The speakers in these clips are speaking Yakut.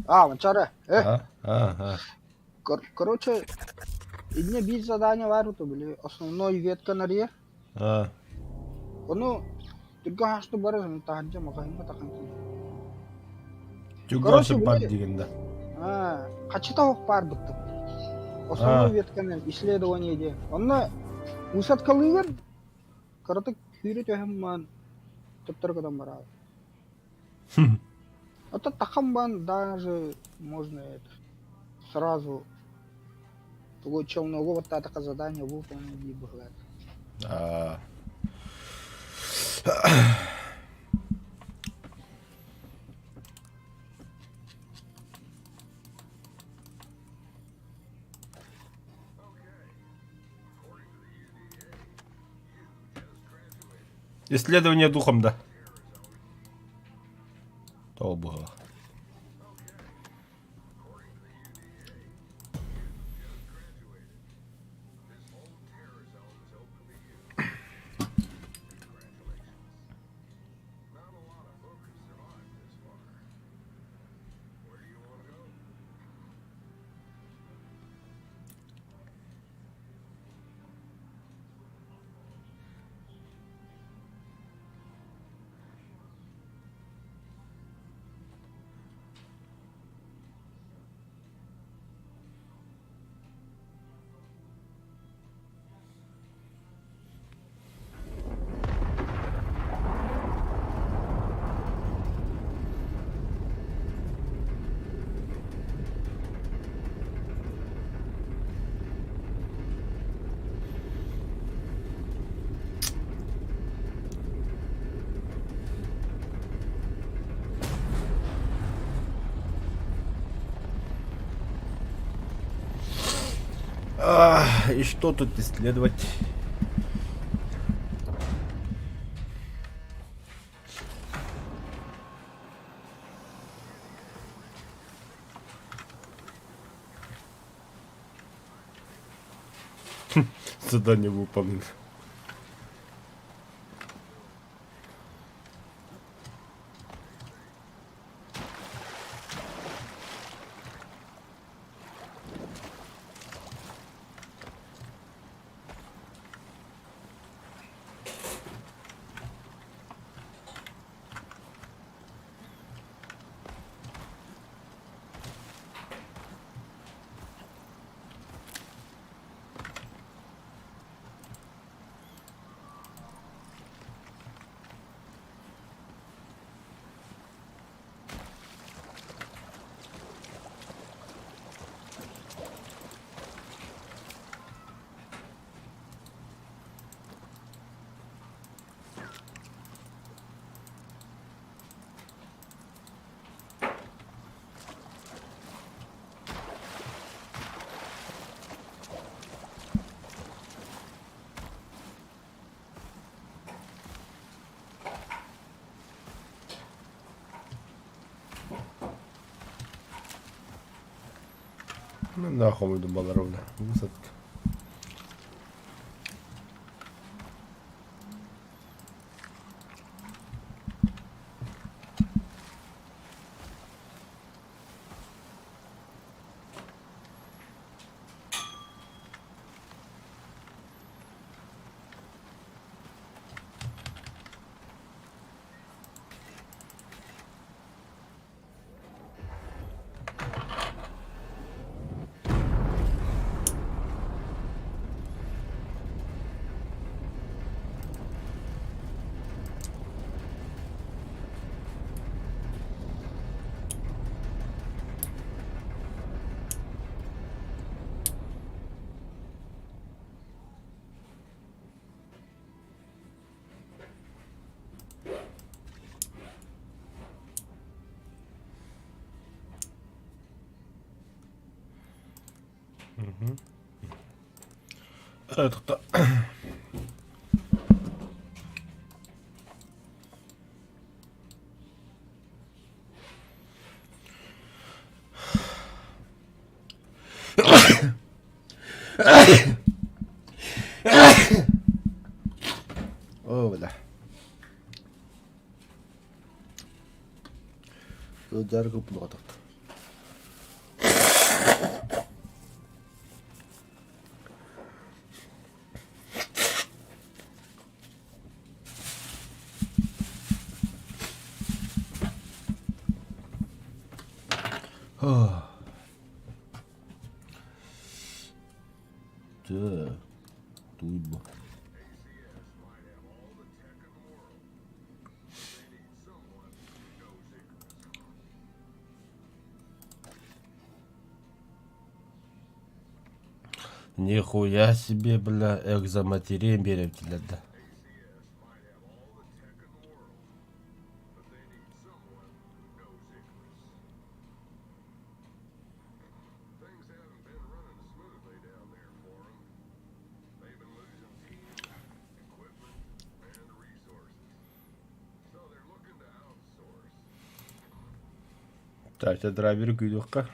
А, Манчаары, э, А, а, а. кор- короче, инньэ биир задание баар ото, били, основной ветка нарыйар. А, Ону түргэн хаста барар, таһырдьа маҕаһыыҥҥа тахан Чугас Короче, бар били, диигин да. а, хаччыта оһох баар быттым. Основной А, ветканы исследование диэн. Онно высадкалыыгын, кыратык күүрэ түһэн баран, төптөрү көтөн бараҕын. Это Тахамбан даже можно это сразу тугу челногу вот така задание выполнить дии быһылаат. а. Исследование духом, да. Тоҕо быһыылаах. А, и что тут исследовать? Задание выполнено. Ну, нахуй думала ровно. Высадка. Это Оо, бля. Дьарыгы булуҕатахта. Дьэ, тууйба. Нихуя себе, бля, экзоматерия биэрэбитилэр да. Так, сейчас драйвер күүтүөххэ.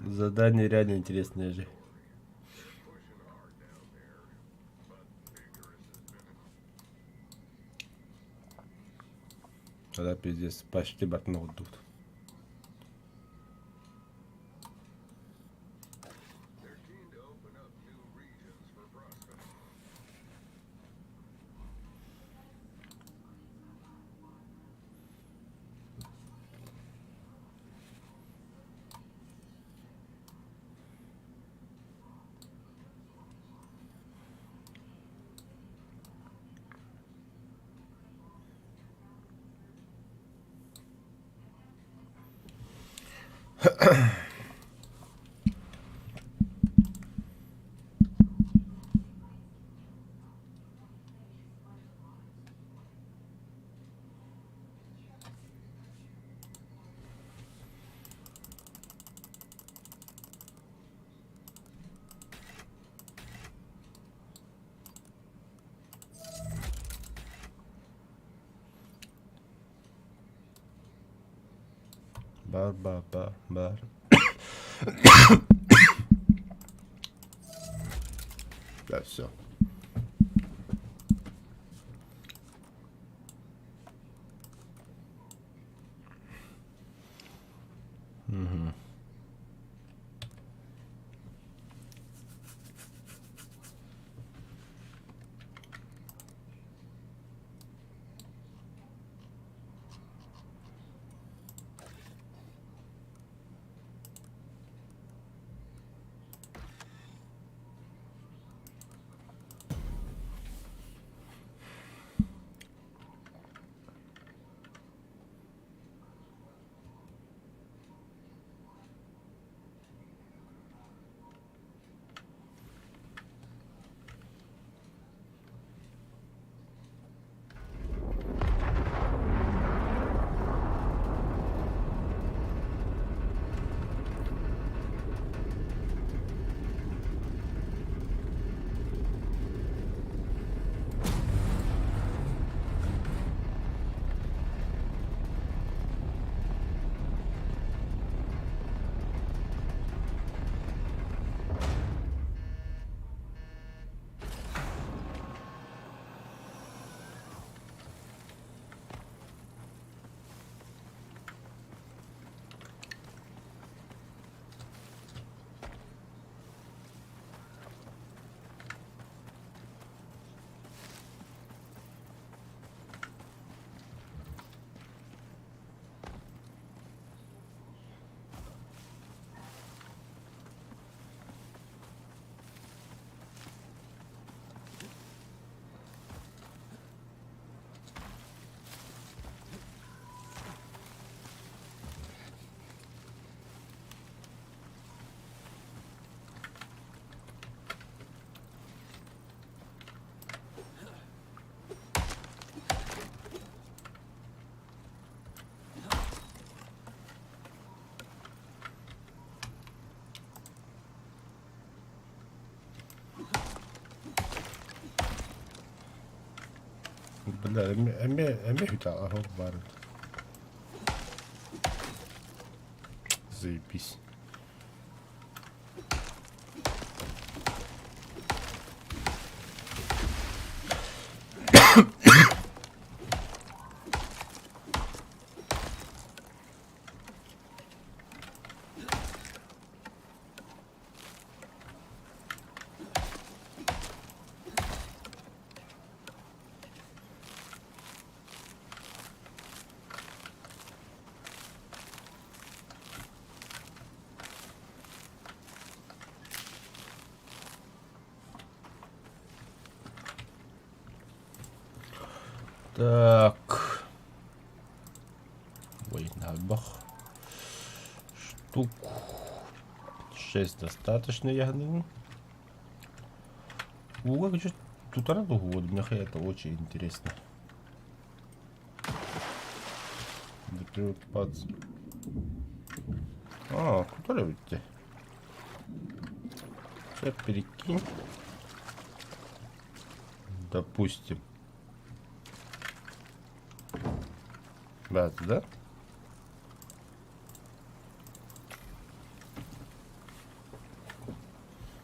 Задание реально интересное же. Тогда пиздец, почти батын оҕордубут. Бар бар бар бар. Да, все. Угу. Бля, эмиэ эмиэ үтэ баар. Заебись. Так. Ой, бах. Штук 6 достаточно, я думаю. Ууга тутара дуһуо, мне это очень интересно. А, тутар эбит дии. Сейчас перекинь. Допустим. Да, да?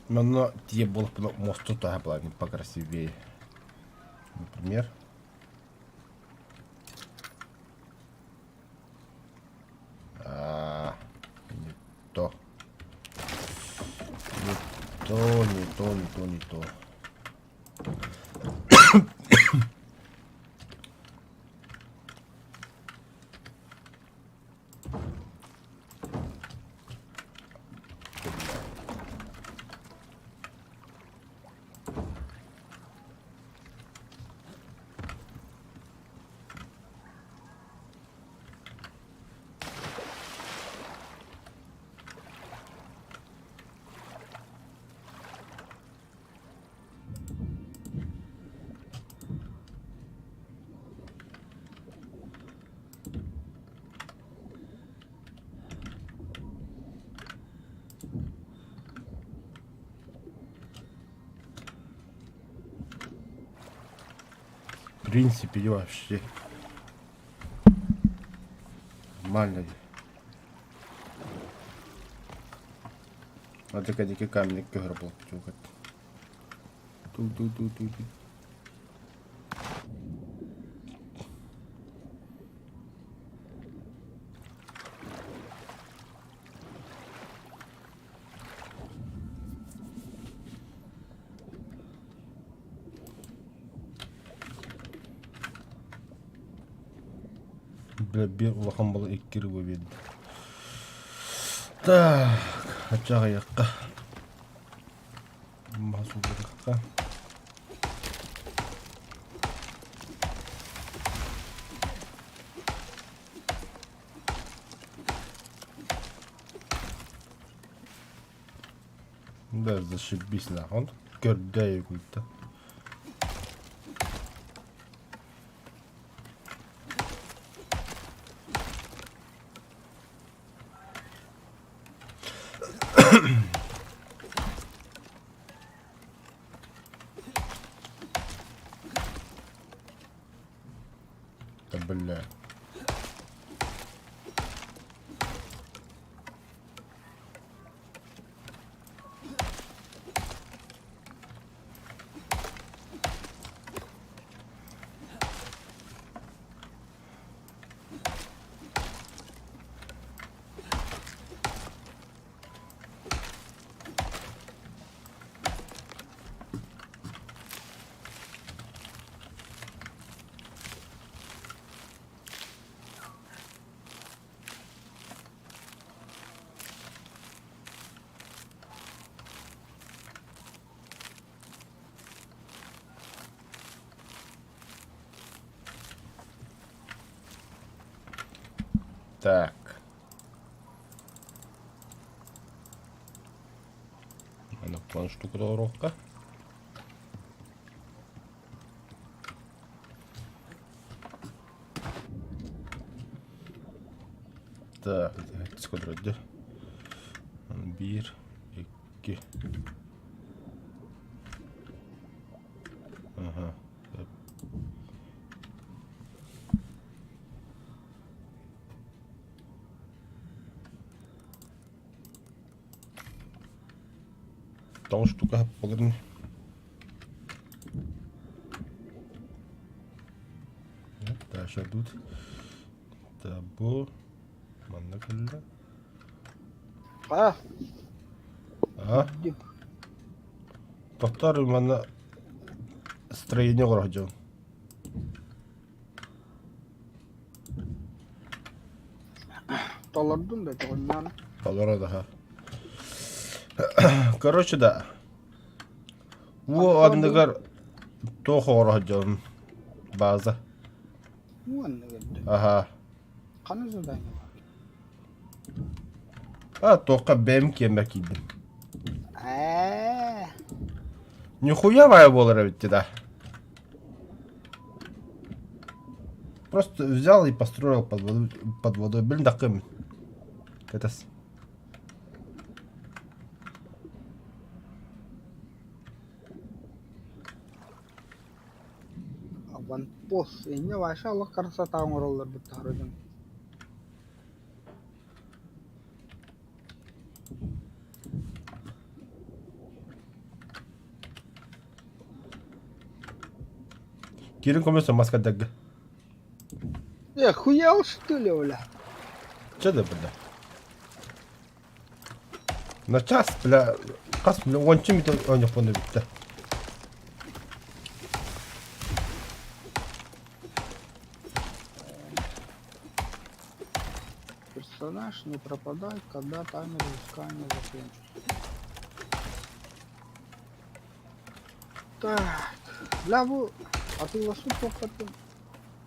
Манна тиийэ буоллахпына мосту таһа плане покрасивее. Например. А, не то. Не то, не то, не то, не то. В принципе, вообще нормально. А ты кадики камень көгөр буолбут Ту-ту-ту-ту-ту. Бля, биир улахан бала икки рыба биэрдэ. Так, ачаҕайыахха. Маһы суулларыахха. Да, зашибись нахуй. Көрдөй куйта. Да бля. Так. Аны план штука толоруохха. Так, скодродде. Биир, икки. Ага. Тоҕус штука буоларын Дальше тут табу манна кэллэ. А, А? Тохтор манна строение оҥоро дьон. Толордум да тоҕуннаан. Толоро да. Короче да. Уу анныгар туох оҥоро дьон база. Уонна көрдө. Аха. Ханна задание бар? А, туохха бэйэм киэммэр киирдим. Ээ. Нихуя баайа буолар эбит да. Просто взял и построил под водой, под водой. Блин, такым. Это с... Аванпост. Инньэ вообще олох красота оҥороллор быттаһар дьон. Кирин көмөсө маска дагы. Э, хуял что ли, бля? Че да, бля? На час, бля, хас, бля, уонча мүнүүтэ оонньохпун бүттэ. Персонаж не пропадает, когда таймер искания закончится. Так, бля, бу атыыласпыт туоххатын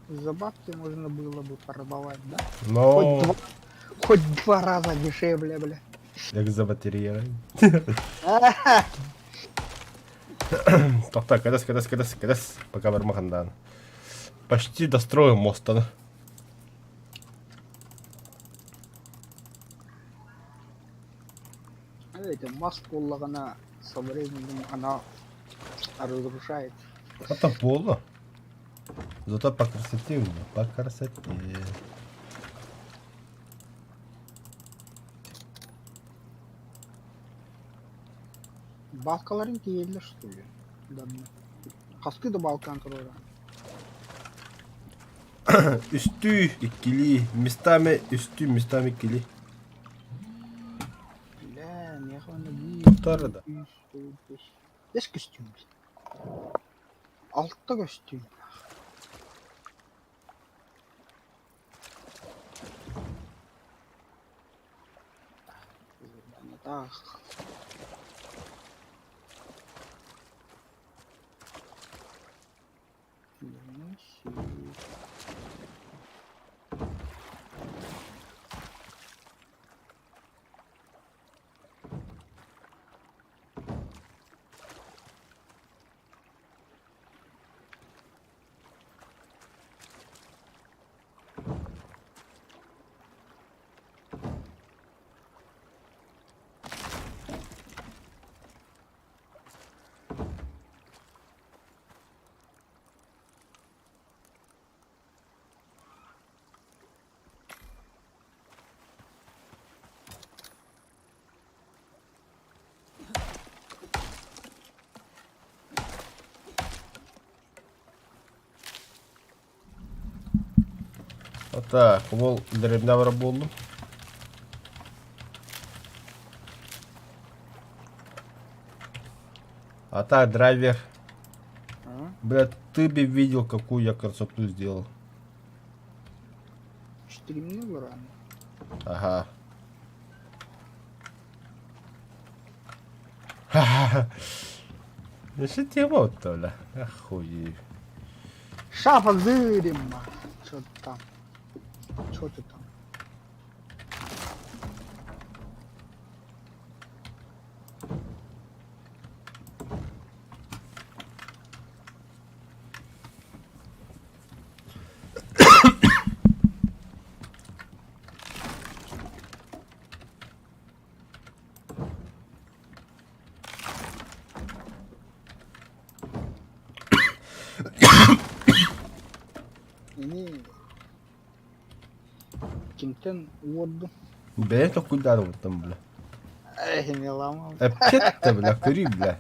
за бабки можно было бы продавать, да? Но Хоть два раза дешевле, бля. Як за батарея. Тохтоо, кэтэс, кэтэс, кэтэс, кэтэс. Пока бармахандаан. Почти достроил мост. Это мас буоллаҕына со временем она разрушается. Это полно. Зато по красоте у меня, по красоте. Балкаларын тиийэллэр что ли? Давно. Хастыы да балкаан туруора. Үстүү, иккилии, местами үстүү, местами иккилии. Бля, миэхэ уонна биир, Туттар да. үс, төрт, бэс. Бэс көстүүм. Алта көстүүм. Так. Вот так, ол дэриэбинэ барар буоллум. А так, драйвер, А? блядь, ты бы видел, какую я красоту сделал. Стремнул рано. Ага. Ну что тема вот бля. Охуеть. Шапа зырим. Что там? Что ты там? Ини кимтэн уордум? Бэйэ толкуйдаабыттан бля. Эх, не ломал. Эппиэт бля, көрүй бля.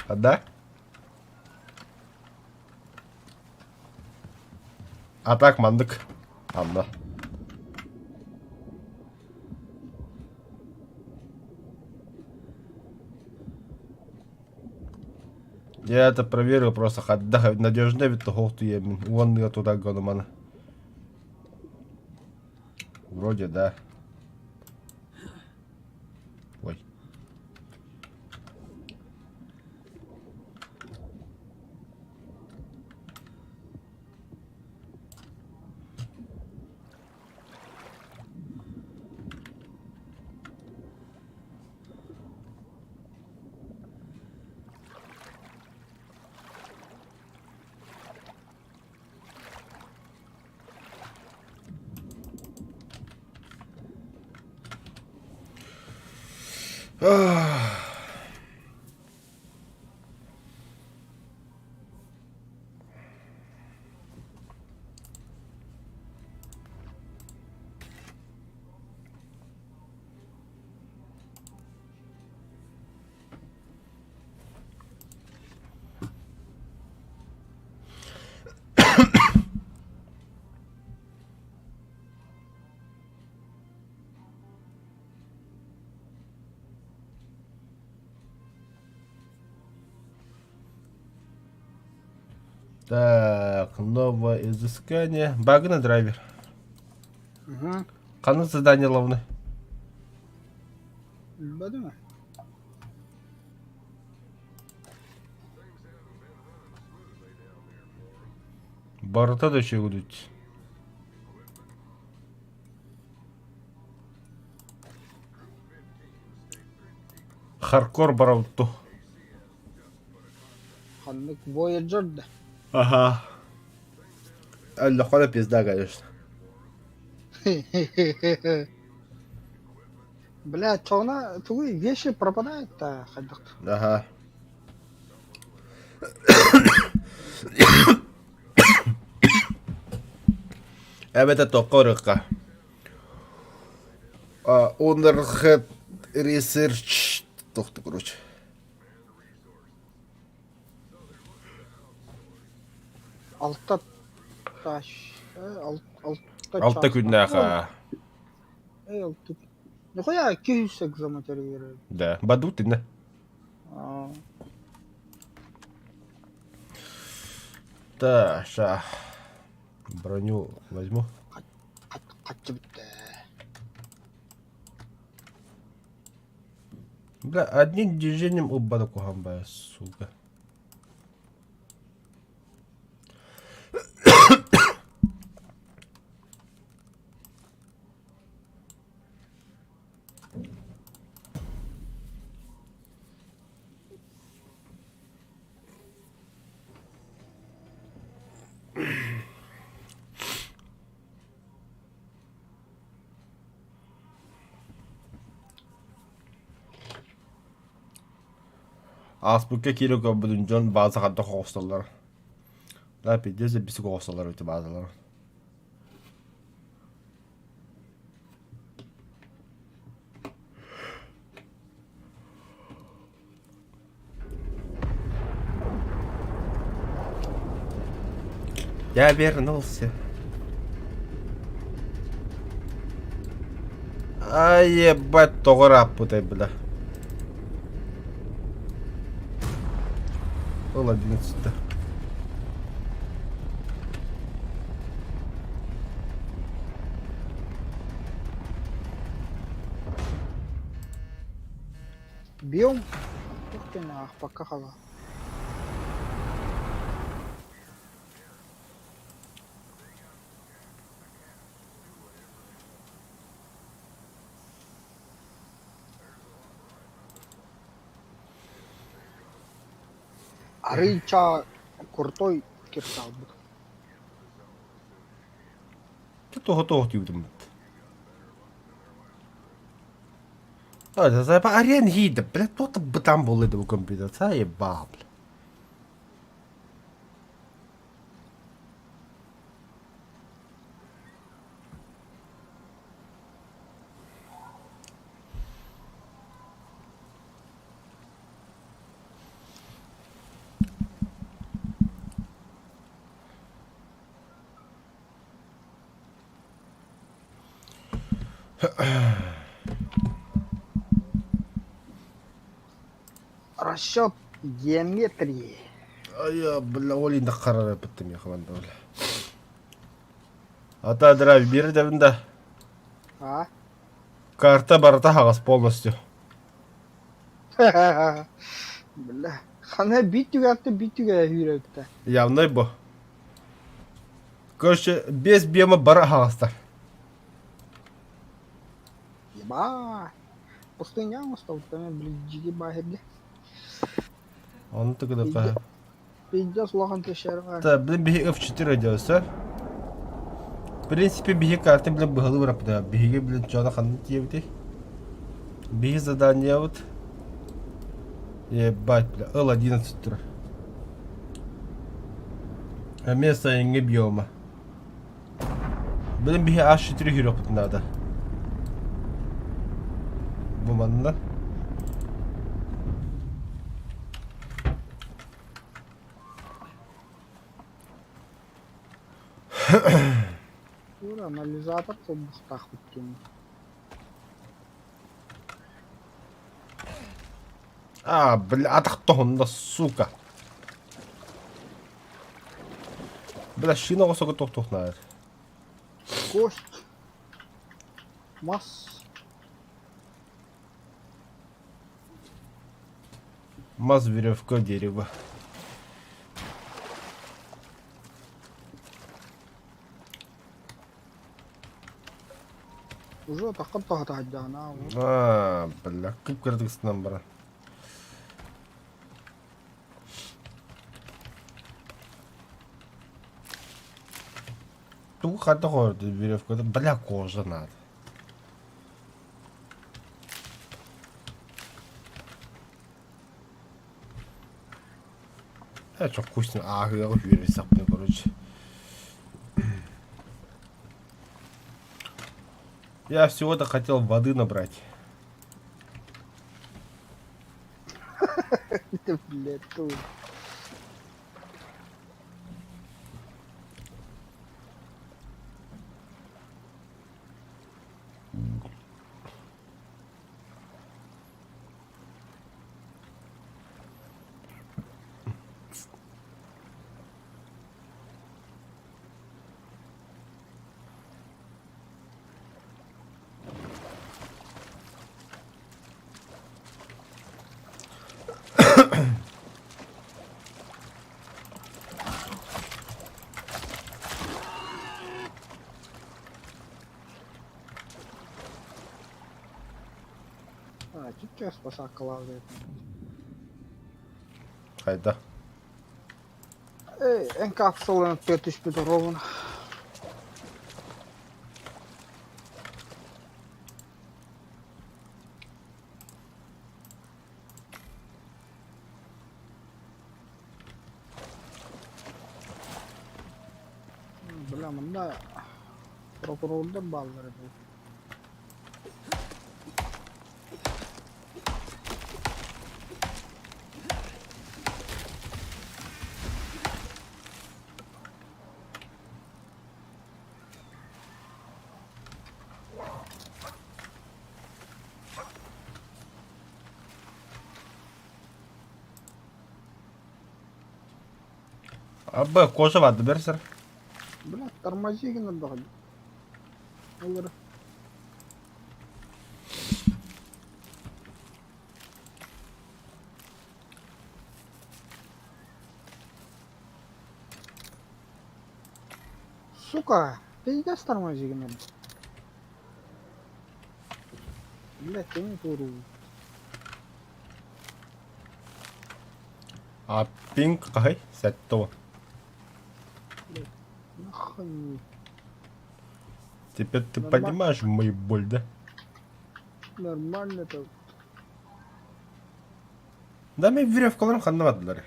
А да? А так маннык. Анна. Я это проверил просто хайдах надежно эбит тоһоохтуйаммын уонныга тутарга ону-маны. Вроде да. Ой. Так, новое изыскание. Багына драйвер. Угу. Ханнык задание ловны? Бадыма. Барыта да үчүгүдүт. Хардкор барабытту. Ханнык Voyager да. Ага. Өллөххө пизда, конечно. Бля, чоҕуна тугуй вещи пропадают-то хайдах. Ага. Эбэтэ токко ырыкка. Underhead Research тохту короче. Алта таш алта Алта күннээх алта Нихуя киһи заматерирует. Да, бадут инна. Да, ща. Броню возьму. Бля, одним движением оба кухамбая, сука. Ааспыкка киирэ көрбүтүн дьон бааза хайдах оҕусталлар. Да, пиздец, бисик оҕусталлар эбит баазалар. Я вернулся. Ай, ебать, тоҕо ырааппытай, бля. Ол одиннадцатта. Биом туох диэн аахпакка хаалла. Арыыча крутой кирсаалбыт. Того того тиибитим Арен хида, бля, то там буолла бу компьютер, заебал, бля. Расчет геометрии. Ай, бля, ол инде карар беттим я команда, бля. Ата драйв бир да. А? Карта барыта хаҕас полностью. Бля. Хана бит түгәтте бит түгә йөрәктә. Явный бу. Короче, без биома бара хаҕастар. Еба. Пустыня остал, там, блин, жиги бахерде. Оны тыгыдыка. Пиздец улахан тешер Да, блин, биһи F4 делся. В принципе, биһи карты, блин, быһылы быраппыта. Биһиги, блин, чода ханны тиэбитий. Биһи заданиебыт Ебать, бля, Л11 турар. Эмиэ сайыҥҥы биома. Блин, биһи H4 киириэхпит наада. Бу манна. Тур анализатор холбуохтаахпыт диэн. А, бля, атах тоһунна, сука. Бля, шина оҕосого тохтуох наада. Кость. Мас. Мас, веревка, дерево. Уже атаххын тоһутаһайдаҕына Аа, бля, кып-кыратык ыстынан баран. Тугу хайдах оҥордун веревката? Бля, кожа надо. Э, чё вкусно. Ааһыаҕы үөрүйсэхпин, короче. Я всего-то хотел воды набрать. Блядь, тут. А, чуть спасакалаах Хайда. Эй, эн капсуланы түспүт ровно. Бля, манна прокурордар бааллар эбит. Абы кожа барды берсер. Бля, тормози гына Олар. Сука, пиздец тормози гына. Бля, ты не туру. А пинг кай? Сетто. Нахуй. Теперь ты Нормально. понимаешь мою боль, да? Нормально это. Да мен веревкаларым ханна бардылар.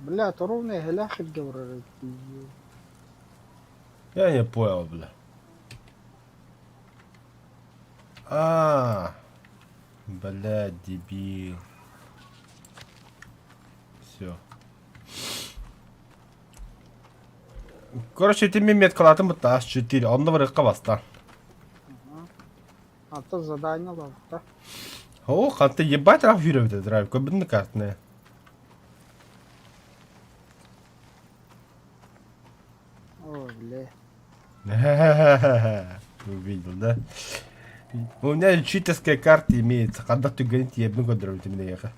Бля, то ровно гляхит говорит. Я не понял, бля. А, бля, дебил. Все. Короче, ты мне меткалатым бутта H4, онно барыкка баста. А то задание лавта. О, ханта ебать раф жүрөбүт драйв, көбүн картны. О, бля. Увидел, да? У меня читерская карта имеется. Когда ты говорит, я бы көдөрөбүт эмне яха.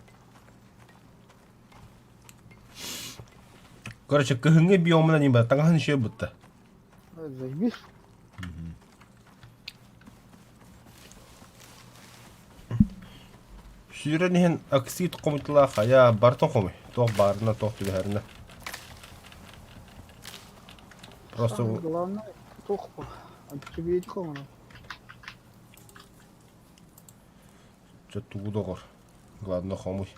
Короче, кыһыҥҥы биомuna не бар, таҥаһын еще бутта. Заебись. Сүүрэн иһэн оксид хомуйталаах хайа барытын хомуй. Туох баарына, туох түбэһэринэ. Просто Самое главное, туох баар. Антибиотик оҥорор. Чэ тугу доҕор. Главное хомуй.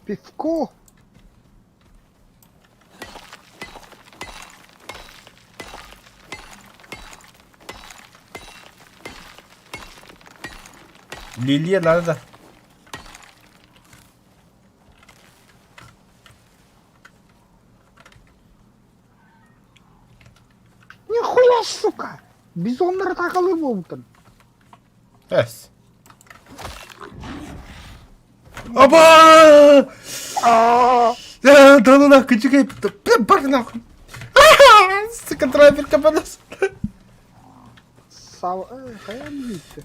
Пивко! Лилия надо да. Нихуя, сука! Бизоннары такалыр буолбуттар. Эс. Аба! Да ну нахуй, чекай, бля, бар нахуй. Сука, драйвер кабанос. Сав... Хайа миитте.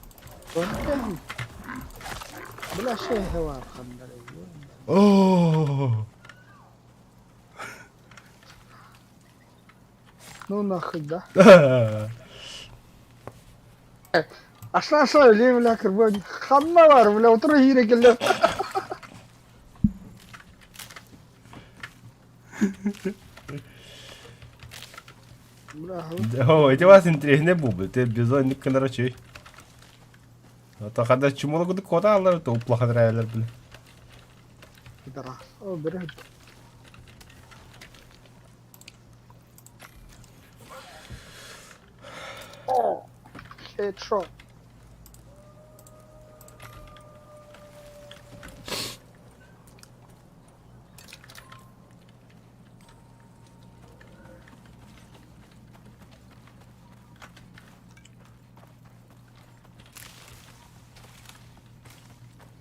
Бля, шейхе бар хандар. О! Ну нахуй, да? Ашла ашла өле бля кырбан. Ханна бар бля отура хире келлер. Бля, О, эти вас интереснее бубы, ты бизон короче. А то когда чумолы куда кода алар, то плохо нравилер, бля. пидорас. О, бери. О, хедшот.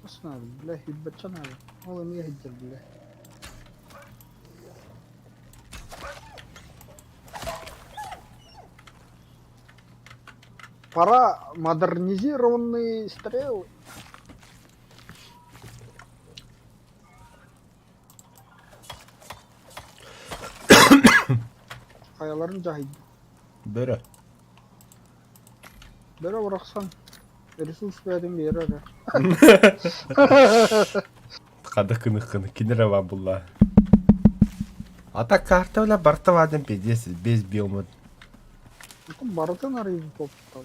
Бас надо, бля, ебаться надо. Ол эмиэ сылдьар, бля. Пора модернизированные стрелы. Хайаларын дьаһайда. Бөрө. Бөрө бырахсан ресурс бэйэтин биэрэр ээ. Хада кыны-кыны кинere var bunlar. Ата карта бля барта вадим пиздец без биомод. Барытын арыйбыт буолбуттар.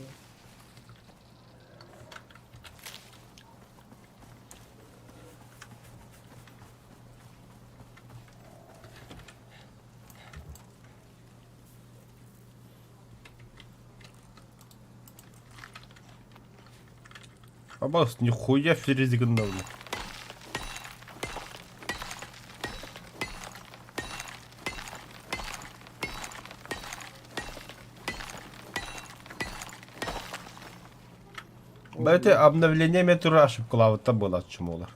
Абас нихуя ферезигнал. Бэти обновление метро ошибкалаабыта буолааччы буолар.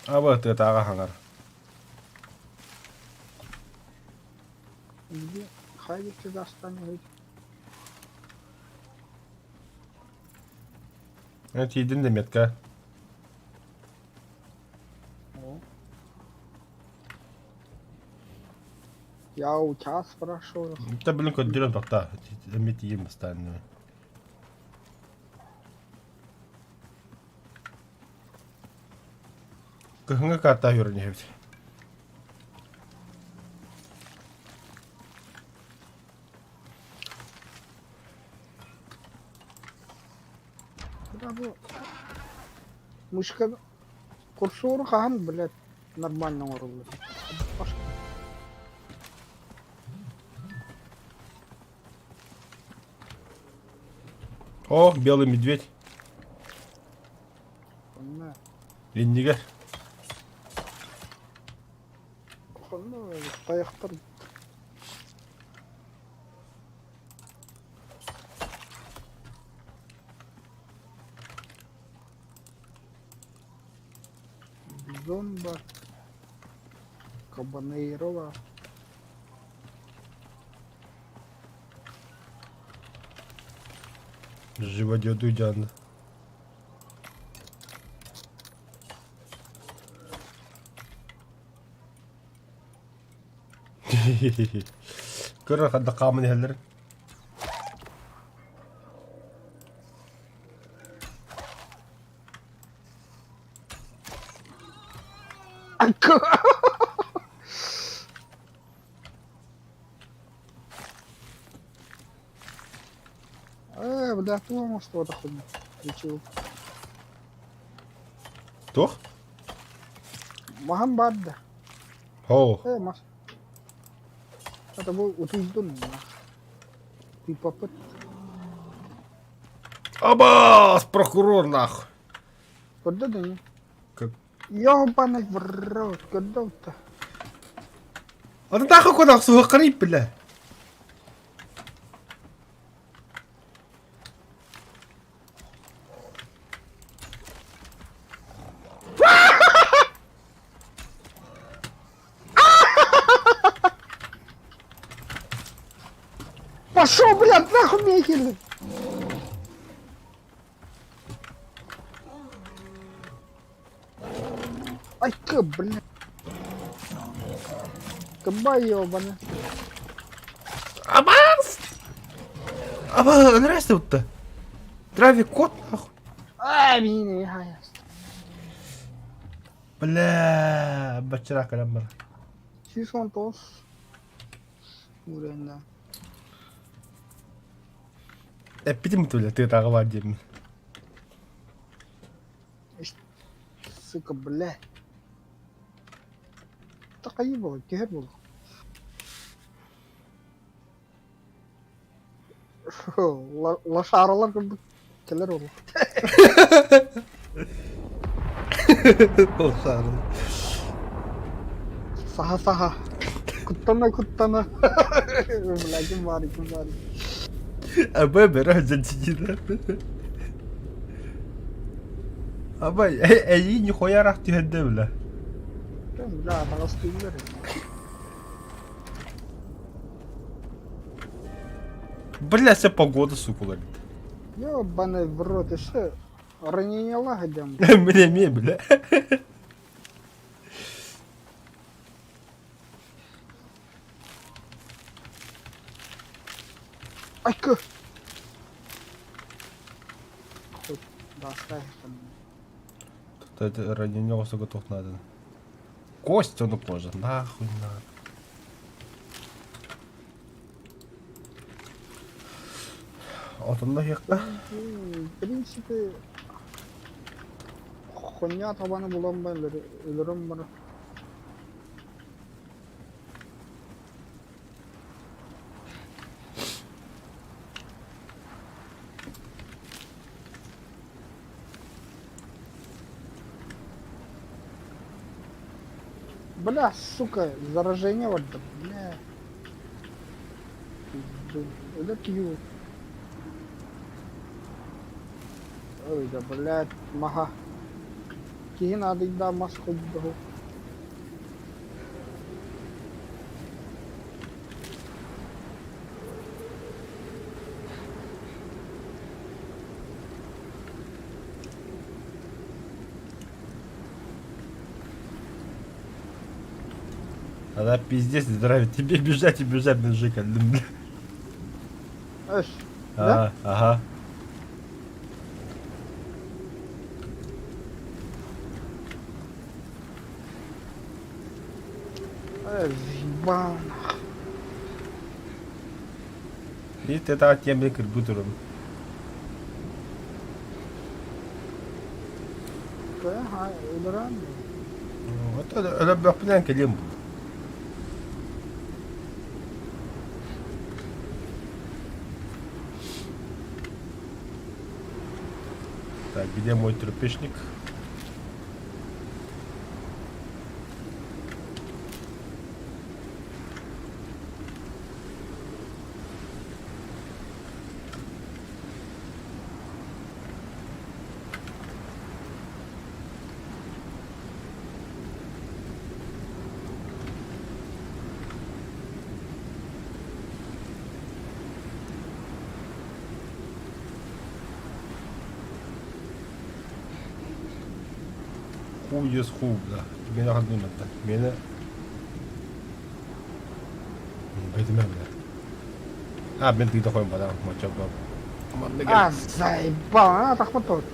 Аба тыатааҕа хаҥар. Где? Хайдик достанет. Тиийдин да метка. О. Я у тебя спрашиваю. Да блин, көрдөрөн тоқта. Эмиэ тиийэн бастаан. Кыһыҥҥы карта үөрэнэбит. Бля, бу мышка курсору хаһан, блядь, нормально оҥоруллар. О, белый медведь. Онно Иннигэр. онно тайахтар бизон бар. Кабанейрова. Живодеду дьааны. Көрөр ханна хааман иһэллэрин. Ээ, бля, туох оҥостуотахпын Ничего. Туох? Маһым баар да. Оо. Ээ, мас. Это бу утуйдун. Тыыппаппыт. Абаас, прокурор нахуй. Көрдө да не? Как? Ёбаный в рот, көрдө Аны нахуй куда суһуккарый бля. Пошел, блядь, нахуй меня херли. Ай, к, блядь. Кабай ебаный. Абаас! Аба, нравится вот-то. Трави кот нахуй. Ай, меня не Бля, бачыраах кэлэн барар. 119 уровень, да. Эппитим бля, тыатааҕы баар диэммин. Сука, бля. Такайы буолар, түһэр буолуо. Лошаралар курдук кэлэр буолуо. Лошаралар. Саха-саха. Куттана-куттана. Бля, ким баарый, ким баарый. Абы бөрө дьэнсидиилэр. Абай, эйии нихуя ыраах түһэрдэ бля. Бля, атаҕастыыллар. Бля, вся погода, сука, говорит. Ёбаный в рот, еще ранение лагодям. Мне ме, бля. Айка! Хоть, да, оставь там. Тут это ранение готов надо. Кость он кожа, нахуй надо. Отонно иһиэххэ. В принципе, хуйня табаны булан ба өлөрөм бар. Бля, сука, заражение вот, бля. Пизду. Это пью. Ой, да, блядь, маха. Киһи наадыйда мас холбоһу. Она пиздец не нравится. Тебе бежать и бежать на Жека. Эс, да? А, ага. Э, заебал. И ты так тем кыргутурум. Өлөрөн. Өлөрбөхпүнэн кэлиэм буолла. Так, где мой трупешник? Ху есть ху, бля. Мені хандыматта. Мені... Бэтимэ, бля. А, мен тыйда қойын бада, моча бап. А, заебал, а, так вот тот.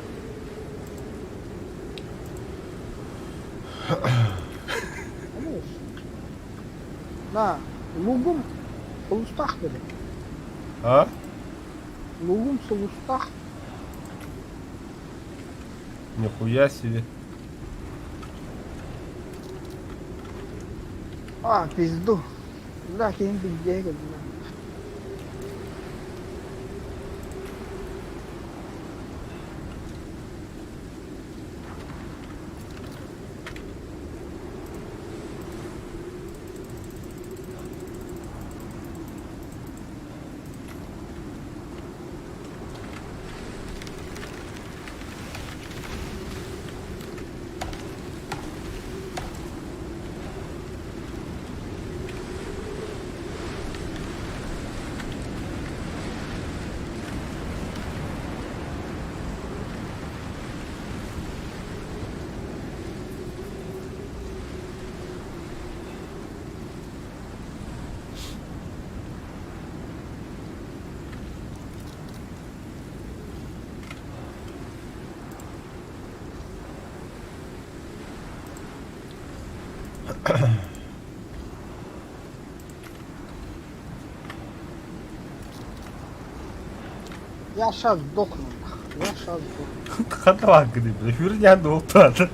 На, лугум сулустах dedi. А? Лугум сулустах. Нихуя себе. А, пизду. Да, ким пизде кэллэ. Я сейчас сдохну, нах. Я сейчас сдохну. Хаталаан гыный, бля. Хүрнян уолтаата.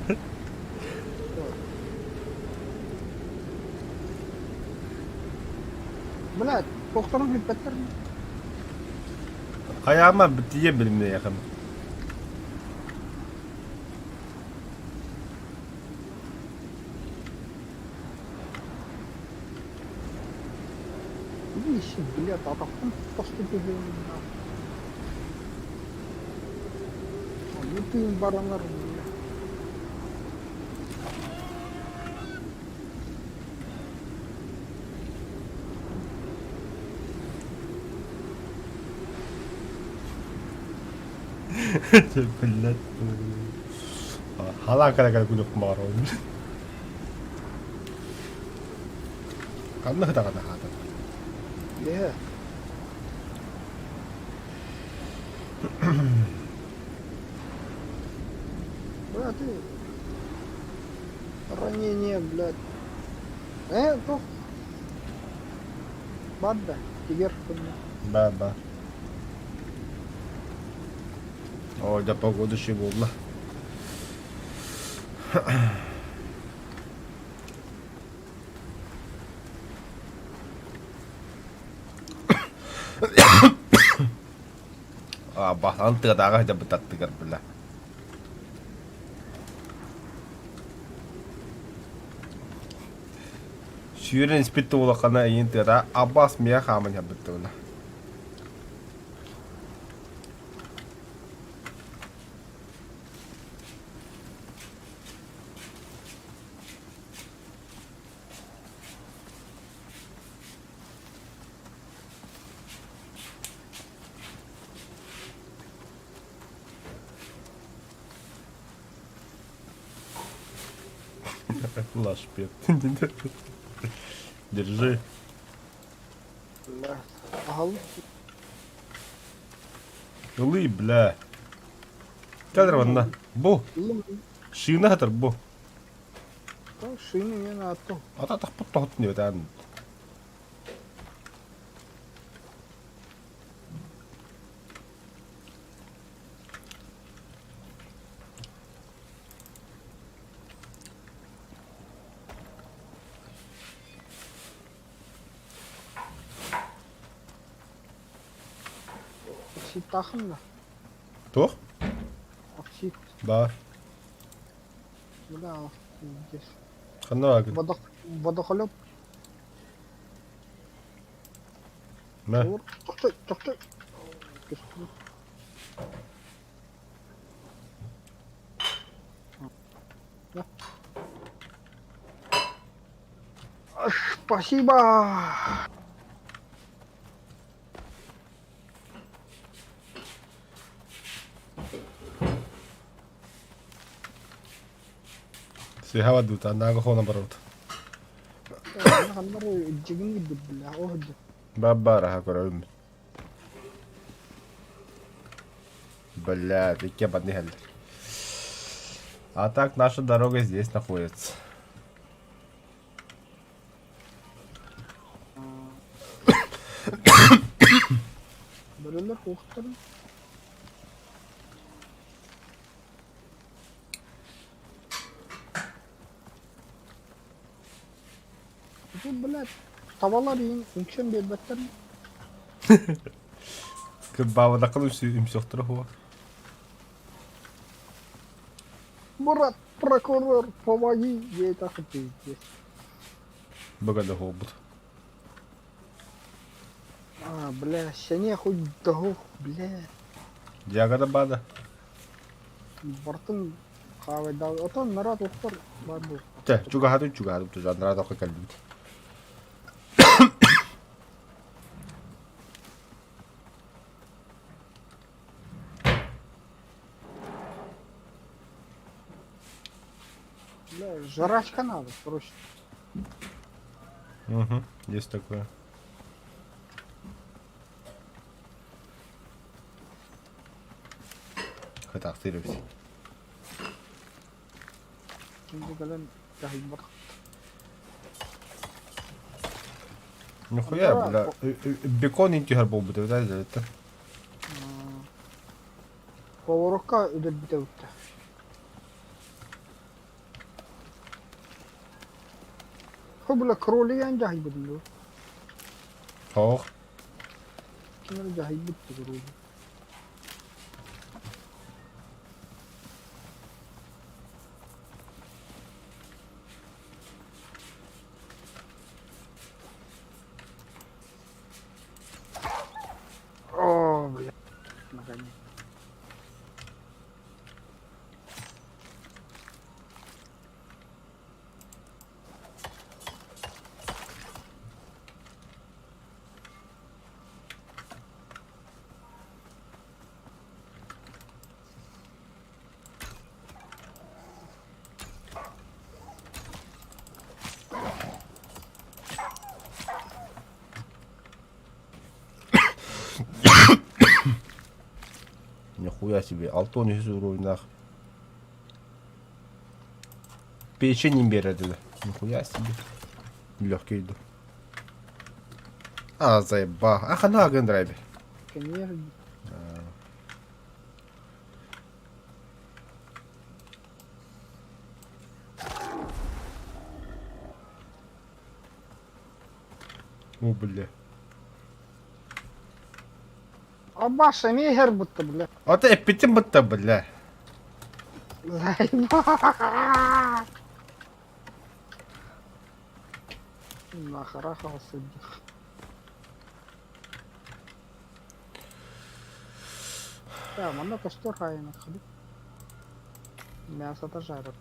Блядь, тохторун билбэттэр. Хайаама тиийэн билимнэ якын. Ищи, блядь, атахпын тосту түһүөм нах. Бу тыын баранар, блядь. Блядь. Халаан кара кара күнүк баҕар Ханна даҕаны хаатан. Yeah. Бля, ты... Ранение, блядь. То... Банда, тигер. Да, да. О, да погода ще буолла. А, баһан тыатааҕа сылдьабыт аттыгар бля. Сүүрэн испит улахана эйин тыата Аббас миэ хааман иһэрбит Лашпет. Держи. Бля. Аһал. Ылый, бля. Кадр ванна. Бу. Шина хатар бу. Шина мен аттым. Ата тахпыт тохот не бетан. Оксид да. Туох? Оксид. Баар. Бля, пиздец. Ханна баагын? Водохлеб. Мэ. Тохтой, тохтой. Спасибо. Сыһа барбыт, аннааҕы хоно барбыт. Ханна дьигин курдук бля, ол Баббараха көрөбүн. Бля, икки бадны иһэллэр. А так наша дорога здесь находится. Бөрөлөр куохтарын. Ити, блядь, табалар иин үҥсэн биэрбэттэр. Кырбаабатаххын үмсүөхтэрэ хуа. Брат, прокурор, помоги, диэтэх пиздец. Бөгөлө буолбут. А, бля, сэниэ хоть дохух, бля. Дьиагада баада. Бартын хаавайдаа. Отон народ охтор бар бу. Чэ, чугаһатын чугаһатым тужан народ охо кэлбит. Бля, жрачка надо, срочно. Угу, есть такое. Хатахтыр эбит. Кэлэн дьаһайбатах. Нихуя, бля, бекон интүһэр буолбут эбит это. Поворокка үдэрбитэ бутта. Хо бля кролик дьаһайбытын дуо? Тоох. Ким эрэ дьаһайбыт кролик. О, бля, наконец. Нихуя себе, алтон үһүс уровеннаах. Печень биэрэр Нихуя себе. Легкий иду. А, заеба. А хана агын драйвер. Конечно. О, бля. Абаша, мегер будто, бля. А ты эппитин будто, бля. Заебал. Нахарахался. Да, манна костер хайна ходи. Мясо-то жарят.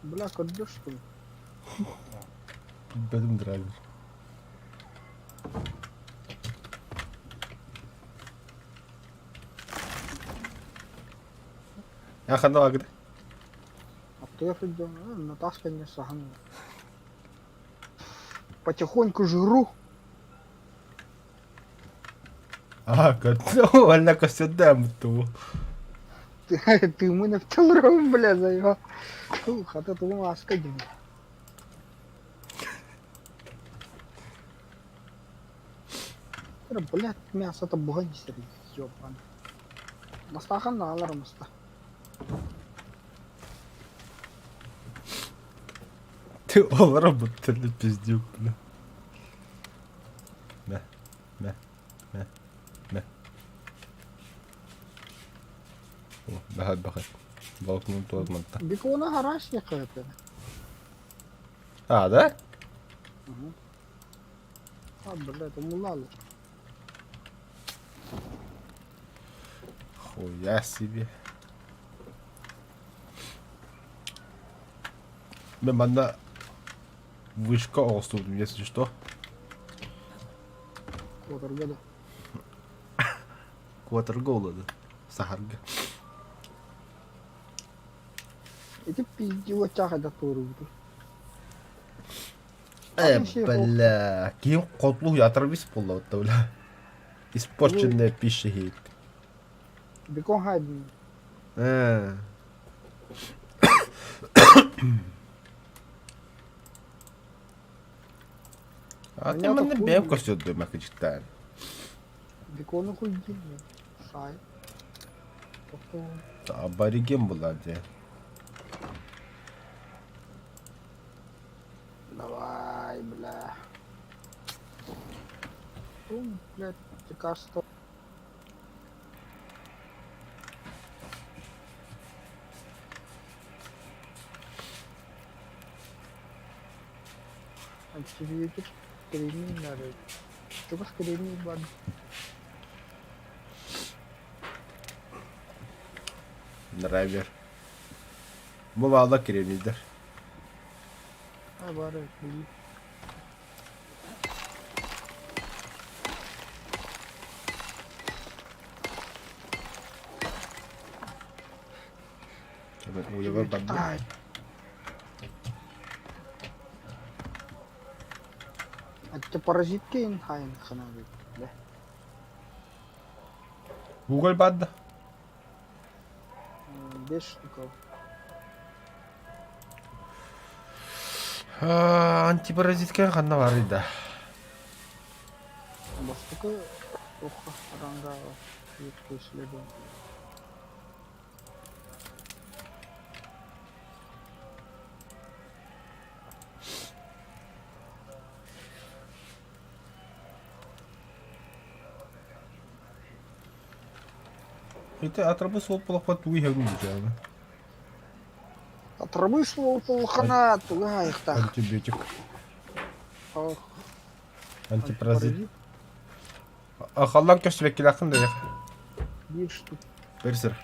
Бля, көрдө что ли? Билбэтим драйвер. Я ханна агды. Аттыгар сылдьан, Наташка не сахан. Потихоньку жру. Аа, көрдө. Уонна көстөрдө туу. Ты мы на втором, бля, заебал. Ух, а то ты аска дим. Блядь, мясо-то буган ёбан. Мастахан наалар маста. Ты олоробуттан пиздюк, бля. Мэ, мэ, мэ, мэ. О, бэхэ бэхэ. Балконун туорманта. Бекона хараш якыты. А, да? Угу. А, блядь, умулалы. Хуя себе. Мен манна вышка оҥостубутум, если что. Куотарга да. Куотарга олоду. Саһарга. Ити пиздиочаха да туоруубутуй. Э, Атын сир бля, киһим котлух оторвись буолла бля. Испорченная пища хейт. Бекон хайдын. Э. А ты Понятно, манна хуй бэйэм блин. көрсөрдө макычтаан. Бекону хуйдин. Сай. Абориген была де. Давай, бля. Ну, блядь, лекарство. Антибиотик кремний надо. Чугас кремний бар. Драйвер. Бу баалла кремнийдер. А, бар, били. Уйабар барда. Ай. Антипаразит кейн хайын хана бля. Уголь барда. Бес штука. Антипаразитка ханна бар да. Бастакы охха аранга исследование. Это отрабы сол полохпат тугу иһэбин дьааны. Отрабы суол полухана туга айыктах. Антибиотик. Антипаразит. Ахаллан көстүбэккилээххин да Биир штук. Бэрсэр.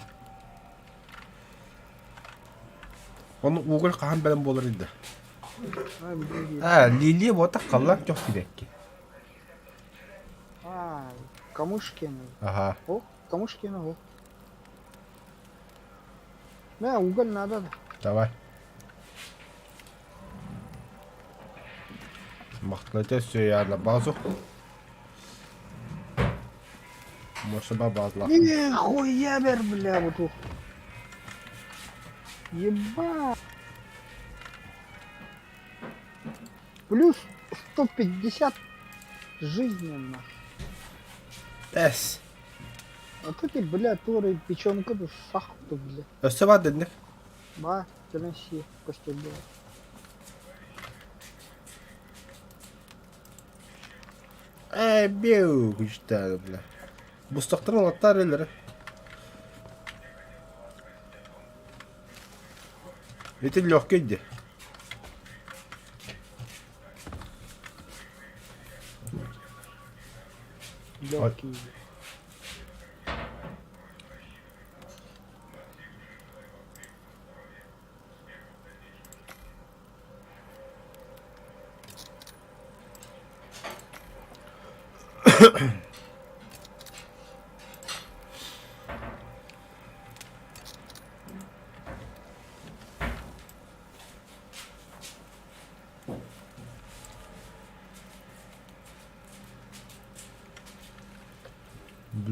Оны уголь хаһан бэлэм буолар да. А, лилия буотах халлаан көхтүбэкки. А, Камышкина. Ага. О, Камышкина, о. Мэ, уголь надо. Давай. Махталата все я на базу. Может, базла. Нихуя, бер, бля, вот ух. Еба. Плюс 150 жизненно. Эс. Вот эти, бля, туры, печенка, да сахту, бля. Өссө бар дедник. Ба, переноси, костюм, бля. Э, беу, күчтәр, бля. Бустактан алаттар элер. Это легкий де. Легкий.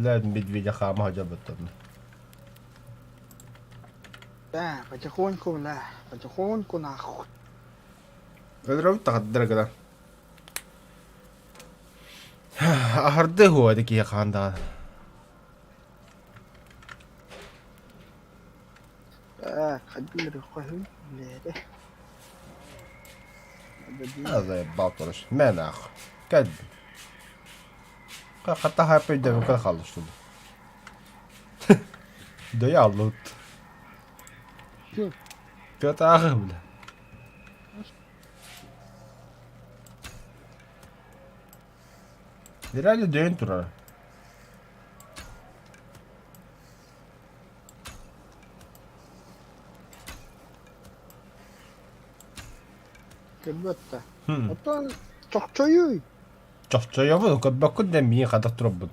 Бля, медведя хама жабыттан. Да, потихоньку, бля, потихоньку, нахуй. Өлөрөбүт тахаддара гына. Ахарды хуа дики ханда. Так, ходили, бля, да. А заебал, короче. Мэ нахуй. Кэлбит. Хата хайпа өйдөөбөккө хаалла что ли. Дөйө аллыбыт. Тыатааҕы бля. Реально дөйөн турар. Көрбөт да. Оттон чохчойуй. Чохчойобун, көрбөккүн да миин хатах турабын.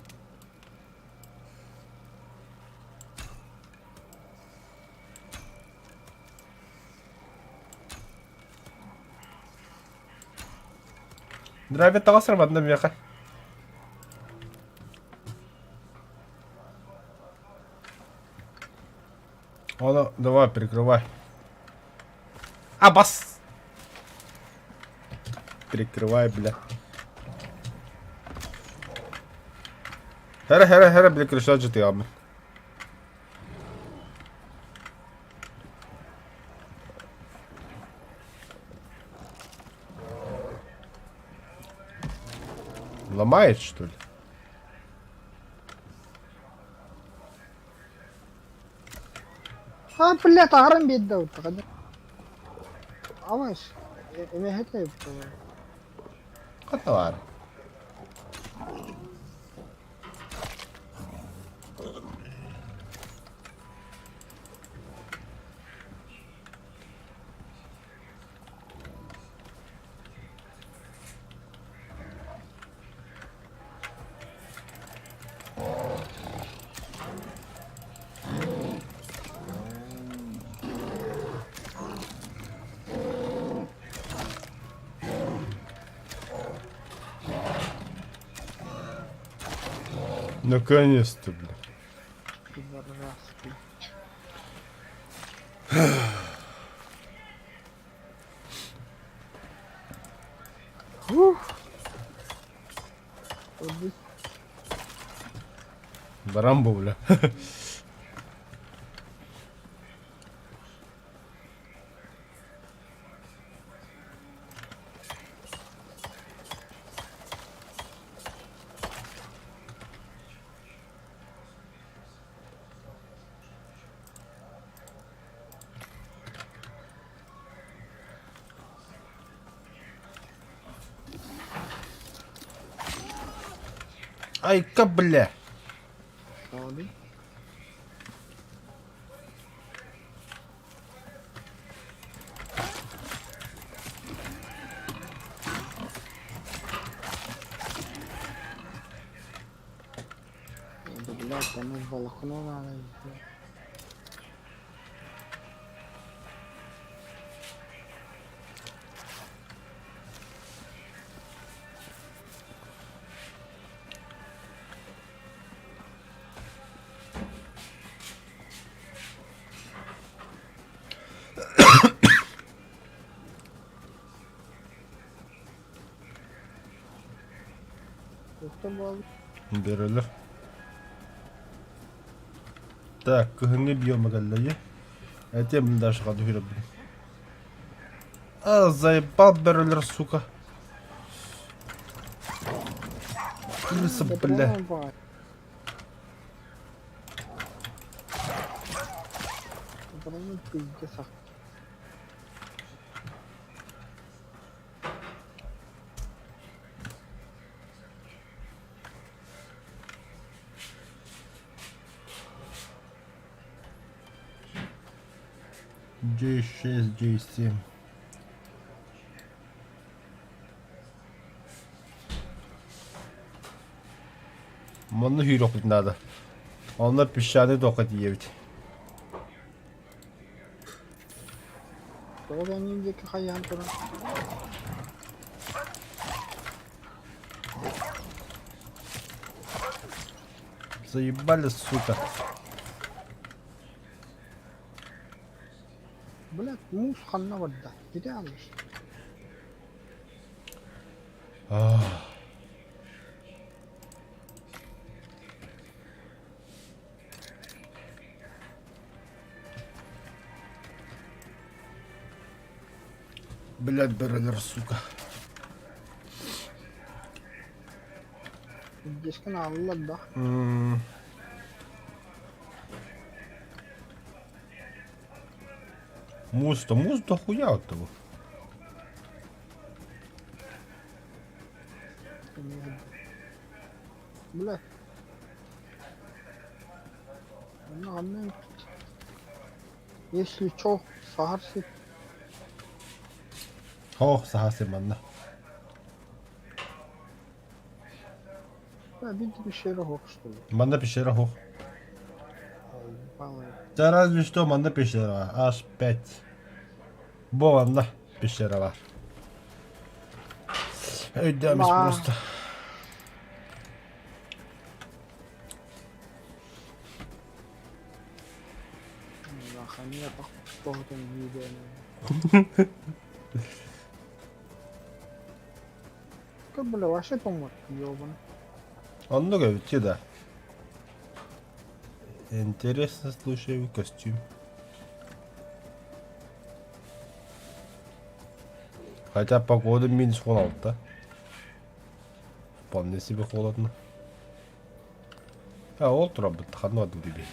Драйвер таҕыс манна миэхэ. Ону давай прикрывай. А бас! Прикрывай, бля. Хара хара хара бля крышать же ты амын. Ломает, что ли? А, бля, таһаран биэрдэ оттаҕына. Амаш, эмэһэтэ Хаталар. Наконец-то, бля. Пидорасы. Ух. Барамбо, бля. Айка, бля. Да, блядь, там и волокно надо. Берелер. Так, кыһыҥҥы биома кэллэйи. Этим даже хаду хүрөбүн. А, заебал бөрөлөр, сука. Крыса, бля. J6, J7. Манна сүүрүөхпүт наада. Онно песчаный туохха тиийэбит. Тоҕо кэннин диэки хайаан туран Заебали, сука. Блядь, муус ханна барда? Ити алыс. Блядь, бөрөлөр, сука. Дискин ааллар да. Муус-то, муус дохуя от того. Бля. Онно Если чё, саһар сир. Ох, саһар сир манна. Да, видите, пещера хох, что ли? Манна пещера хох. Да разве что манна пещера. Аж пять. Бу манна пещера бар. Өйдөмүс просто. Бля, вообще помог, ёбаный. Оннук эбит да. Интересно, слушай, костюм. Хотя погода минус 16. Вполне себе холодно. А ол турабыт ханна дурибей.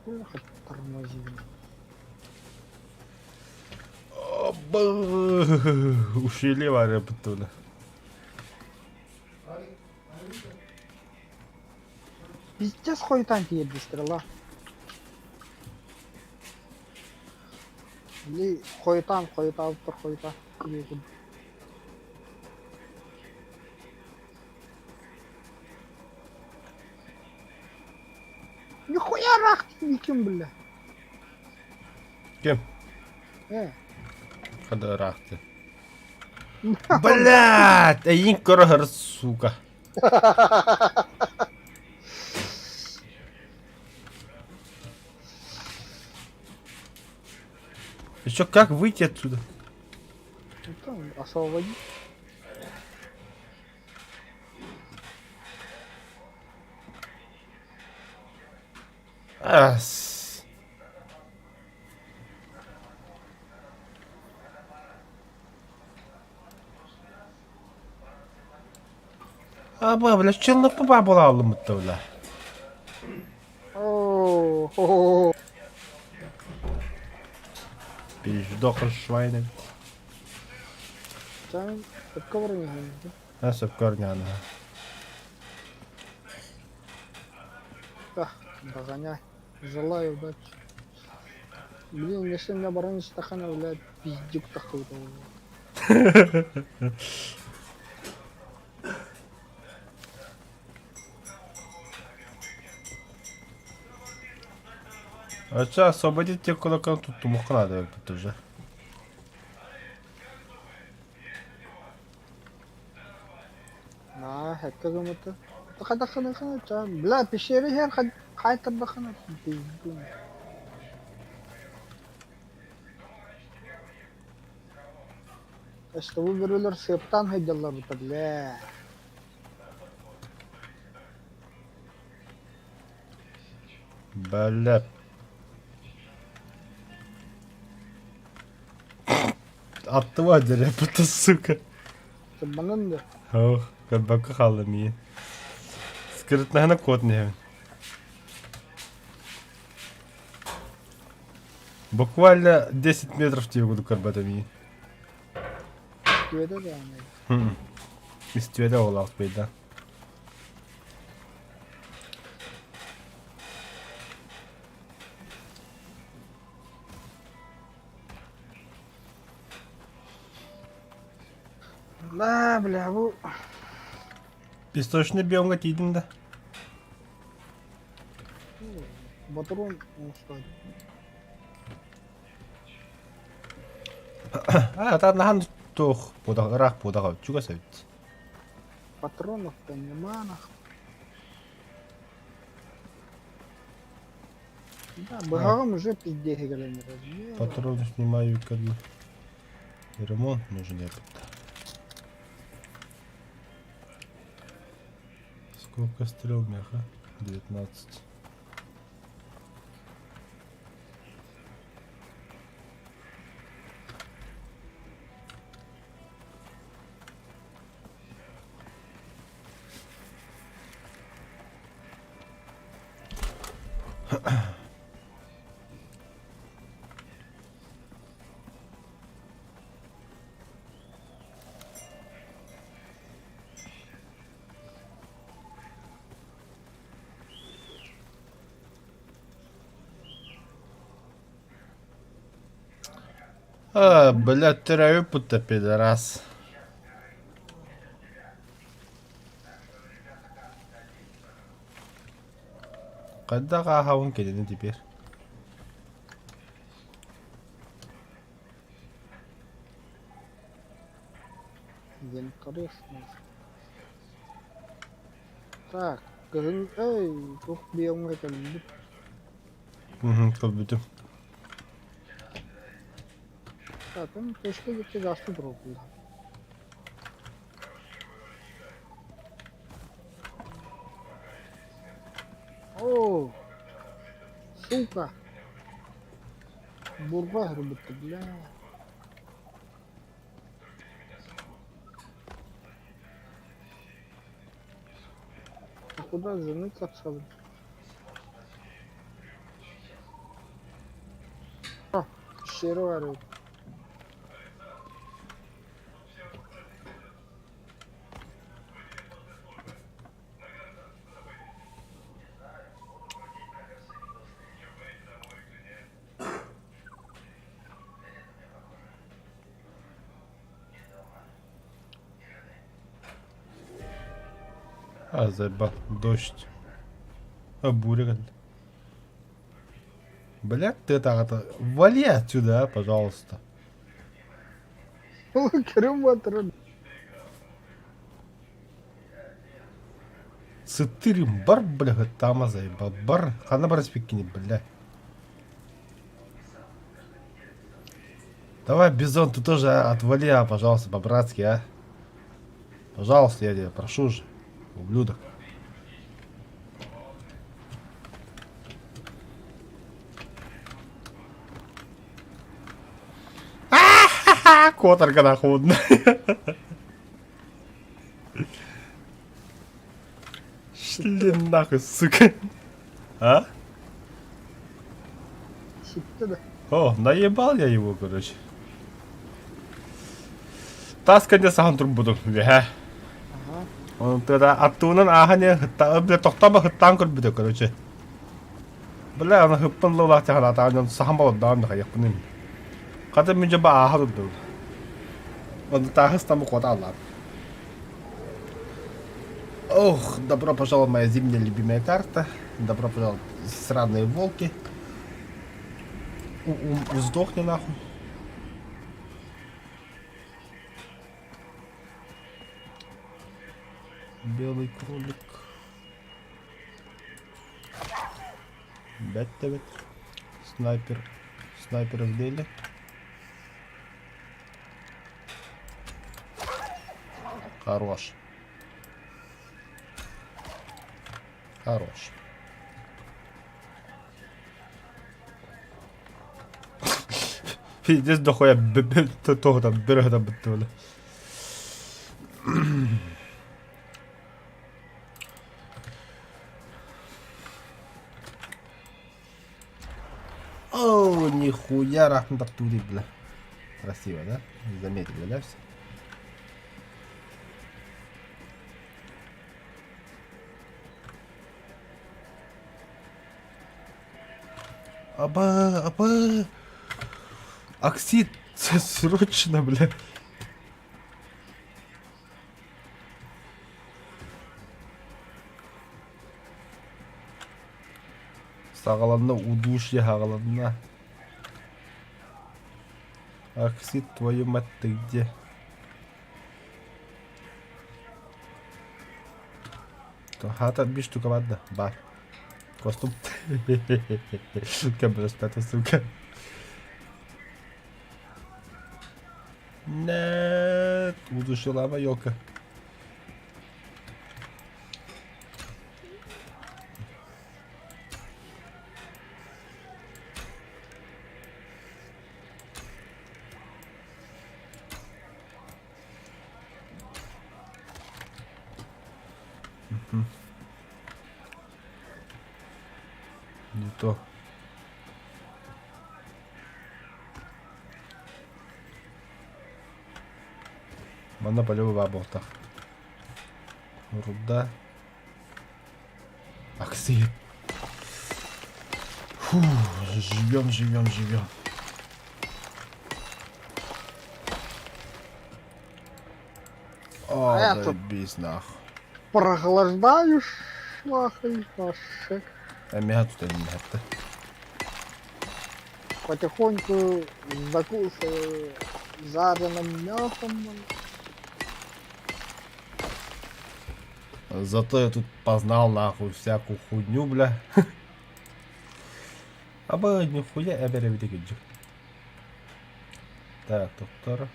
Сколько тормозим. Ушили var yapıttığını. Пиздец хуетан тиэрдэ стрела. Или хуетан, хуетаабыттар хуета. Нихуя рах ким бля. Ким? Э. Хада рахты. Блядь, эйин көрөһөр, сука. Еще как выйти отсюда? Ну там, освободи. Ас. Аба, бля, челнок по бабула алымытта, бля. О, Пиздохр швайны. Там сөпкө А сөпкө орньоон. Да, догоняй. Желаю удачи. Блин, если у меня барон стакана, блядь, пиздюк такой. А что, освободить те кулаком тут тумуха надо тут уже. Аа, хэккэ гыммыта. Хадахана бля, пещера иһэр хаайтардахына пиздюк. Что бөрөлөр сыаптаан сылдьаллар бля. Бля. Аттыва дерепыта, сука. Сырбанан да. Ох, көрбөккө хааллым иин. Скрытнаһына куотун иһэбин. Буквально 10 метров тебе буду көрбөтөм иин. Үстүөдэ даҕаны. Үстүөдэ оҕолоох быйда. Да, бля, бу Песочный биомҥа тиийдиҥ да? Ботурун оҥостон. А, та нахан туох буодах ыраах буодах чугас эбит. Патронов-то нема нах. Да, быһаҕым уже пиздец кэлэн эрэр. Патроны снимаю кадли. Ремонт нужен этот. Сколько стрел меха? 19. А, блядь, төрөөбүт пидорас. Хайдах ааһабын кинини теперь? Интересно. Так, кыһын эй, туох биоҥҥа кэлбит. Угу, көрбүтүм. Атын көскө gitti gazlı bırakıldı. О, сука. Бурга һырбытты, бля. А куда заныкаться? А, щервары. А, заебал, дождь. А, буря кэллэ. Блядь, ты так это... Вали отсюда, а, пожалуйста. Крым батырын. Сытырым бар, бля, тама заебал. Бар, хана бар спикини, бля. Давай, Бизон, ты тоже а, отвали, а, пожалуйста, по-братски, а. Пожалуйста, я тебя прошу же, ублюдок. А-ха-ха, Которга нахуй. Шли нахуй, сука. А? Ситтэ да. О, наебал я его, короче. Тас кэннэ саһан турбутум, үөһэ. Ага. Онтура аттуунан ааһан иһэн хытта, бля, тохтоомо хыттаан көрбүтэ, короче. Бля, аны хыппын лылаах таханаатаҕын дьон саһан балардаҕым да хайыахпын им. Хата мин дьоба ааһа турдум. Онно тааһыс тамы куота аллаам. Ох, добро пожаловать, моя зимняя любимая карта. Добро пожаловать, сраные волки. У сдохни нахуй. Белый кролик. Бэт Снайпер. Снайпер в деле. Хорош. Хорош. Пиздец дохуя того там берега там быттыбыла. О, нихуя рахмат таптури, бля. Красиво, да? Заметили, да, все? Аба, аба. Оксид, срочно, бля. Саҕаланна удушье саҕаланна. Оксид, твою мать, ты где? Хата биир штука бар да? Бар. Костюм. Кэбирэстэтэ, сука. Нет, удушила елка. Не то. Манна полевой баабуохтаах. Руда. Оксид. Фу, живем, живем, живем. О, А я тут заебись нахуй. Прохлаждаешь нахуй, ашик. Эмиэ тут эмиэ Потихоньку закушаю жареным мясом. Зато я тут познал нахуй всякую хуйню, бля. Аба нихуя эбере видегиджи. Так, доктор.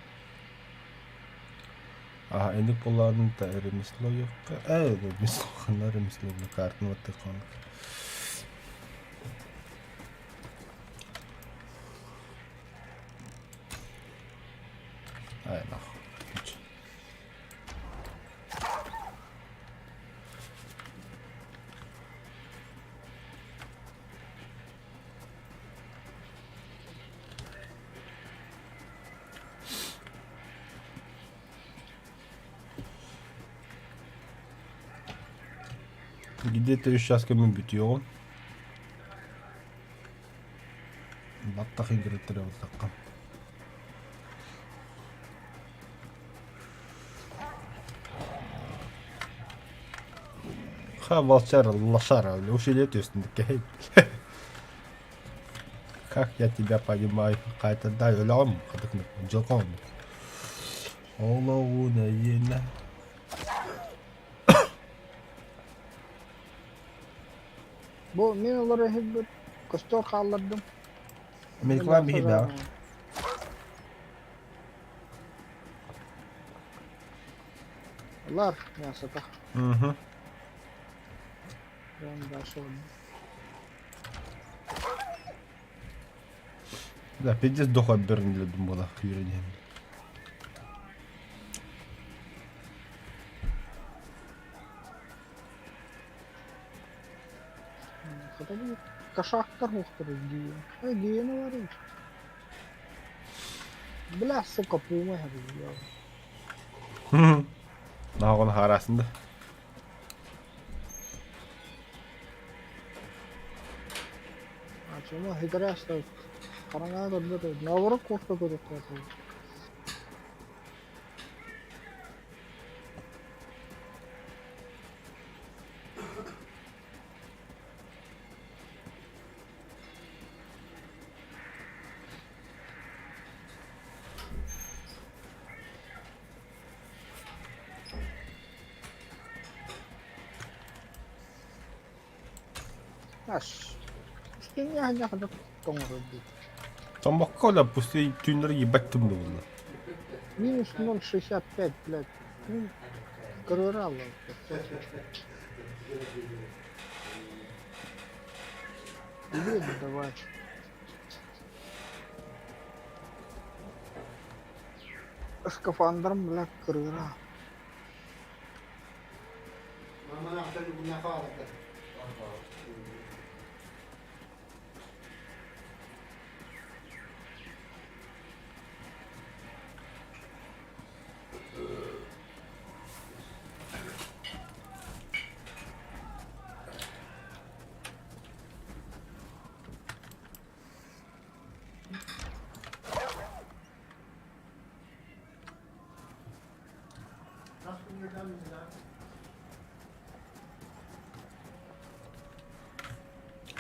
Ага, эник булаанын та ремесло юкка. Э, ремесло, хана ремесло бля, картын вот такон. Ай, нахуй. Где-то үс чааска мин бүтүөҕүм. Баттах игрыттары ыллахха. Ха, волчара, лошара, усилие түстүн Как я тебя понимаю, какая-то да, лям, дьолком. Олоҕун эйиэнэ. Бу мин олору иһиппит костер хааллардым. Америкалаан биһи Лар мясота. Угу. Да, пиздец дохуя бернили думала, юридием. Кошактар мухтар дии. Гиена варить. Бля, сука, пума я. Нааҕын хаарасында. А чему играешь-то? Хараҥа көрбөт, наоборот куопта көрүөхтээх. Ас. Тоҥорор дии. Томмокко да пусти түүннэри ебать тымныы Минус 0,65, блядь. Ну, кырыыралла. Иди давай. Скафандром, бля, кырыыра.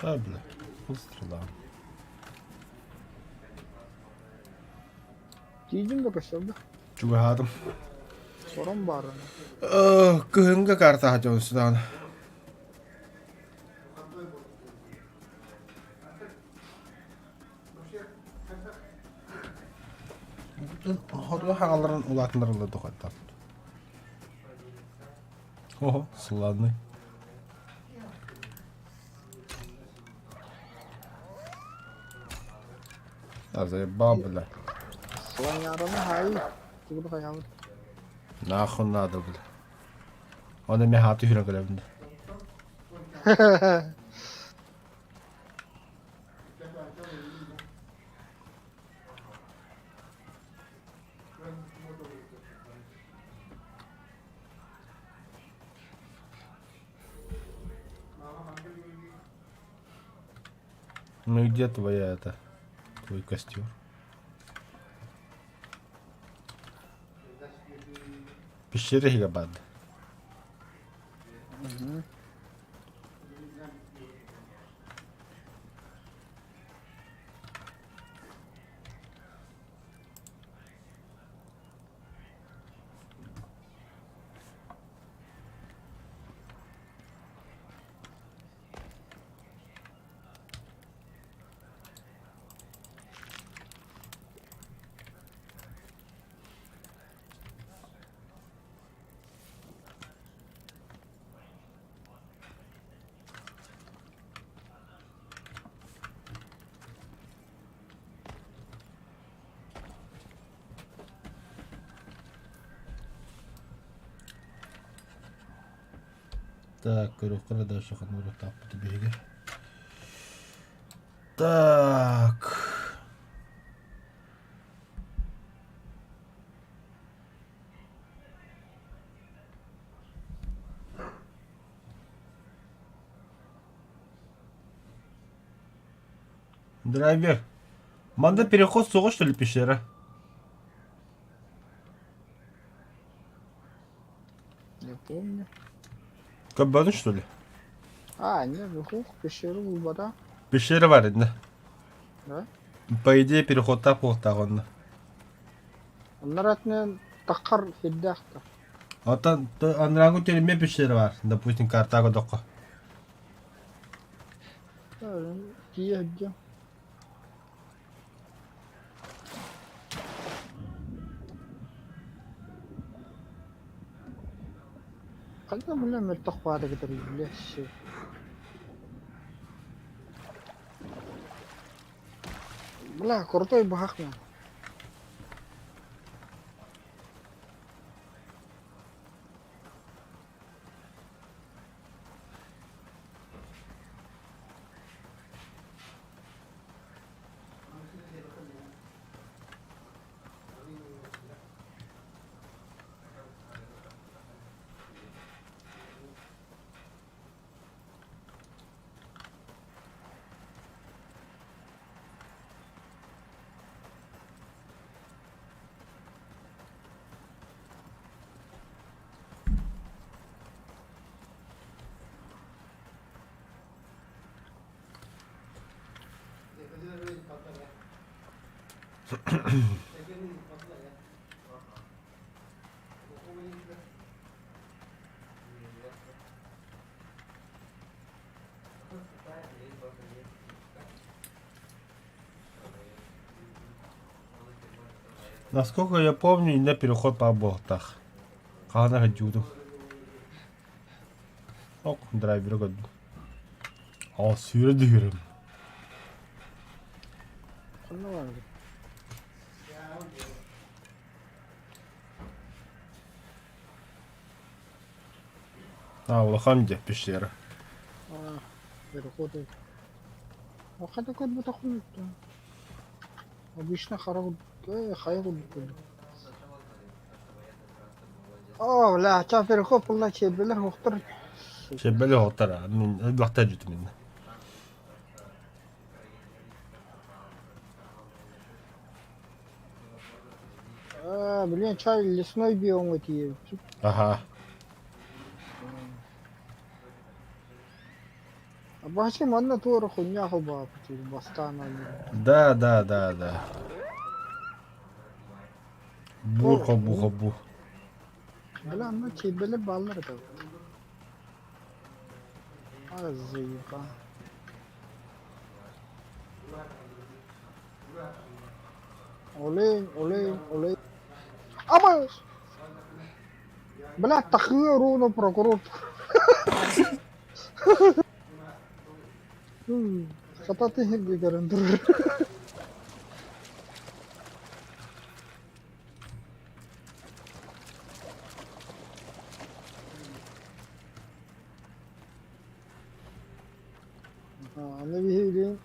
А, бля, бұл стрела. Тиийдим да көстөр да. Чугаһаатым. Сором баарына. Кыһыҥҥы картаҕа дьон сытаҕына. Хоту хаҥаларын улаатыннарыллар дохуоттар. Ого, сылааннай. А заебал, бля. Слоняраны хаайыы. Тугу хайаабыт. Нахуй надо, бля. Оны мен хааты хүрэн кэлэбин. Ну и где твоя это, твой костер? Пещера иһигэр Мгм. Так, көрүөххэ эрэ дальше ханна тааппыты биһиги. Так. Драйвер. Манда переход суоҕа что ли пещера? Не помню. Кабаны что ли? А, не, выхух, пещеру булбата. Пещера бар инде. Да? По идее переходтаах буолуохтаах онно. Оннор таххар сирдээхтэр. Оттон анарааҥҥы тюрьме пещера бар, допустим, картаҕа көрдөххө. Тиийэ сылдьыам. Ханна бile мөлтөх баара кытары бile Бля, крутой баһах мен. Насколько я помню, иннэ переход баар буолуохтаах. Хаһан эрэ дьуудум. Ок, драйверы көрдүм. Оо, сүүрэ түһүрүм. Ханна баарый? А, улахан дьэ пещера. А, переход. Хата көрбөтөхпүн Обычно хара хайа курдук көрдүм. Оо, бля, ча переход буолла чиэрбэлэр уохтар. Чиэрбэлэр уохтар мин элбэхтэ дьүтүм иннэ. А, блин, чай лесной биомҥа тиийэбит. Аха. Вообще манна туора хуйня холбооппут бастаан Да, да, да, да. Буур холбуу холбуу. Бля, ну киирбэлэр бааллар этэ. А, заеба. Олень, олень, олень. Ама! Бля, тахыы руну прокурор. Хататы көрөн турар. Аны биһиги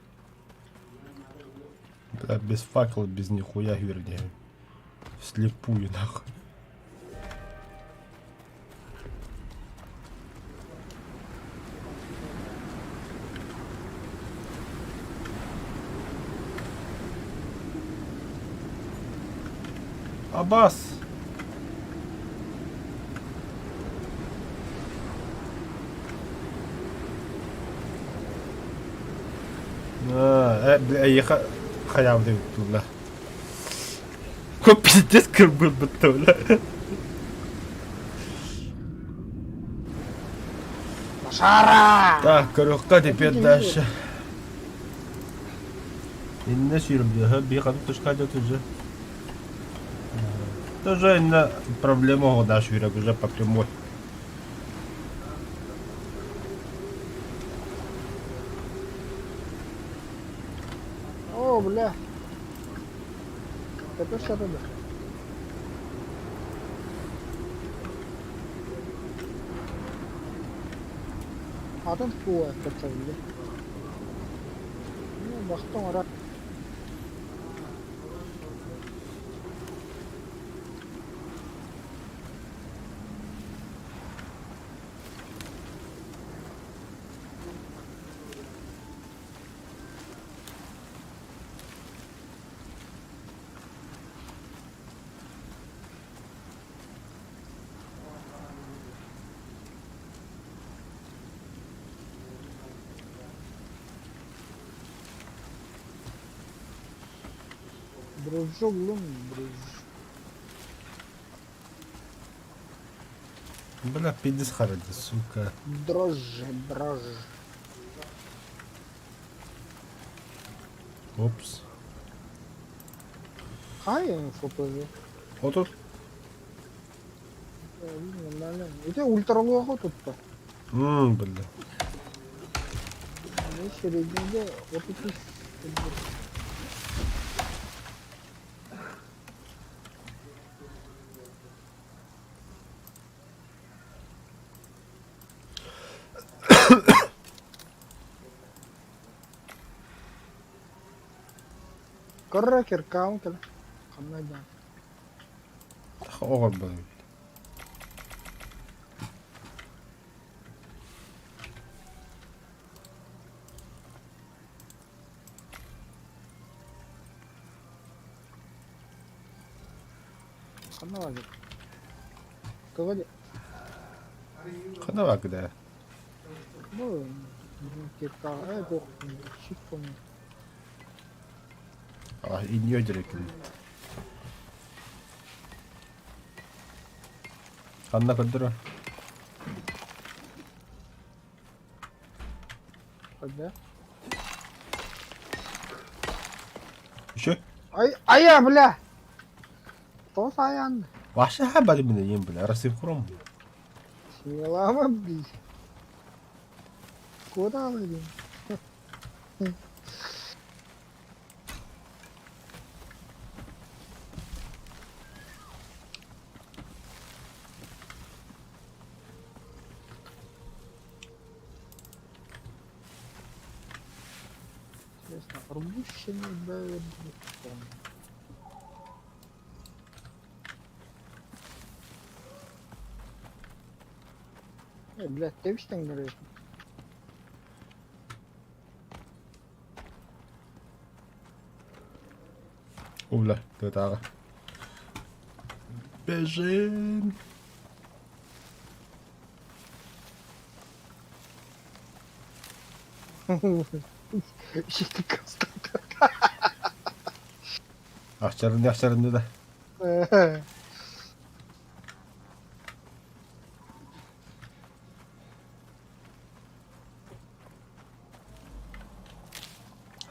Бля, без факела, без нихуя, вернее. Вслепую, нахуй. Абас! Эйиэхэ хайаабыт эбит бля. Пиздец кырбырбытта бля. Шара! Так, көрүөххэ теперь дальше. Иннэ сүүрүм дии, биир ханнык тушка идет уже. Тоже инна проблема оҕо сүүрэг уже по прямой. О, бля. Это что тогда? Атын туа кэпсэллэ. Бахта оҥорор. Дружок, друж. Бля, пиздец харады, сука. Дрожжи, дрожжи. Опс. Хай ФПЗ. Отут. Ити ультралуоҕа тутта. Бля. Серединде 33. Көрө киркаун кэлэ. Ханна да. Оҕор бу. Ханна бар. Тоҕо де. Ханна бар кыда? Бу кирка э бу щит помню. А, иньё дирекин. Ханна көрдөрө? Ханна? Еще? Ай, ая, бля! Тоҕо саайан? Вообще хабары мин ем, бля, рассыпкуром. Смелама, блядь. Куда вы? Интересно, рвущими Бэверли. Э, блядь, ты говоришь? О, бля, тыатааҕа. Бежим. Ахчарынды, ахчарынды да.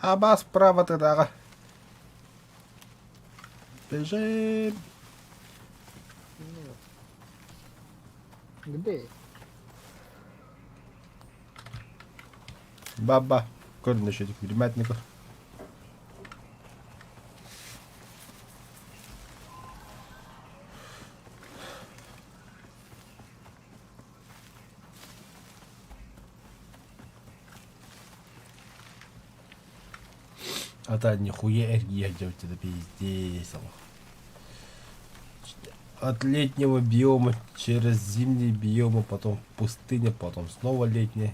Аба справа тыдаҕа. Бежим. Где? Баба. Көрүнүшү билимэтник. А та нихуя эргийэр дьэ пиздец. От летнего биома через зимний биом, а потом пустыня, потом снова летний.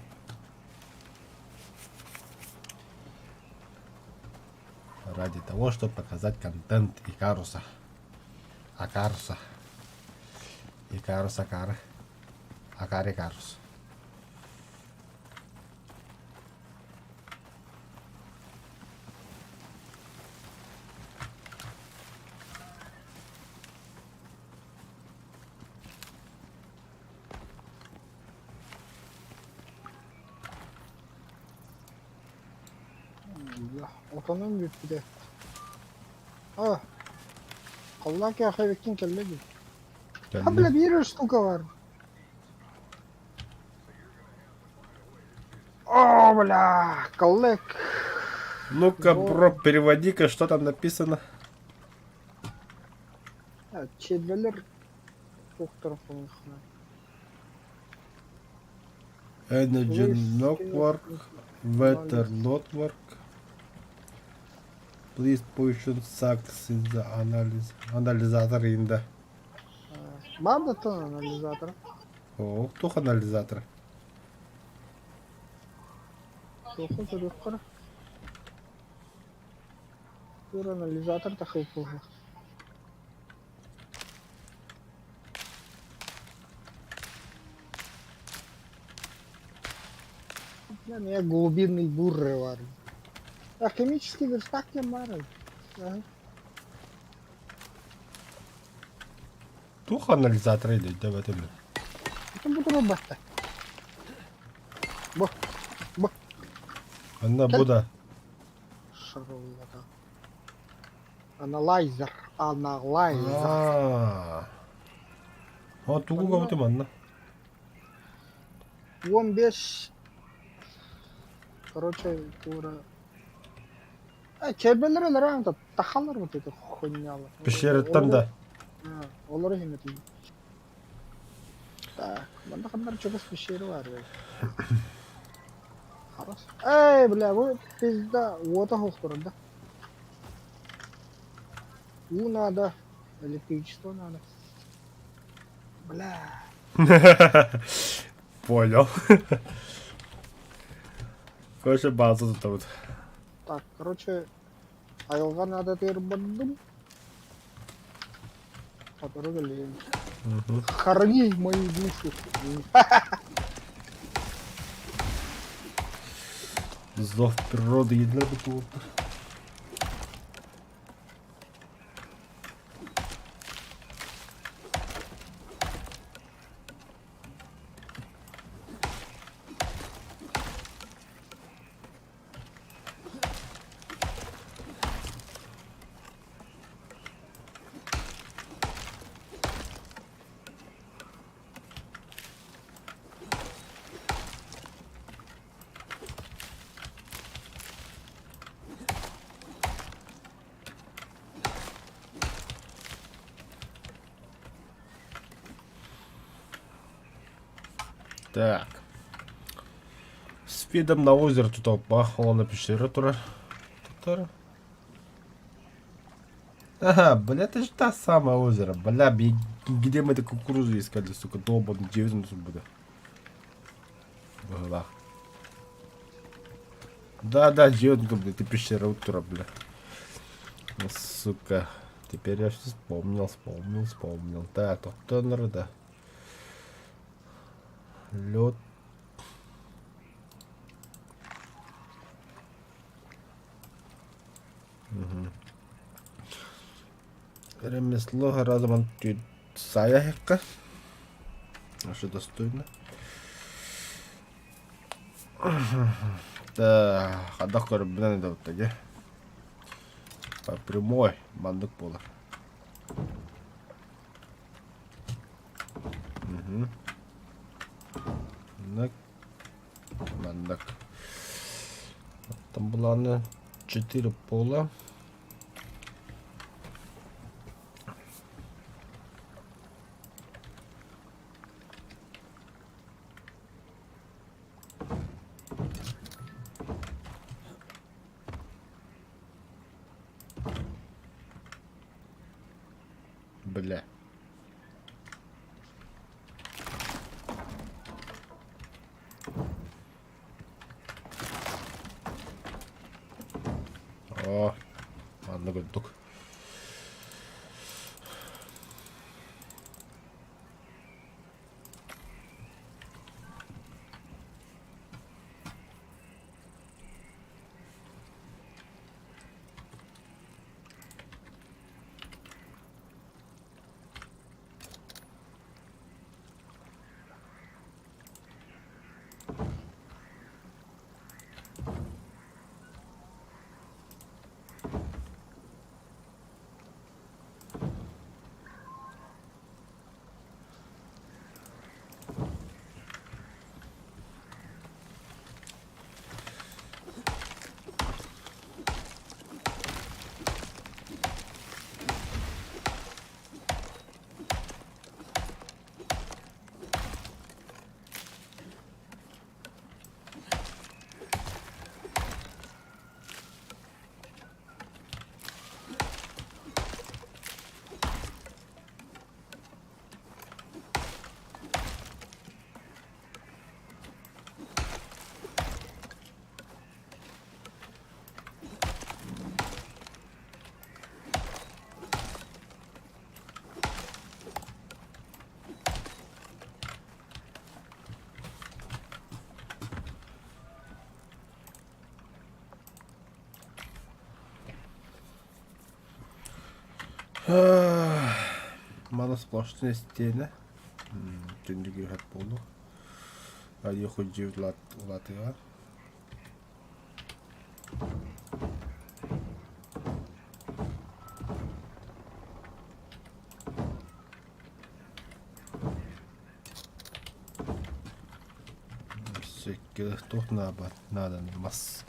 Ради того, чтобы показать контент Икаруса. Акаруса. Икарус Акара. Акар Икарус. Отонум бүппүтэ. А, халлаан кээхэбиккин кэллэ дии. А, бля, биир штука бар. О, бля, коллег. Ну-ка, бро, переводи-ка, что там написано. Чедвелер туохтара хомуйхана. Energy Network, Weather Network. Please position sucks in the analyze, анализатор in the. Баар да тон анализатор. О, туох анализатор? Туоху көрүөххэ Тур анализатор тахыппыһа. Бля, меня глубинный бурры бар. Алхимический верстак диэн баар Ага. Туох анализатор или өйдөөбөтүм. Итин бу турар Бу. Бу. Анна бу да. Шарыллата. Аналайзер. Аналайзер. Аа. О, тугу көбүтүм анна? 15 Короче, тура. А, чебелер өлөрөм да тахалар вот это хуйнялар. Пещераттан да. Олору химетин. Так, манна ханнар чугас пещера бар. Харас. Эй, бля, бу пизда уота хохторун да. Уу надо, электричество надо. Бля. Понял. Короче, база тут вот. Так, короче, айылҕа наадатыгар бардым. Сотору кэлиэм. Храни мою душу. Зов природы единер бутылка. Так. С видом на озеро тут опахало пещера тура. Тура. Ага, бля, это же та самое озеро. Бля, где мы эту кукурузу искали, сука, долбанный девизм будет. В Да, да, девятка, бля, ты пещера утра, бля. Ну, сука. Теперь я все вспомнил, вспомнил, вспомнил. Так, тоқтоныр да. Лед. Угу. Ремесло разом саяхка. А что достойно? Да, хадах көрбүнэн да По прямой маннык буолар. Угу. Маннык. Маннык. Там была 4 пола. Бля. О, манна курдук. Маны сплошные стены. Түндүгү хөп буолу. Радио улатыга. Туох наада мас.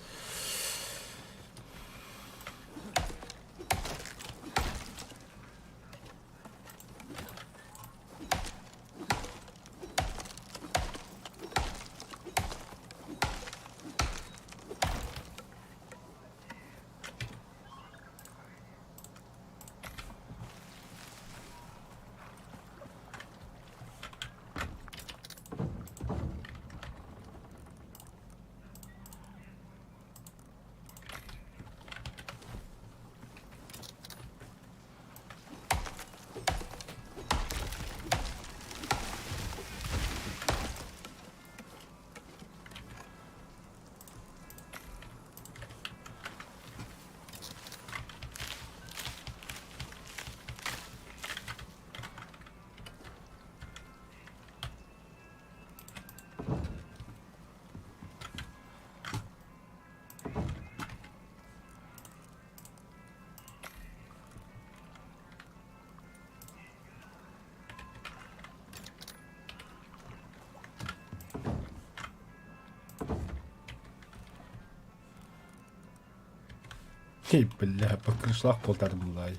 Эй, бля, по крышлах полтармлай.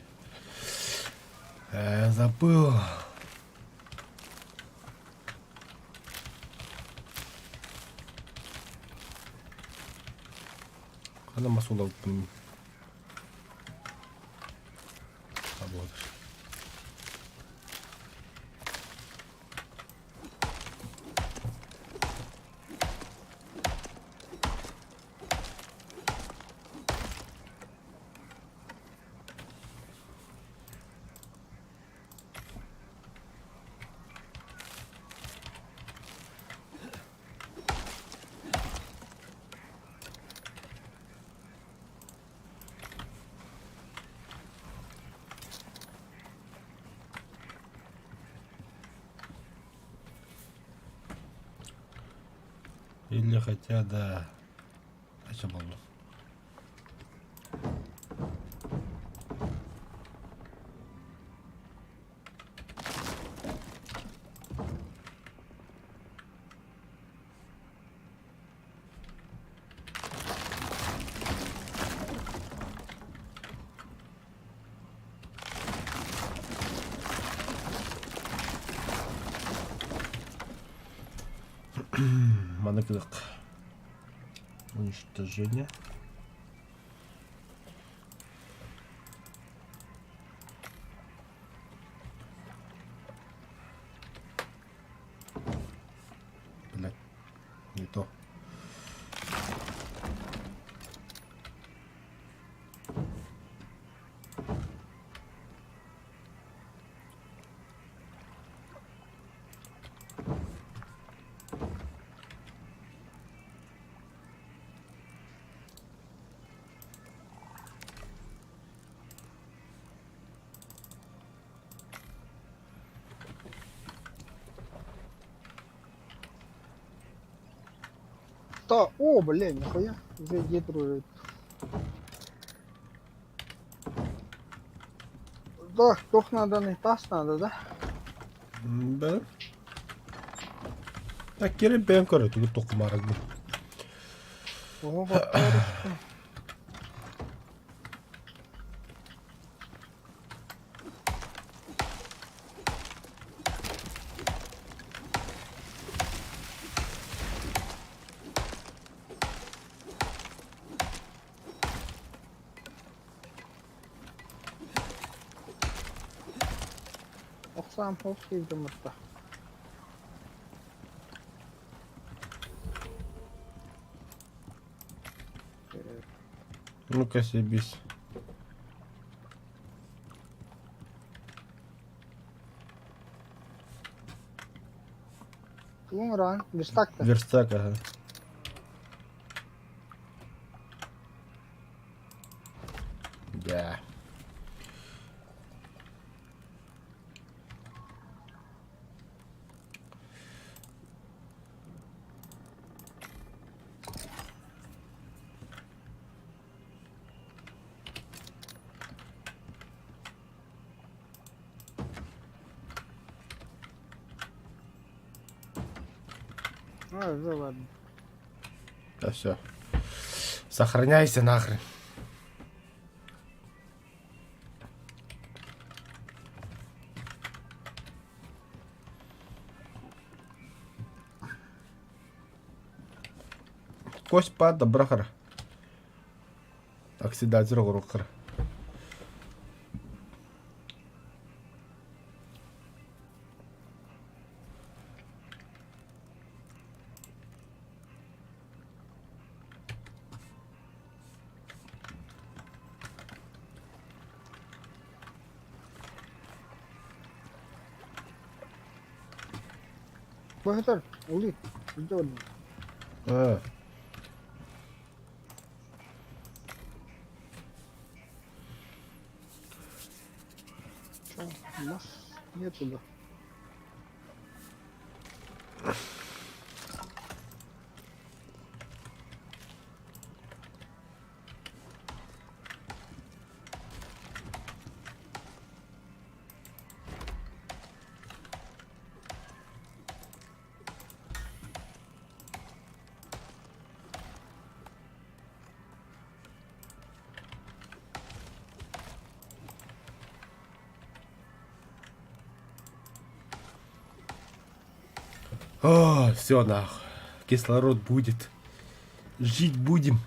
Забыл. Хана масулалпын. Вот. Или хотя да. Ача буоллум. Маны кылык. Уничтожение. Блядь, не то. Да, о, блин, нихуя. Уже гидру. Да, тох надо, не тас надо, да? Да. Так кирин бэйэм көрө тугу токумарыгын. Ого, хорошо. Охсаам хос киирдим мытта. Ну-ка, себись. Туҥураан, верстак-то. Верстак, ага. Да. А, да ладно. Да все. Сохраняйся нахрен. Кость пада брахара. Оксидатор оҕуруоххара. Баһытар, улый, илдьэ барда. Аа. Чё, нас нету да. О, все нахуй. Кислород будет. Жить будем.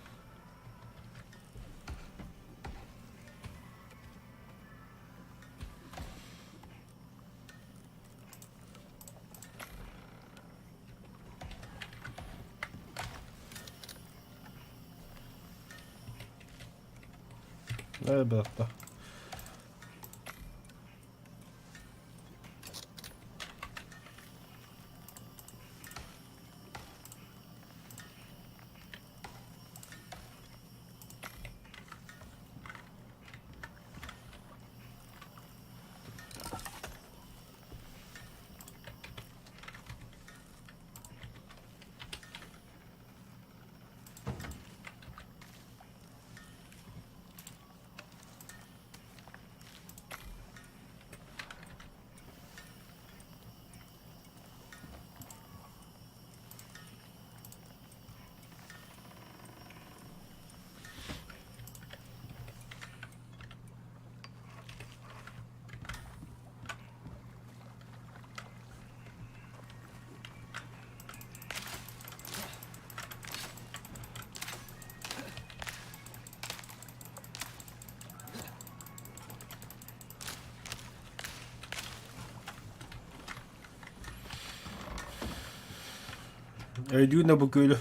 Ээ, Өйдүүн да бу күөлү.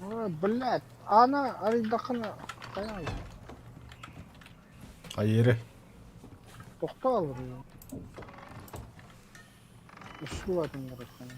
Ой, блядь, ана арыйдаххына хайаан Хайыыры. тохтоо олоруйуҥ. Үссү улаатыннарыаххын.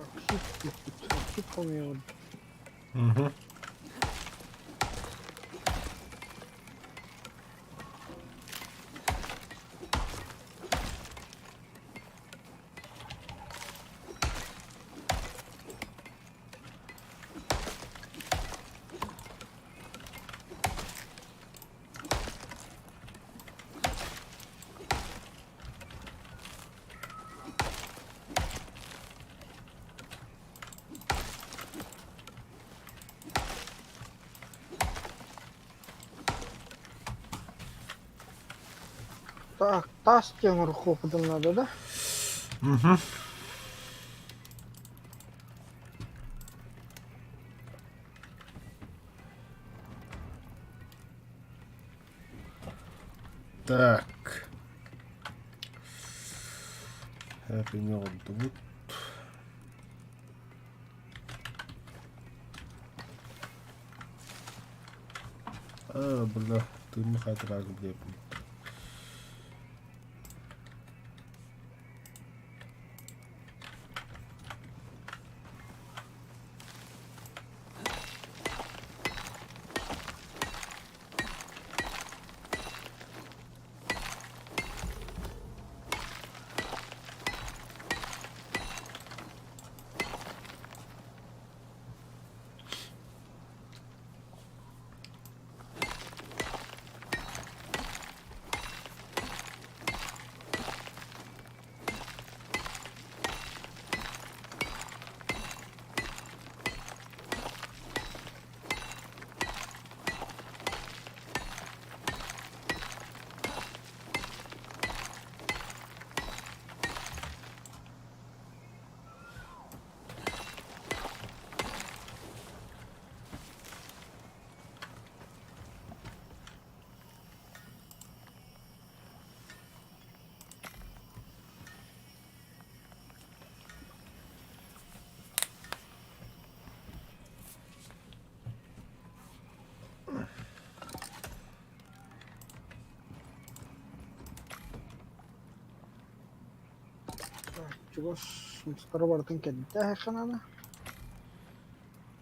Архив диэппит. Архив хомуйабын. Мгм. Так, таас диэн оҥоруохпутун наада да? Мгм. Так. Хэппини оҕордубут. Аа, бля, тыыммы хаатыраагы билэбин. Чугас мустары барытын кэлбитэ ханана.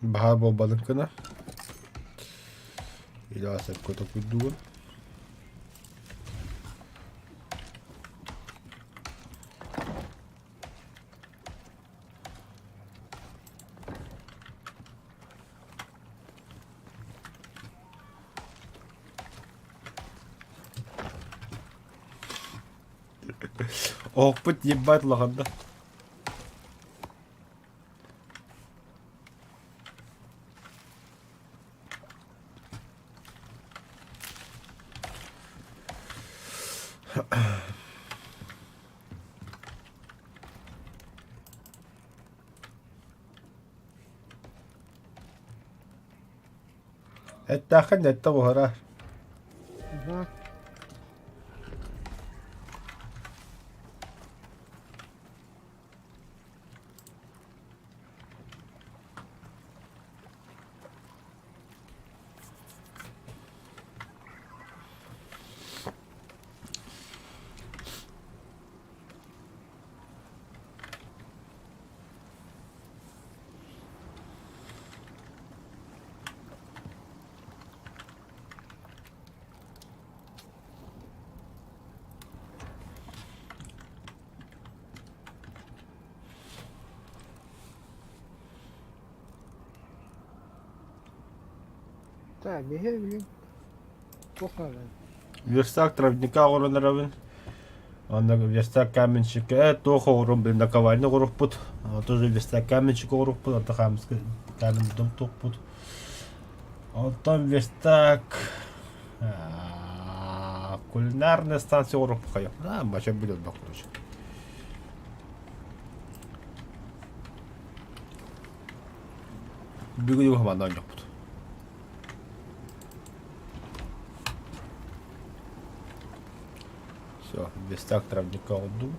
Баһаар буолбатын гына. Илэ сөпкө токуйдугун. Оһохпут ебать улахан да. Эттээххин эттэ буһара. Так, биһи билин туох наада? Верстак травника оҥорон эрэбин. Онно верстак каменщика э туох оҥорон блин наковальня оҥоруохпут. Тоже верстак каменщик оҥоруохпут, онто хаамыска камень туохпут. Онтон верстак кулинарная станция оҥоруохпут хайа. А, бача билэр короче. Бүгүн уһаманна оонньохпут. Все, верстак травника оҥордум.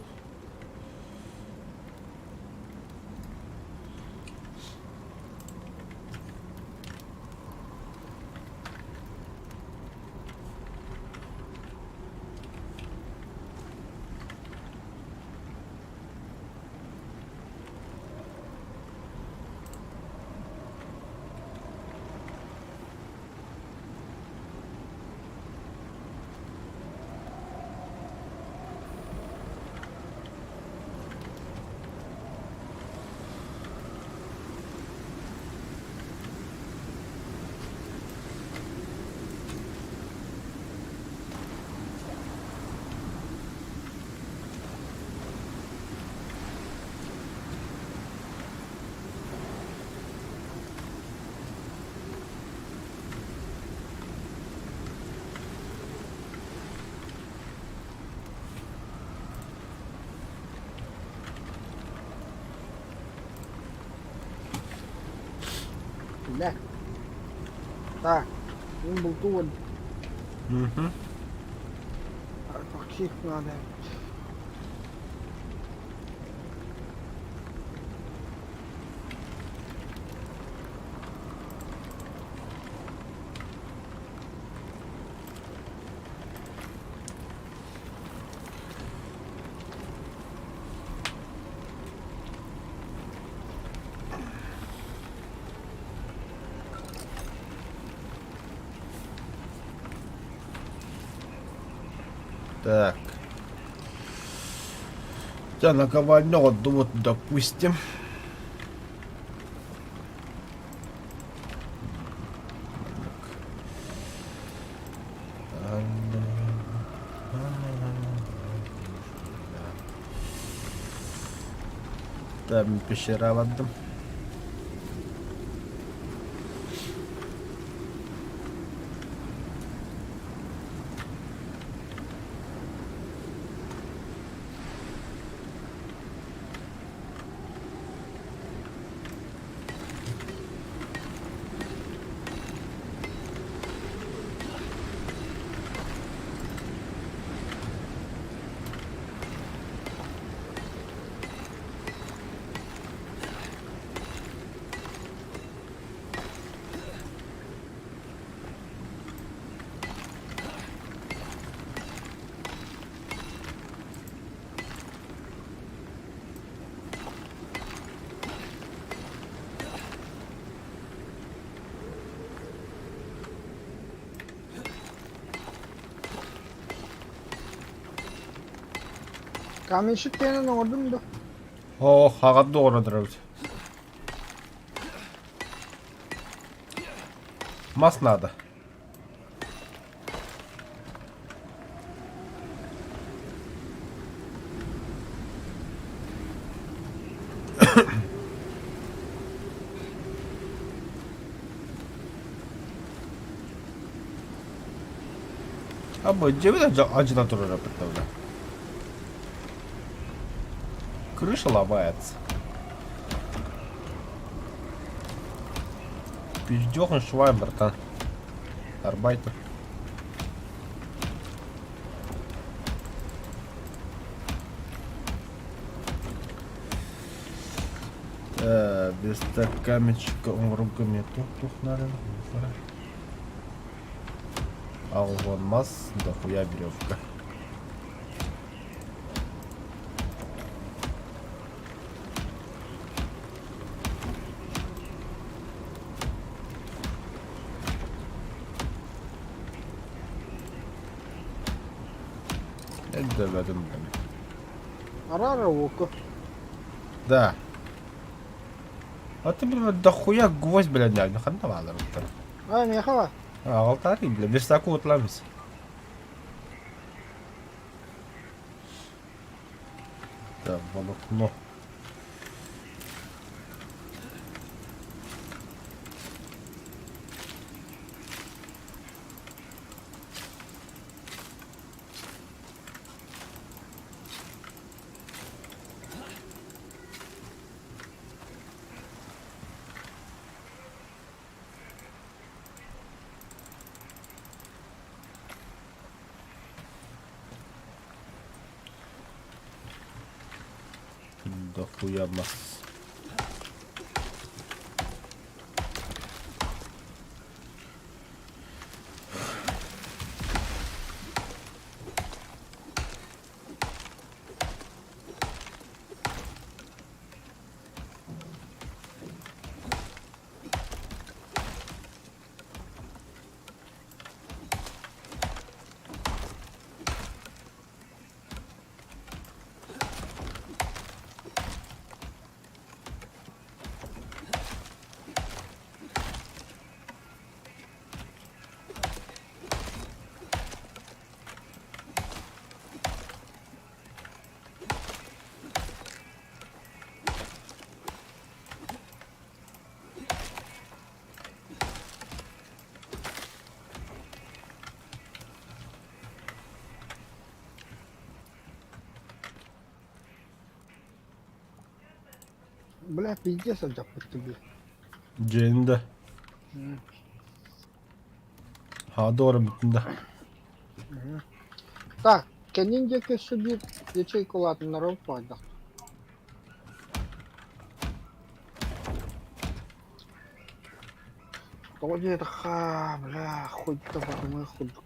Бля. Так, мин бултуу Мгм. Такси надо. Так. Дьэ, наковальня оҕордубут, допустим. Там пещера бардым. Каменщик диэнин оҥордум дуо? Оо, хаҕат доҕородоробут. Мас надо. А бу дьиэбит адьына турар эппиттэ Крыша ломается. Пиздёхын швай, братан. Арбайтер. Без стаканчика оҥорорго эмиэ туох наада Алгон мас, дохуя веревка. Өйдөөбөтүм Арара уоку. Да. А ты, блин, дохуя гвоздь, блядь, не ханна баалар А, миэхэ ба? Аҕалтаары, бля, верстаку утламыс. Так, волокно. Дохуя мас. Бля, пиздец алдьаппыт бля. Дьиэни да. Ха, doğru да. Так. Кэннин диэки өссө биир ячейка улаатыннарар буолбатах. Тоҕо диэтэххэ, бля, хоть да барымыах курдук.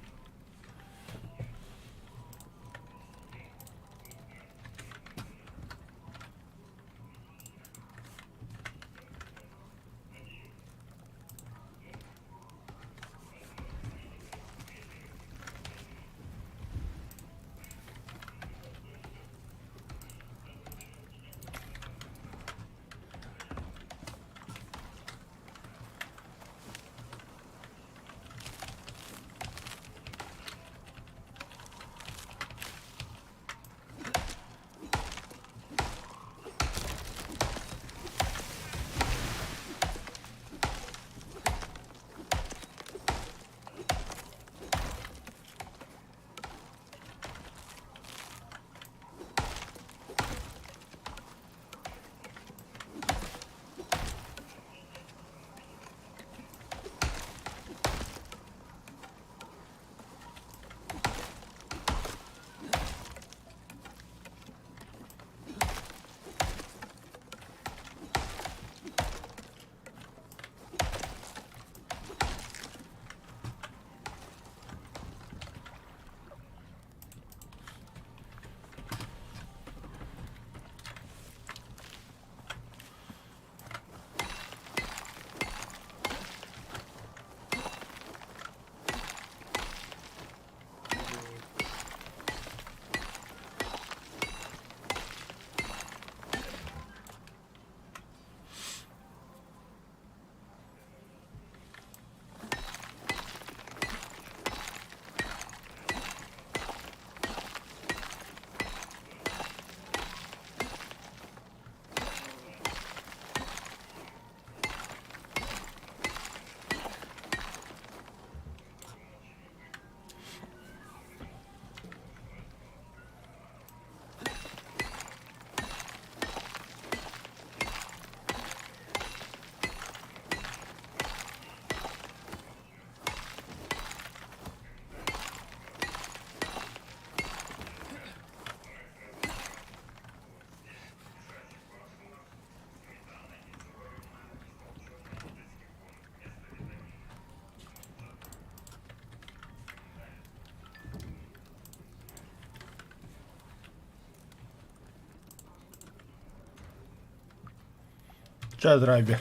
Ча, драйвер.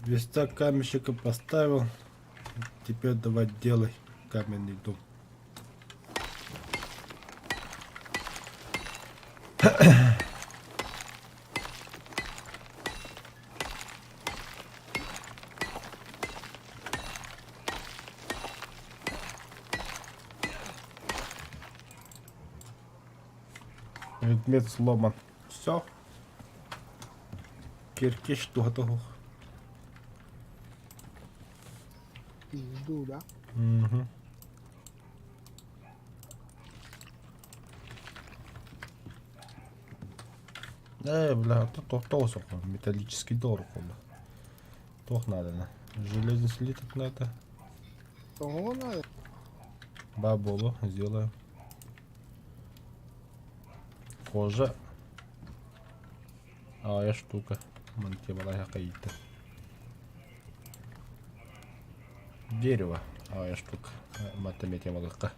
Верстак каменщика поставил. Теперь давай делай каменный дом. Предмет сломан. Все. Киркиш туһата Пизду, да? Угу. Э, бля, тут тоҕус металлический дорог. Туох надо? Железный слиток надо. Тоҕо надо? Баболу сделаем. Кожа. А, я штука. Мантибалая какая-то. Дерево. А, я штука. Математика.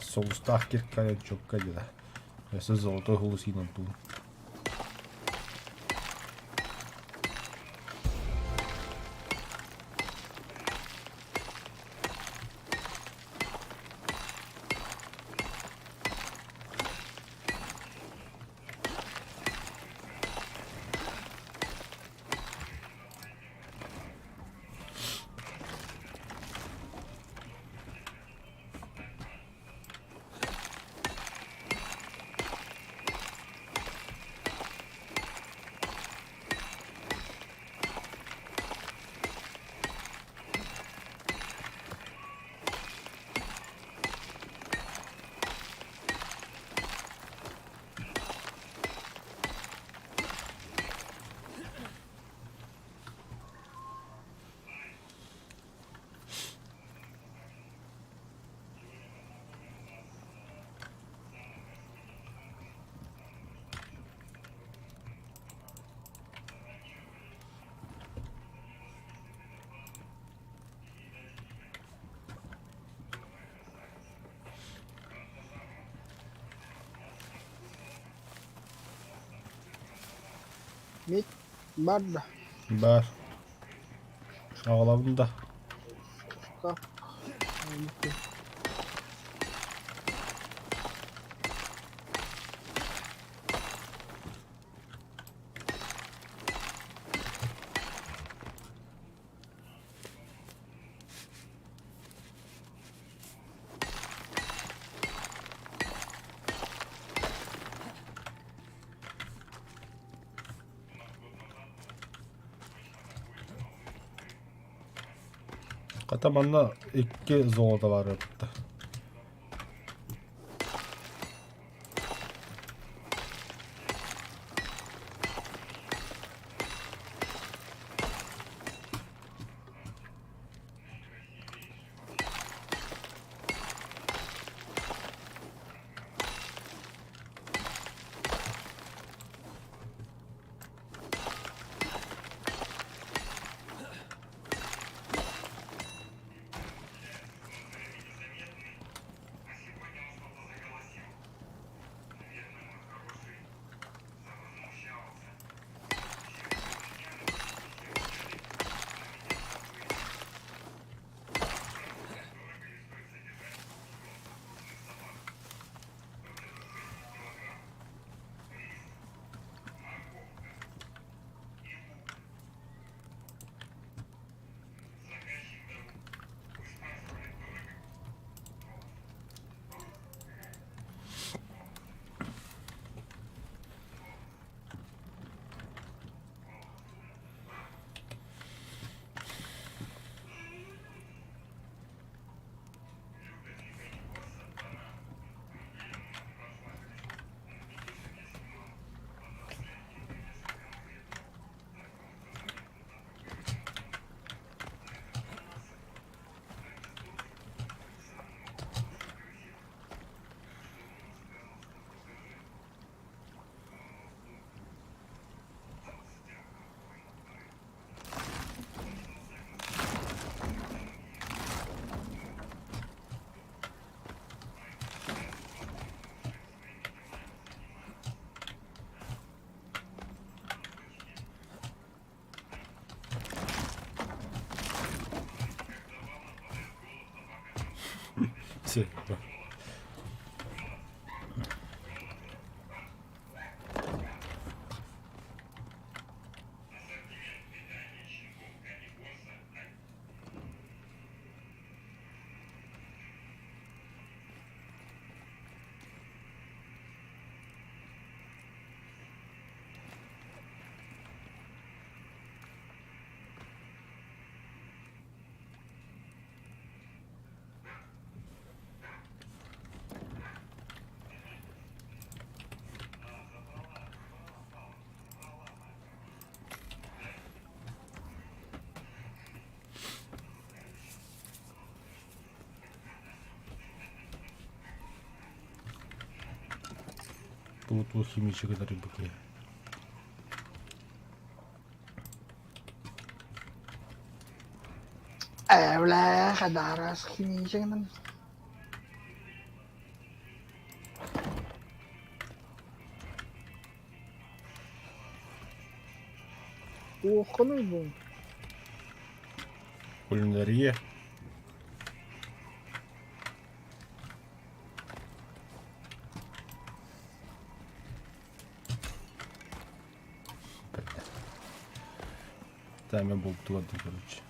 Соустаах киркайан чокка дела. Өссө золотой холусинан туун. Мит бар да? Бар. Аҕалабын да. Как? Хата манна икки золото баар эбит. Тугу химичи кытары бу Ээ, бля, хадарас химичигинэн. Туоххунуй бу? Кулинария. Тайме бултуладым, короче.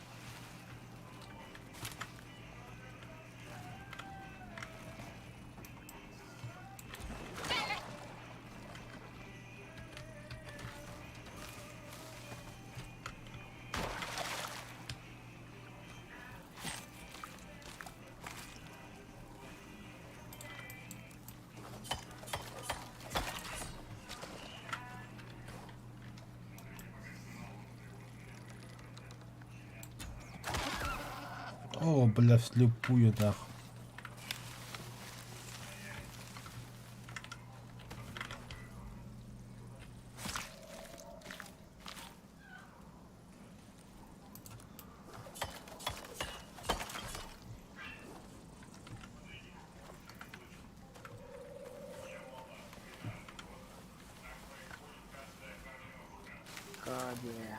О, бля, вслепую нахуй. Бля.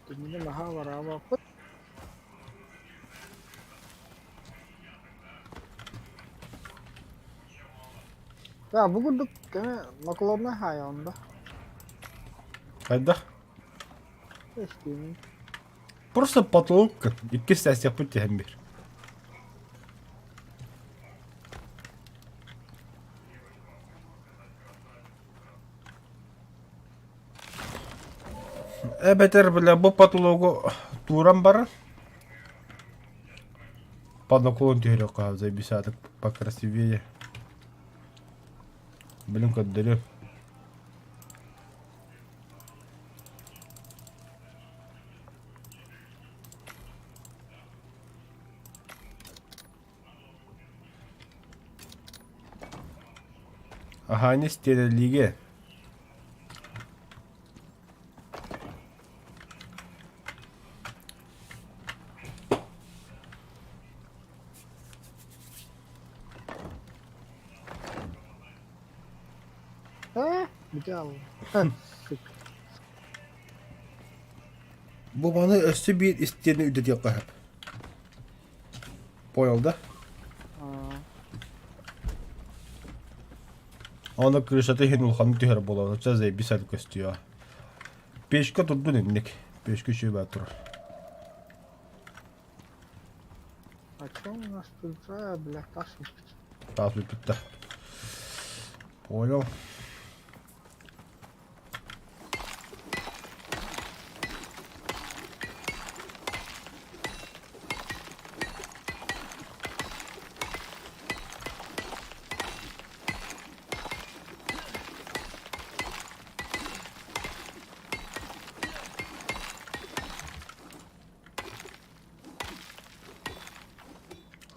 Кинини наһаа бараабаппыт. Да, бу курдук кэмэ наклоннай хаайаҕын да? Хайдах? Эстиэмин. Просто потолок иккис сээстиэхпит түһэн биэр. Эбэтэр бля бу потологу тууран баран под наклон түһэриэххэ заебись покрасивее. Блин көрдөрүөм. Аһаани истиэнэлиигэ. Ээ, бүтэ Сука. Бу маны өссө биир истиэнэ үрдэтиэххэ сөп. Понял, да? Аны крышата иһин улаханнык түһэр буолар, оччо заебись көстүө. Печка турдун инник. Печка үчүгэй турар. А чё у нас тут за, бля, тас Таас бүппүттэ. Понял.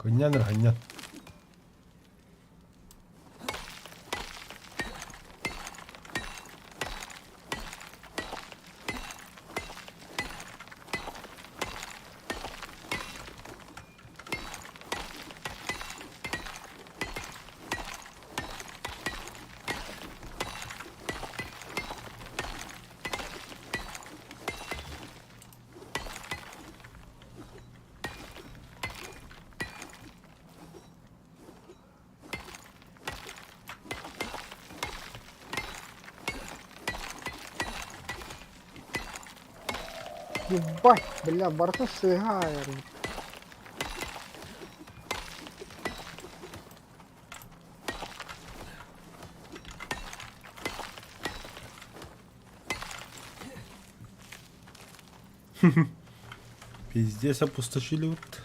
Хынньан хынньан. Ебать, бля, барыта сыыһа аайарбыт. Пиздец опустошили вот.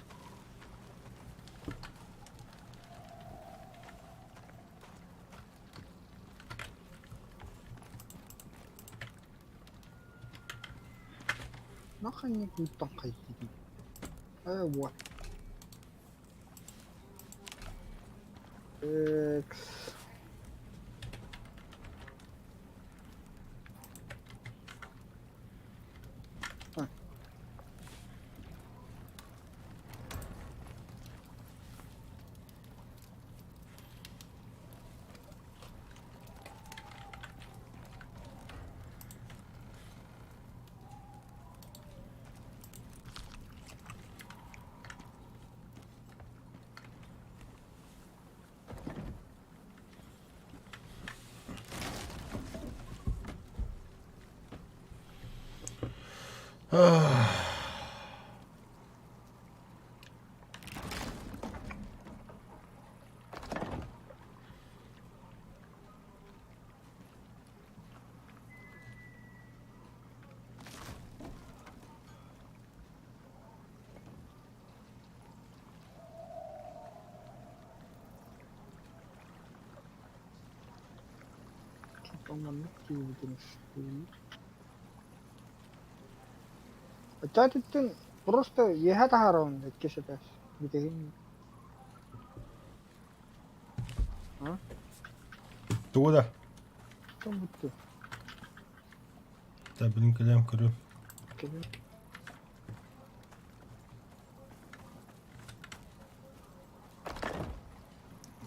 Нахуй не куйтан хайдии. Э, вот. Экс. Маннык тиийбитин Ыччат просто үөһэ таһаарабын иккис этээс бүтэһин А? Тугу да? Там бүттү. Да, блин, кэлэм көрүм. Кэлин.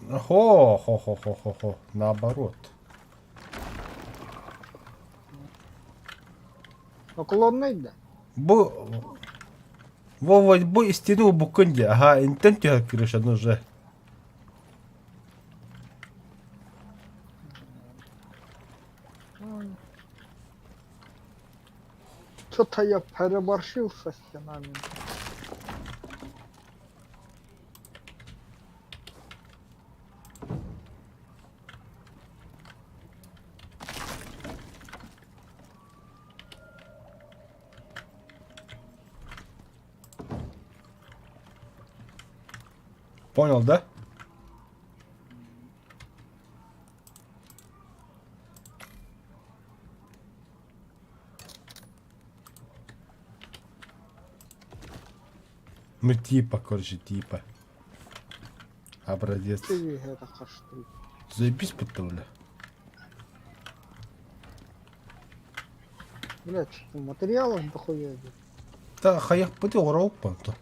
Хо, хо, хо, хо, хо, хо. Наоборот. Поклонный да? Бу Вова, бу истини убуккун дии. Аха, интен түһэр крышаны уже. Что-то я переборщил со стенами. Понял, да? Ну типа, короче, типа. Образец. Это хашты. Заебись подтавля. Блять, что материалов дохуя. Да, хаях пути то.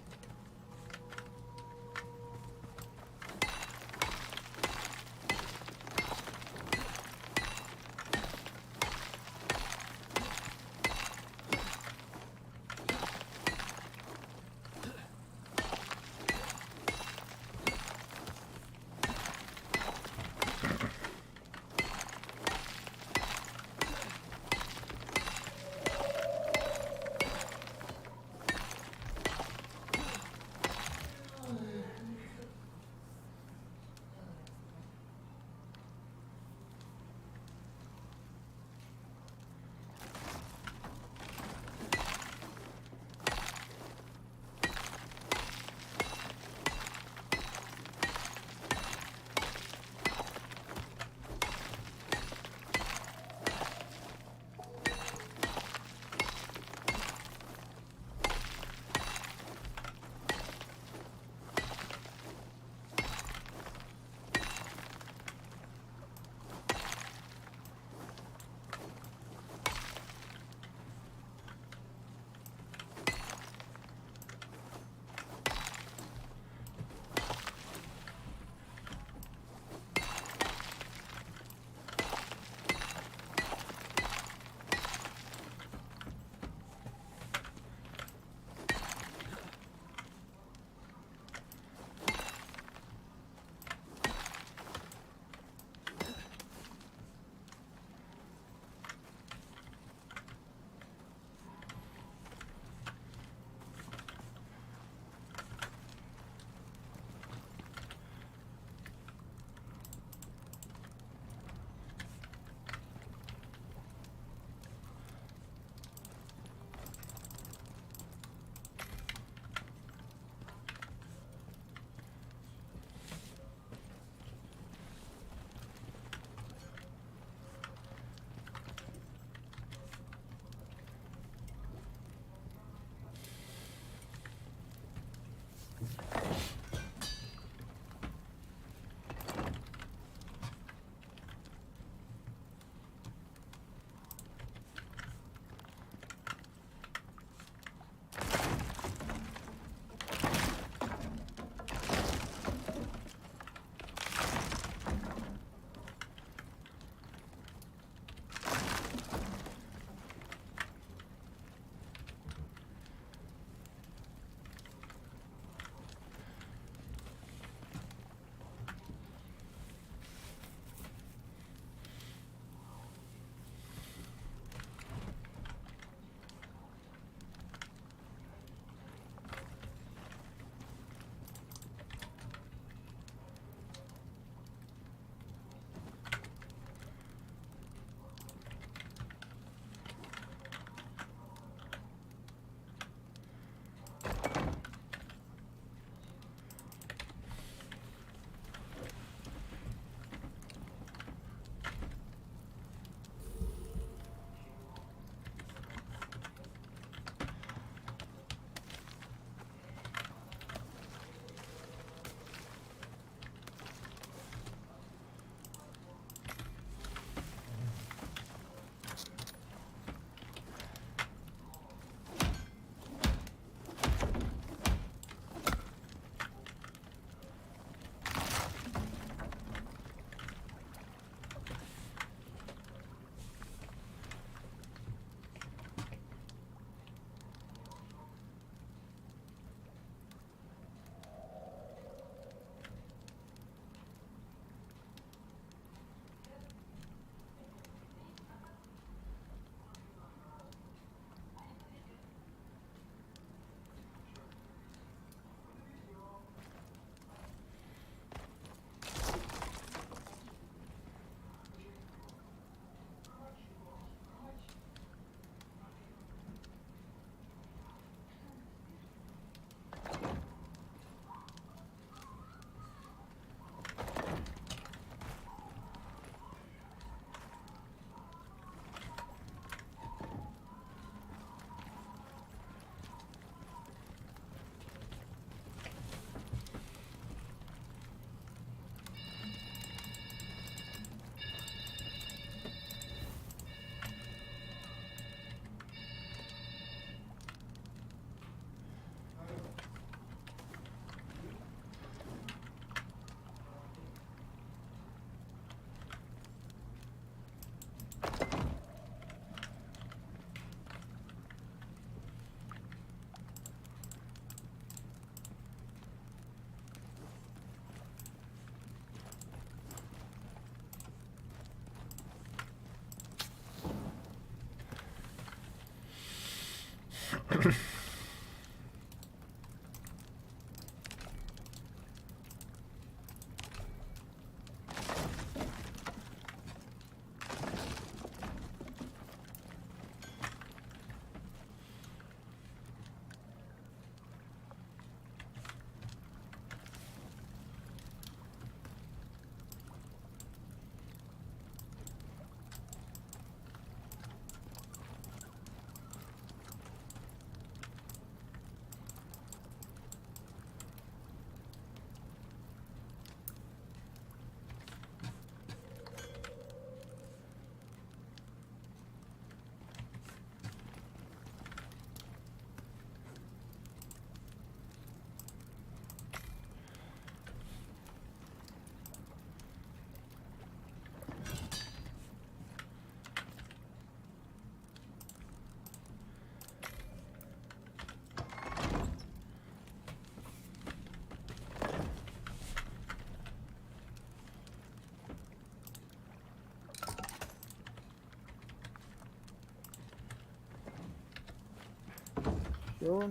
Всё,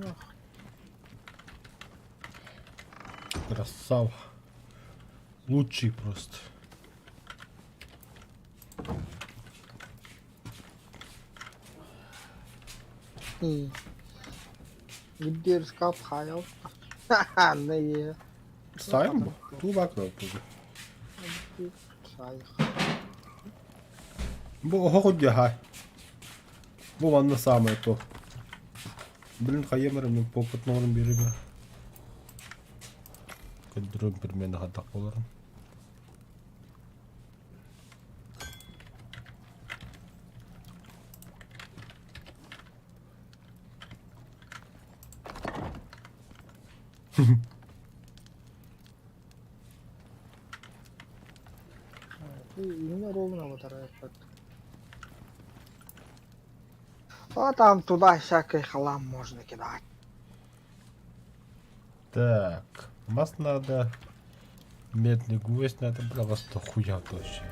Красава. Лучший просто. Где шкаф хаял? Не. Сайын бу. Туу бак да. Сайх. Бу оһох дьаһай. Бу манна самое то. Блин, хайымарым мен попыт норум береме. Көндүрүм примерно хадак боларым. Именно ровно вот так. А там туда всякий хлам можно кидать. Так, мас надо. Медный гвоздь надо, бля, вас то хуя вообще.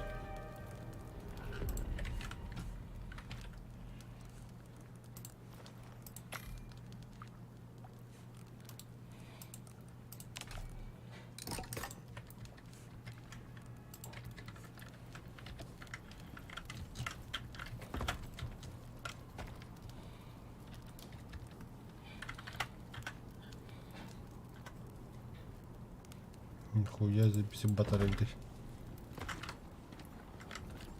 Нихуя записи батарейки.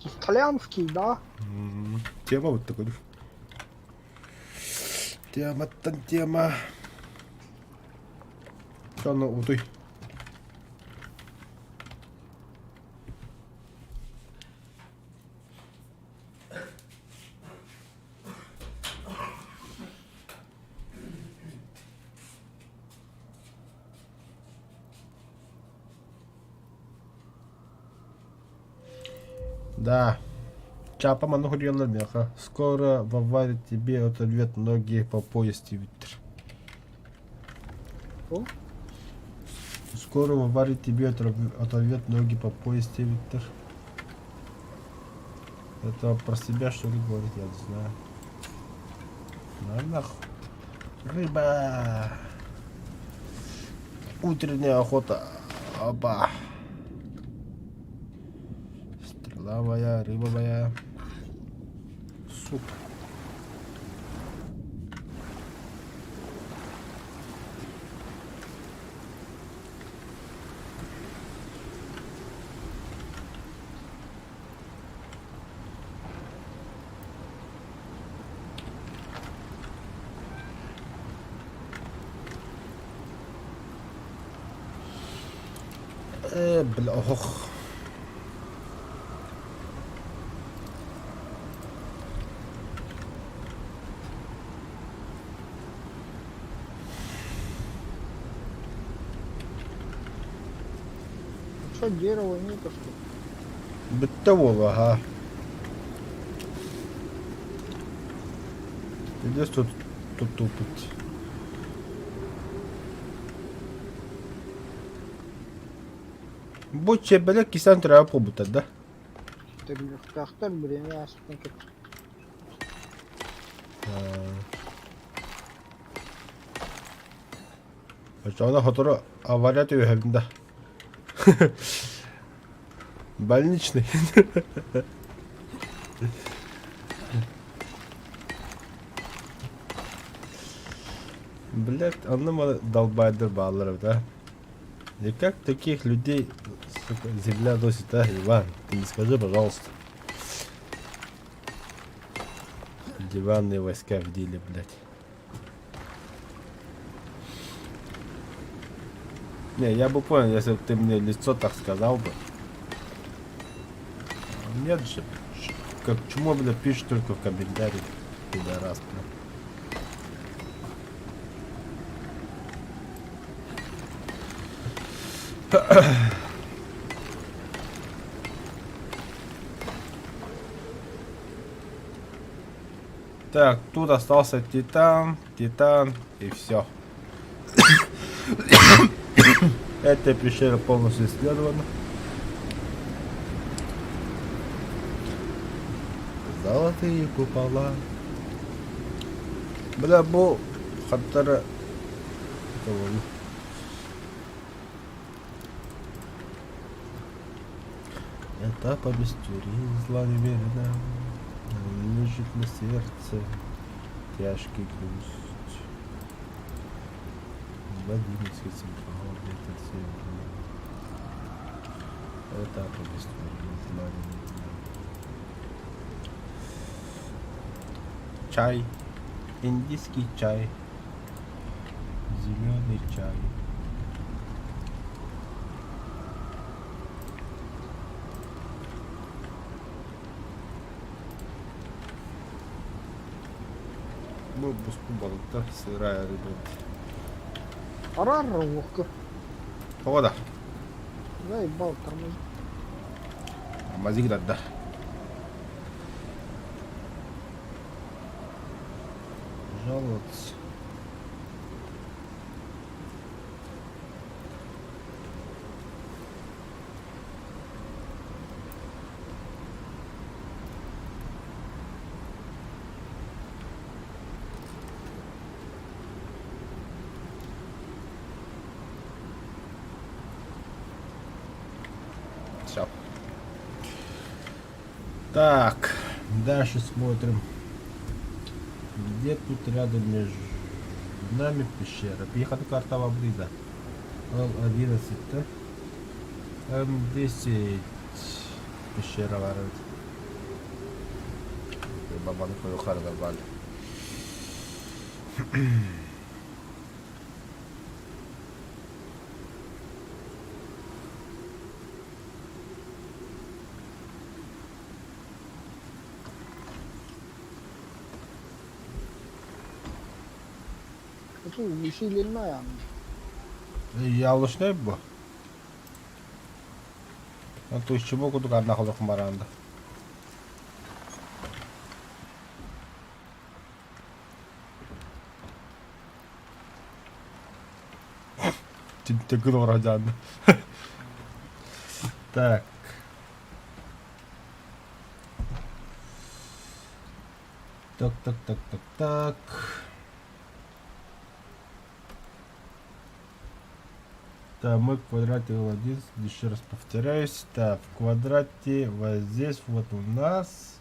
Итальянский, да? Тема вот такой. Тема тема. Все, ну, утуй. Да. Чапа манухурьяла меха. Скоро в аварии тебе оторвет ноги по пояс ветер. Что? Скоро в аварии тебе оторвет ноги по пояс ветер. Это про себя что ли говорит, я не знаю. На нахуй. Рыба. Утренняя охота. Опа. Стрела моя, рыба моя. Сука. Бля, ох. Что, дерево нету, что ли? Бүттэ буолла, ага. Здесь тут тупит. Бу чебеле кисэн төрөөп буолбуттар да? Төрүөхтөөхтөр бириэмэ ааспытын кытта. Оччоҕуна сотору авария түбэһэбин да. Больничный. Блять, онно маны долбайдар бааллар эбит а. И как таких людей, сука, земля носит, а, Иван? Ты не скажи, пожалуйста. Диванные войска в деле, блядь. Не, я бы понял, если бы ты мне лицо так сказал бы. Нет же. Как чмо, бля, пишешь только в комментариях, пидорас, бля. Так, тут остался титан, титан и все. Эта пещера полностью исследована. Золотые купола. Бля, бу Хаттара Это повесть зла немерено, лежит на сердце тяжкий грусть. Владимирский централ, ветер северный. Это повесть зла немерено. Чай. Индийский чай. Зеленый чай. Бу буспут балыктар сырая рыба. Арар уокка. Тоҕо да? Заебал тормози. Мазик да. Жаловаться. Все. Так, дальше смотрим. Где тут рядом между нами пещера? Приехала карта Вабрида. Л11, да? М10 пещера var evet. Babanı koy yukarıda bari. Усиленно ayağını. Ялыш не bu? А то из чего кудук одна холох маранда. Тегыл вроде. Так. Так, так, так, так, так. Так, мы в квадрате L1, еще раз повторяюсь. Так, в квадрате вот здесь вот у нас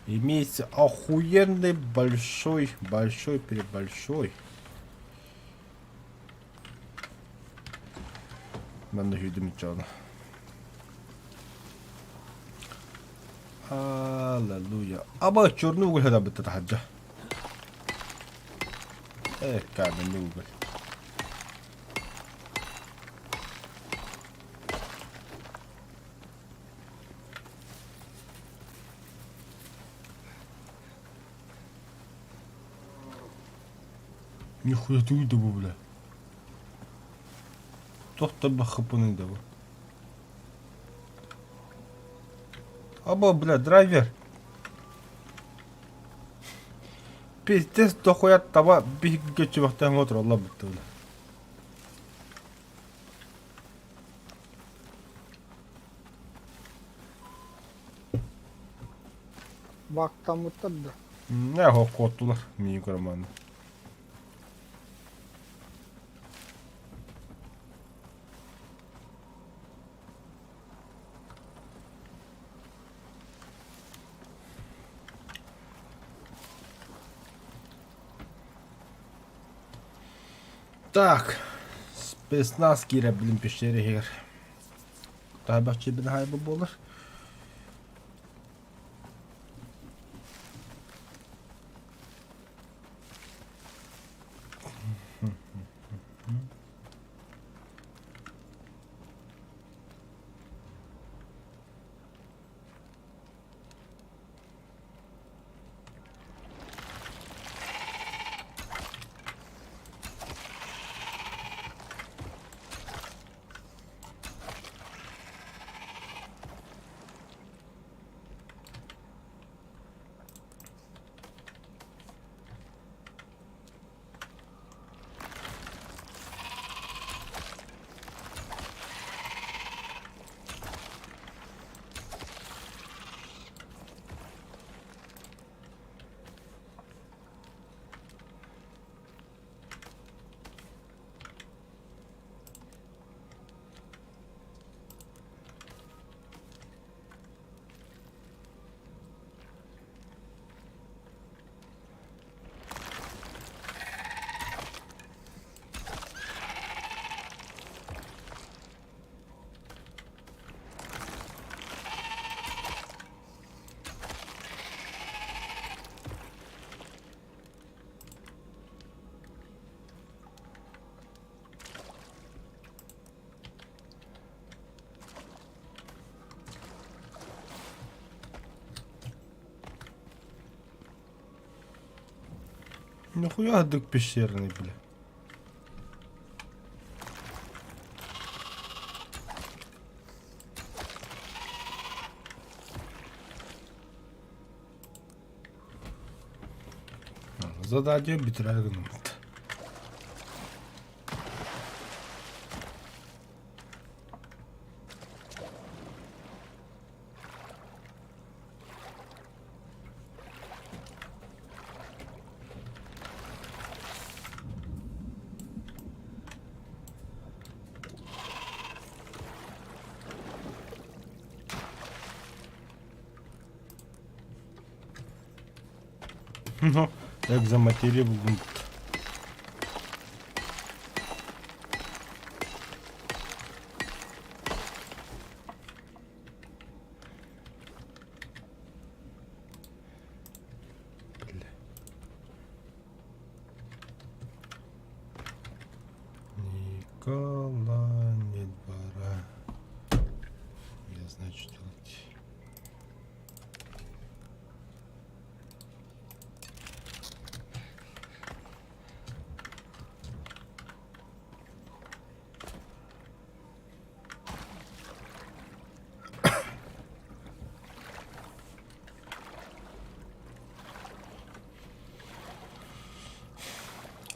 имеется охуенный большой, большой, перебольшой. Манна хүдүм чоно. Аллилуйя. Аба черный уголь хада битта тахаджа. Э, каменный уголь. Нихуя ты уйду, бля. Тохта хапуны да. Аба, бля, драйвер. Пиздец, дохуя таба биһиги бахтаан отур алла бутта бля. Бактамыттар да. Не хоккоттулар миин көрөмөн. Так, спецназ кире блин пещере хер. Табакчы бин хайбы болар. Нихуя дык пещерный, бля. Задание бүтэрэр гынныбыт. Ну, экзоматерия булгун. Бля. Никола, не двора. Я знаю, что делать.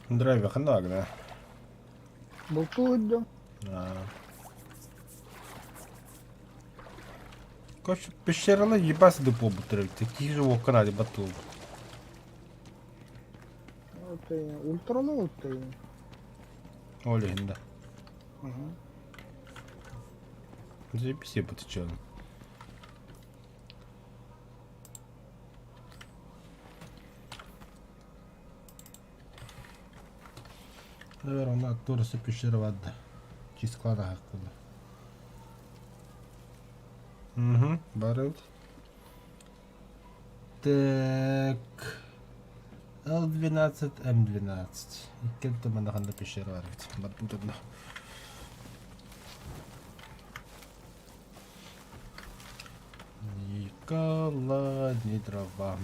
Драйвер ханна Бултуу дьон. Короче, пещераны ебаться да буолбуттар эбит. Киһи же уокка наадыйбат буолбут. Ультралау ты. Ол иһин да. Заебись ебать Наверное, тура пещера вадда. Чисклада хаккыда. Угу, барыбыт. Так. Л12, М12. Иккиэн манна ханна пещера бар эбит. Барбыт онно. Никола, ни дрова.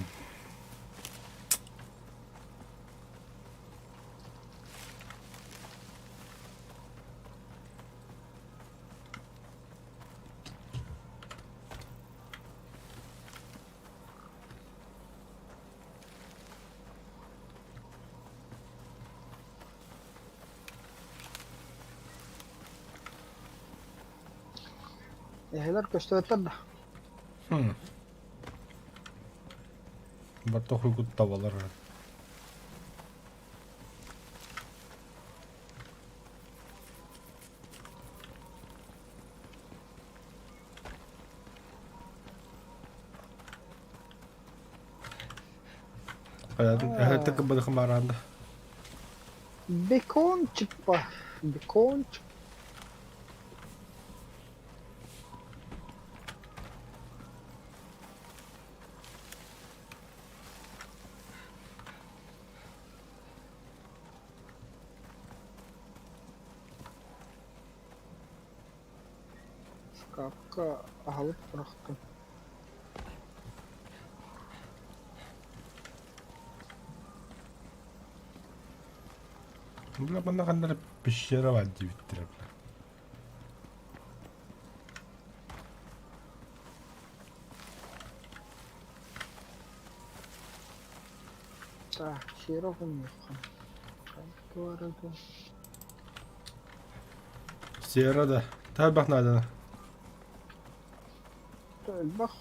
Эһэлэр көстүбэттэр да? Хм. Барта хуйгут табалар. Эһэтик бадыхмаранда. Бекончик па. Бекончик. Шкафка аһылык бырахтым. Бля, манна ханна пещера бар диэбиттэрэ бля. Так, сиэрэ хомуйуохха. Сера да. Табах надо. Элбэх.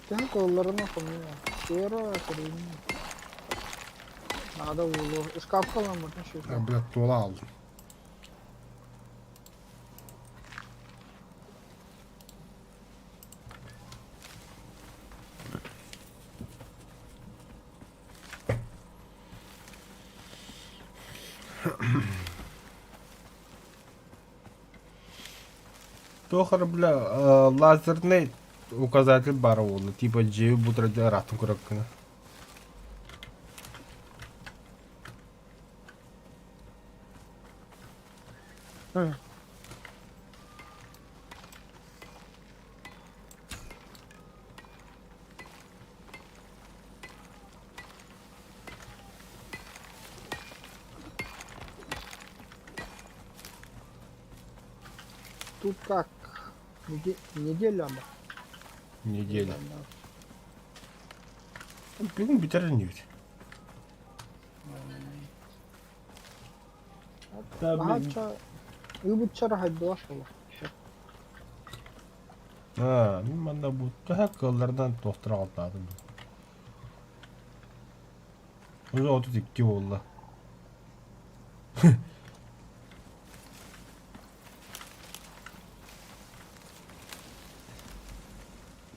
Төһө куолларына хомуйа. Сиэрэ кэриҥэ. Наада буолуо. Ыскаапка ыламмытын А, бля, туола алдым. Туох эрэ бля лазерный указатель баара буолла типа дьиэбит бутара ыраахтан көрөккүнэ. Тут как? Неделя ба? Неделя. Бүгүн бүтэр иннибит. Наһаачча ыбытчара хайдыла суола. Аа, мин манна бу төһө кыалларынан туохтара алтаатым. Уже 32 буолла.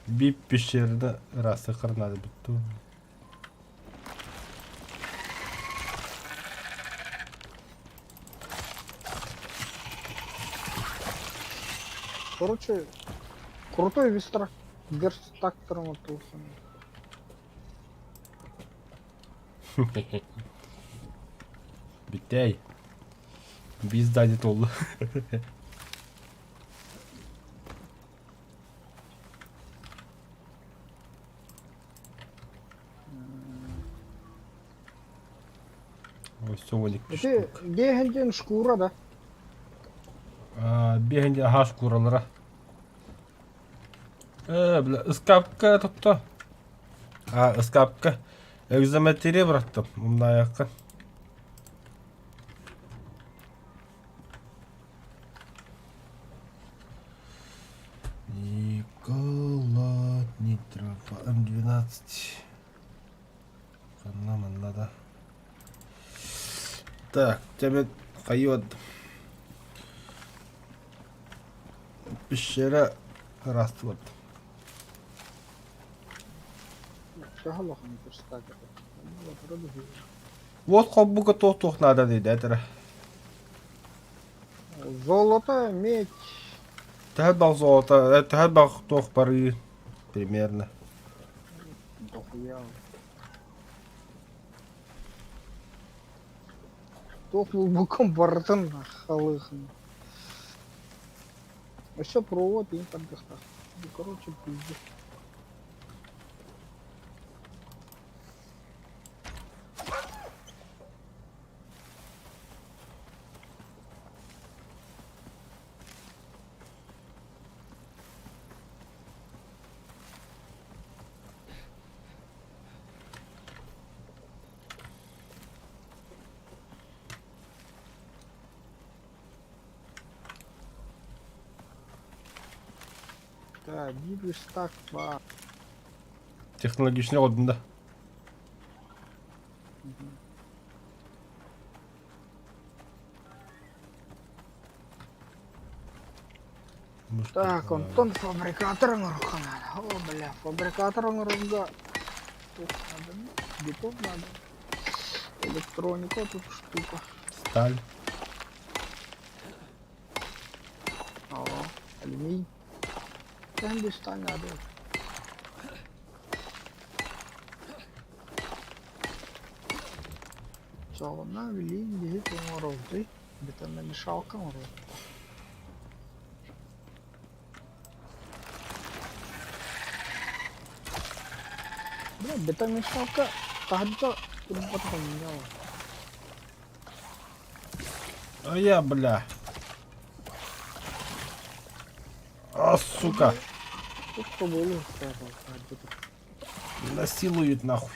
Биир пещерада ыраастык надо бүттү. Короче, крутой верстак, верстак оҥортулсан. Бүттэй. Биз дайдет oldu. Өссө 12 Ити штук. биэһин шкура да? Биэһин аһаа шкуралара. Э, бля, ыскаапка тутта. А, ыскаапка экзометрия бырахтым. Умнаайахха. Никола Дмитров, М12. Ханна манна да. Так, тебе хайот. Пещера растут. Вот холбуга туох-туох наада диэтэ Золото, медь. Төһө бах золото, төһө бах туох барыы примерно. Дохуя. Туох булбуккун барытын халыхын. Өссө провод иин тардыахтаах. Короче, пиздец. Да, биир верстак баар. Технологичный одун да. Так, онтон фабрикатор оҥоруохха наада. О, бля, фабрикатор оҥорорго туох надо? Бетон надо. Электроника тут штука. Сталь. О, алюминий. Кэнди сталь надо. Чоҕуна билиин биһи оҥоробутуй? Бетономешалка оҥоробут. Бля, бетономешалка таһырдьа турбата поменяла. А я, бля. А, сука. Тут поболу Насилуют нахуй.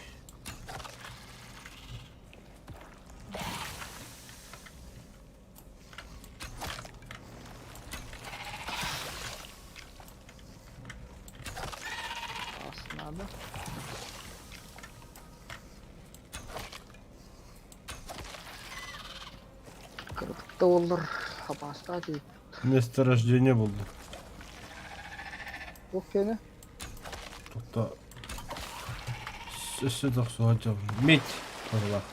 Ас надо. Кырытта олор хапаастаат Месторождение булду. Туох киэнэ? Тут өссө тохсуһа Медь быһылаах.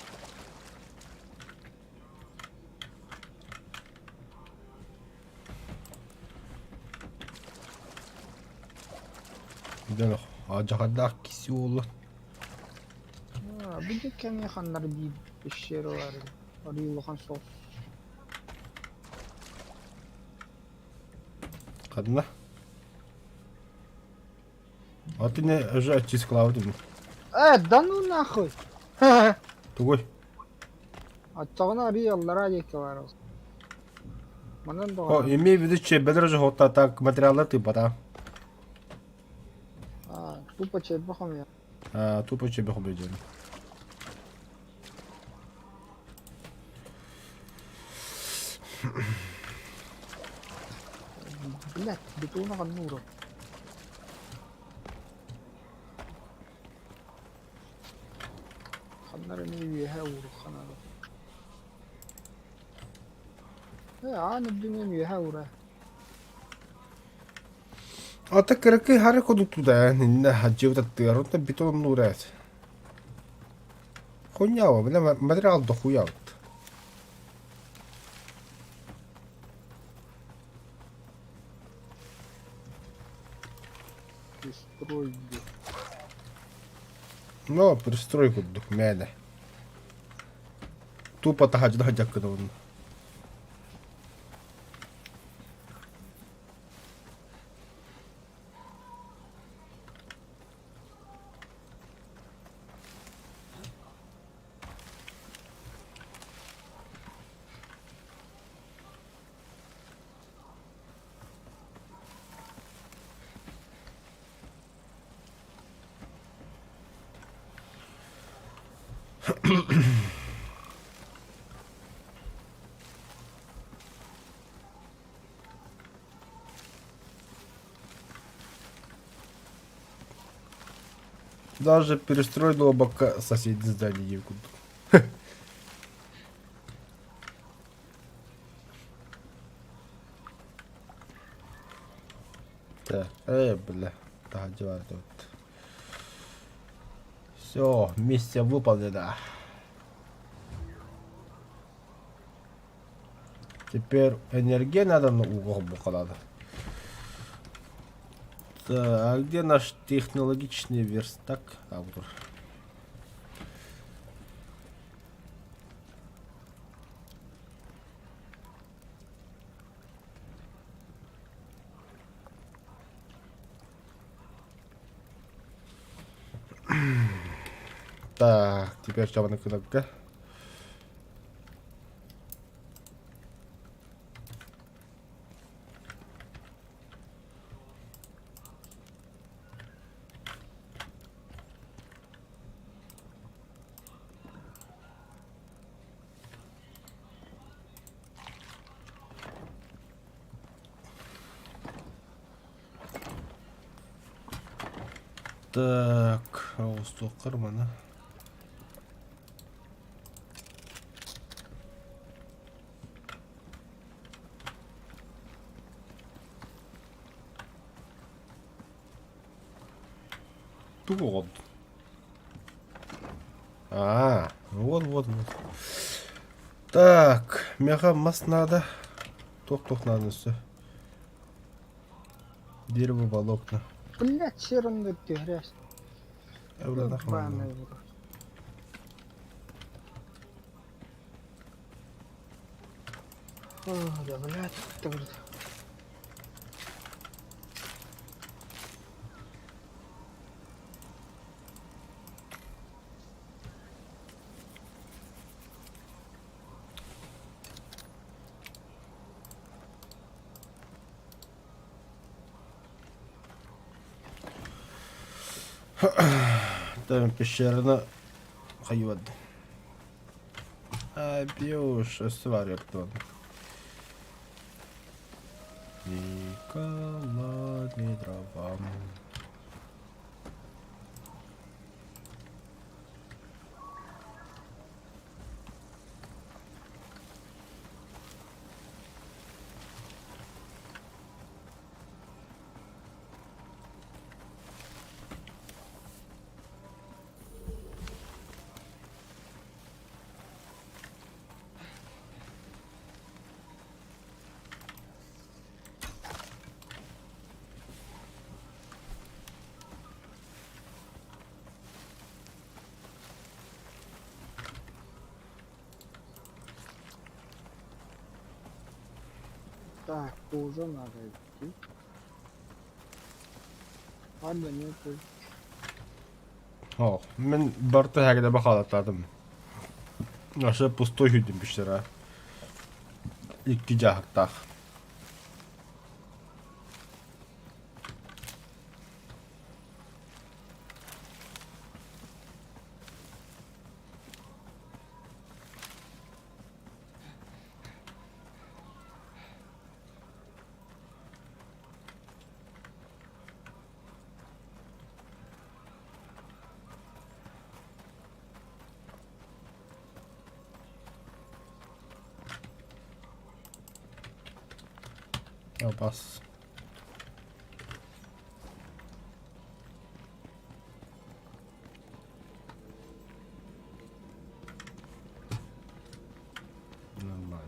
Дьэ, алдьархайдаах киси уолу. Аа, бу диэки эмиэ ханна эрэ биир пещера баар эбит. Арыый улахан суох. Ханна? А ты не уже очисткалаабыт ини. Э, да ну нахуй! Тугуй? Оччоҕуна арыый аллараа диэки баар ол. Манан О, даҕаны. имею в виду, чиэбэлэр уже так материаллар тыыппата. А, тупо чиэбэ хомуйа. А, тупо чиэбэ хомуйа диэн. Блядь, бетона ханна уурар. Ханна эрэ эмиэ үөһэ ууруохха наада. Ээ, аан үрдүнэн үөһэ уура. Ата кыракый хары курдук туда иннэ хадьыбыт аттыгар онтон бетон нуурат. Хуйня бля материал дохуя вот. Пристрой Но пристрой курдук мээнэ. Тупо таһаадьы хадьаккын Даже перестроил бока соседнее здание курдук. Так, бля, таһырдьа баар вот. Все, миссия выполнена. Теперь энергия надо на угол надо. Так, а где наш технологичный верстак? А, вот он. Так, теперь что на кнопка? Так, оҕустуоххар маны. Тугу оҕолдун? Аа, вот вот вот. Так, миэхэ мас надо. Туох-туох надо өссө? Дерево волокна. Блядь, серым грязь. Ебаный в рот. О, да, блядь, это говорит. Там пещераны хайван. Абьюш, өссө бар яптан. Никола не дровам. Так, уже надо идти. Ладно, не пусть. О, мин барта һәгедә бахалатладым. Аша пустой хүдүм пещера. Икки дьааһыктаах. Бас. Нормально.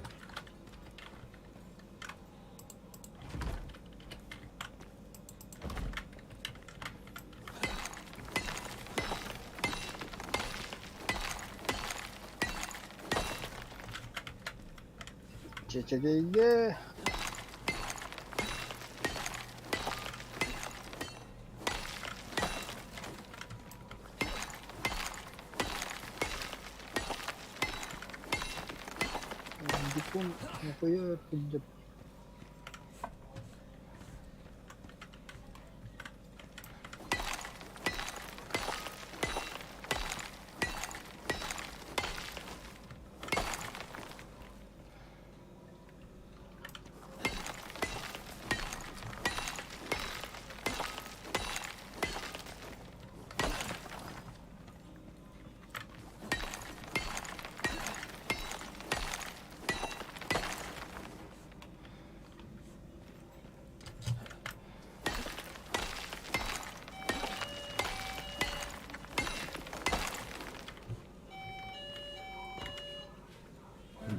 Чэчэгэйгэ Дикун нахуя пиздец.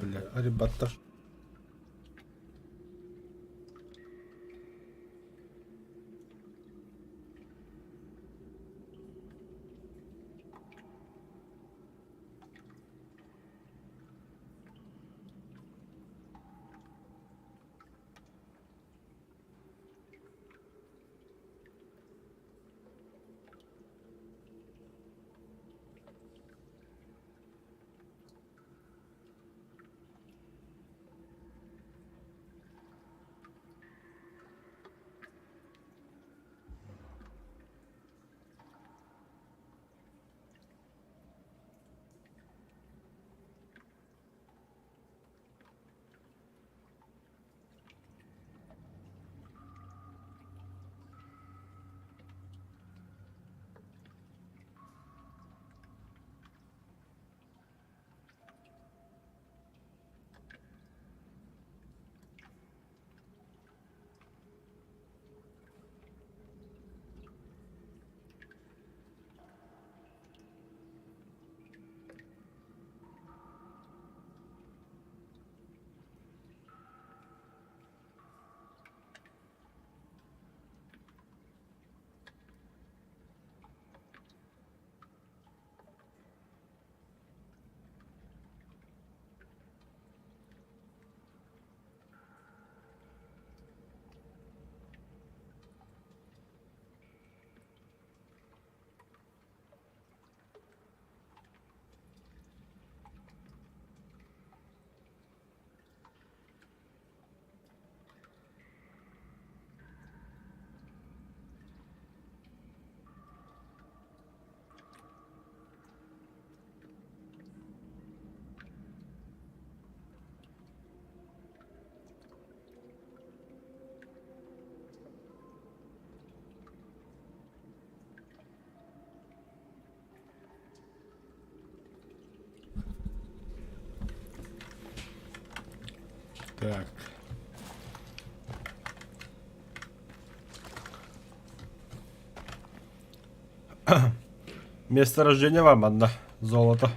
Бля, ребята. Так. Место рождения вам одна. Золото.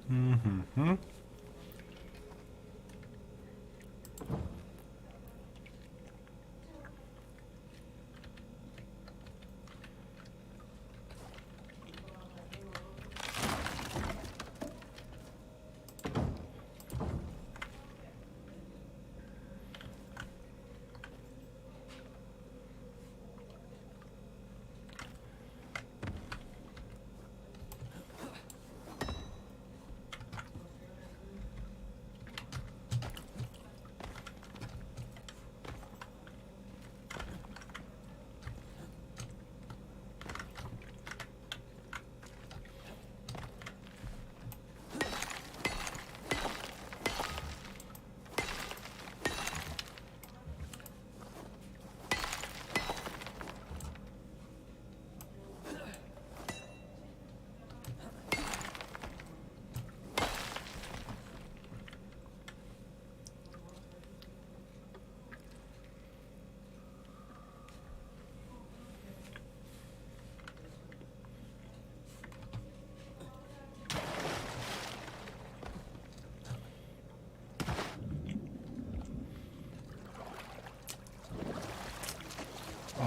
Мгм.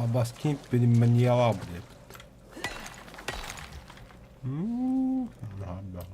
Абаскин пневмонияла блядь. Надо.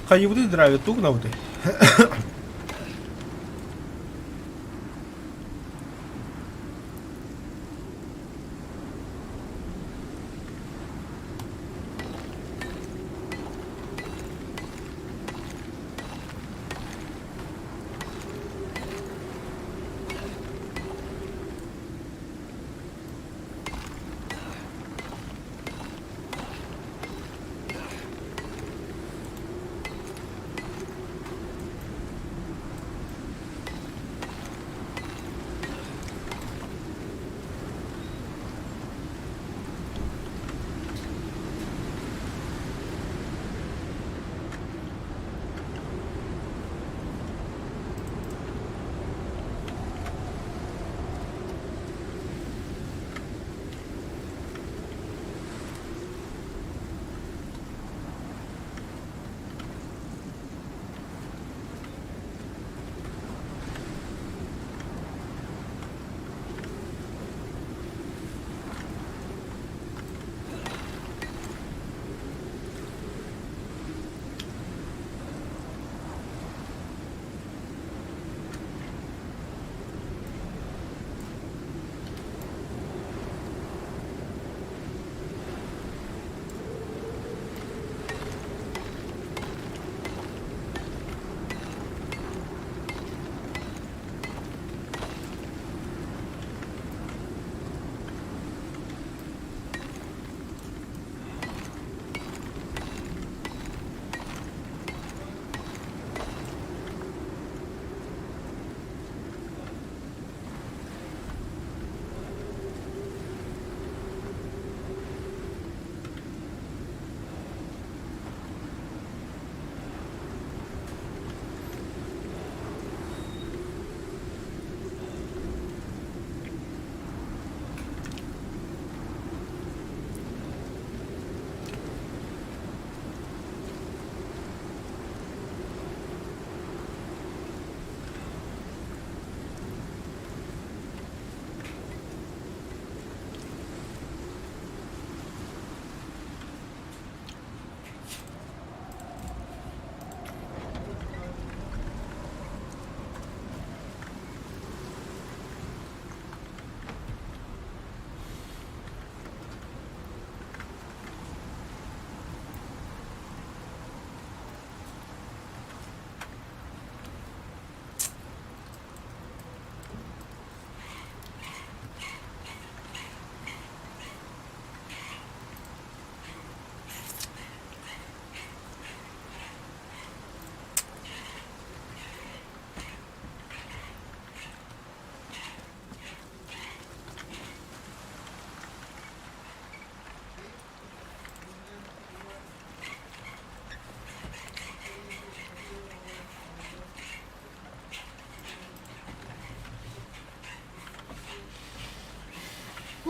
Хайыбытый драйвер тугу гынабытый?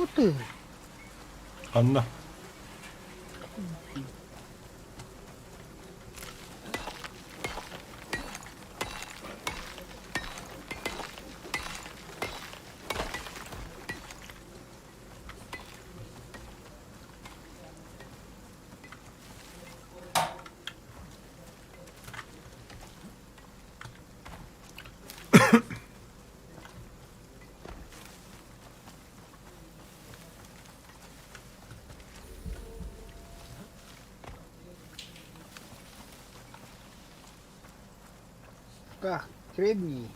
Тугу Ханна? Так, средний.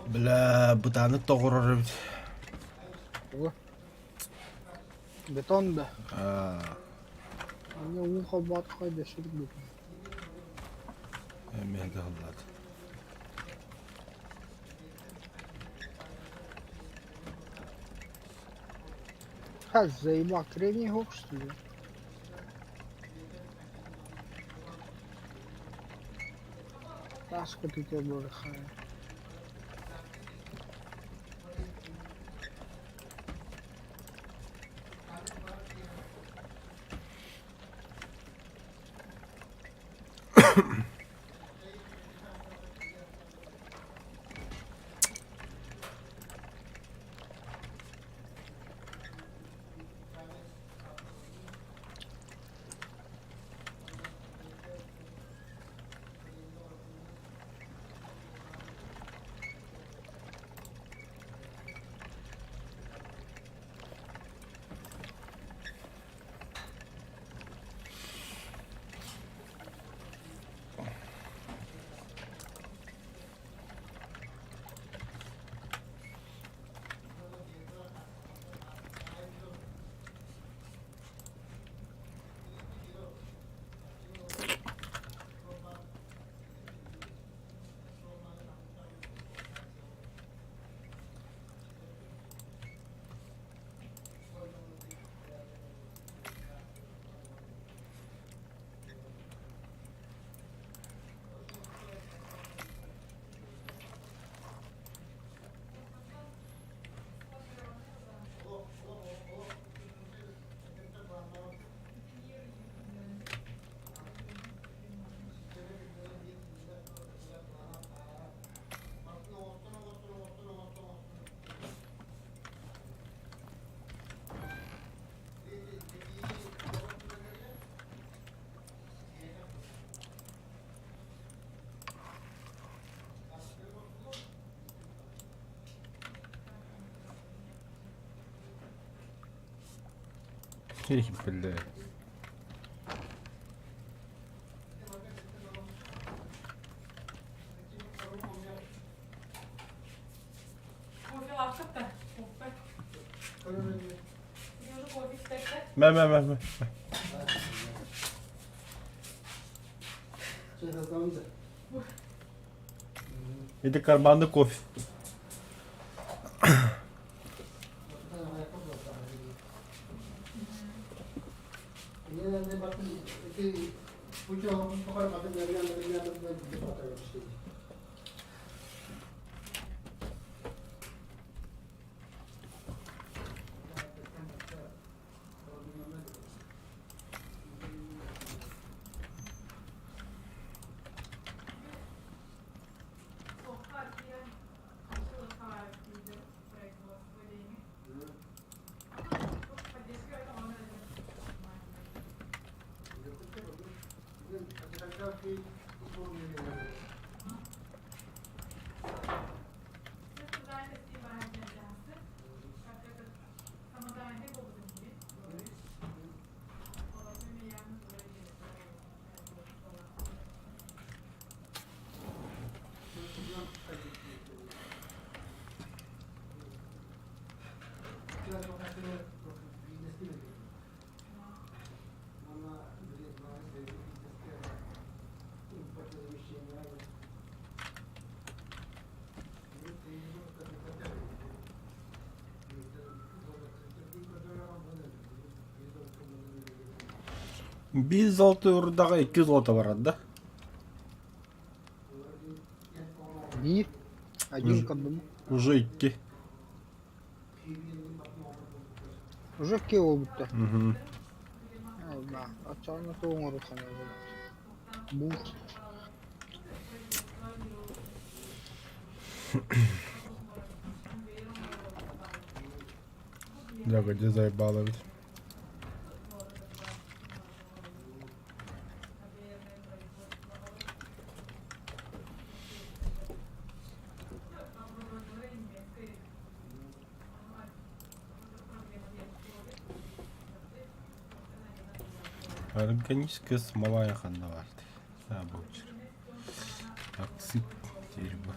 Бля, бытааннык тоҕурар эбит. Бетон да. Аа, Они уу холбоотоххо дөссүрүк бетон. Эмиэ кыһаллаат. Ха, заебал, кремний гоп, что ли? Таска ты тебя бросаю. Бля. Мэ мэ мэ мэ. Ити карманный кофе. Биир золото урдаҕа икки золото барар да? Биир. Один к одному. Уже икки. Уже икки буолбуттар. Угу. Да, оччоҕуна тугу оҥоруоххун Бу. Дьэ, где заебало ведь. Органическая смола ханна баар дии. Буолчу. Оксид дерева.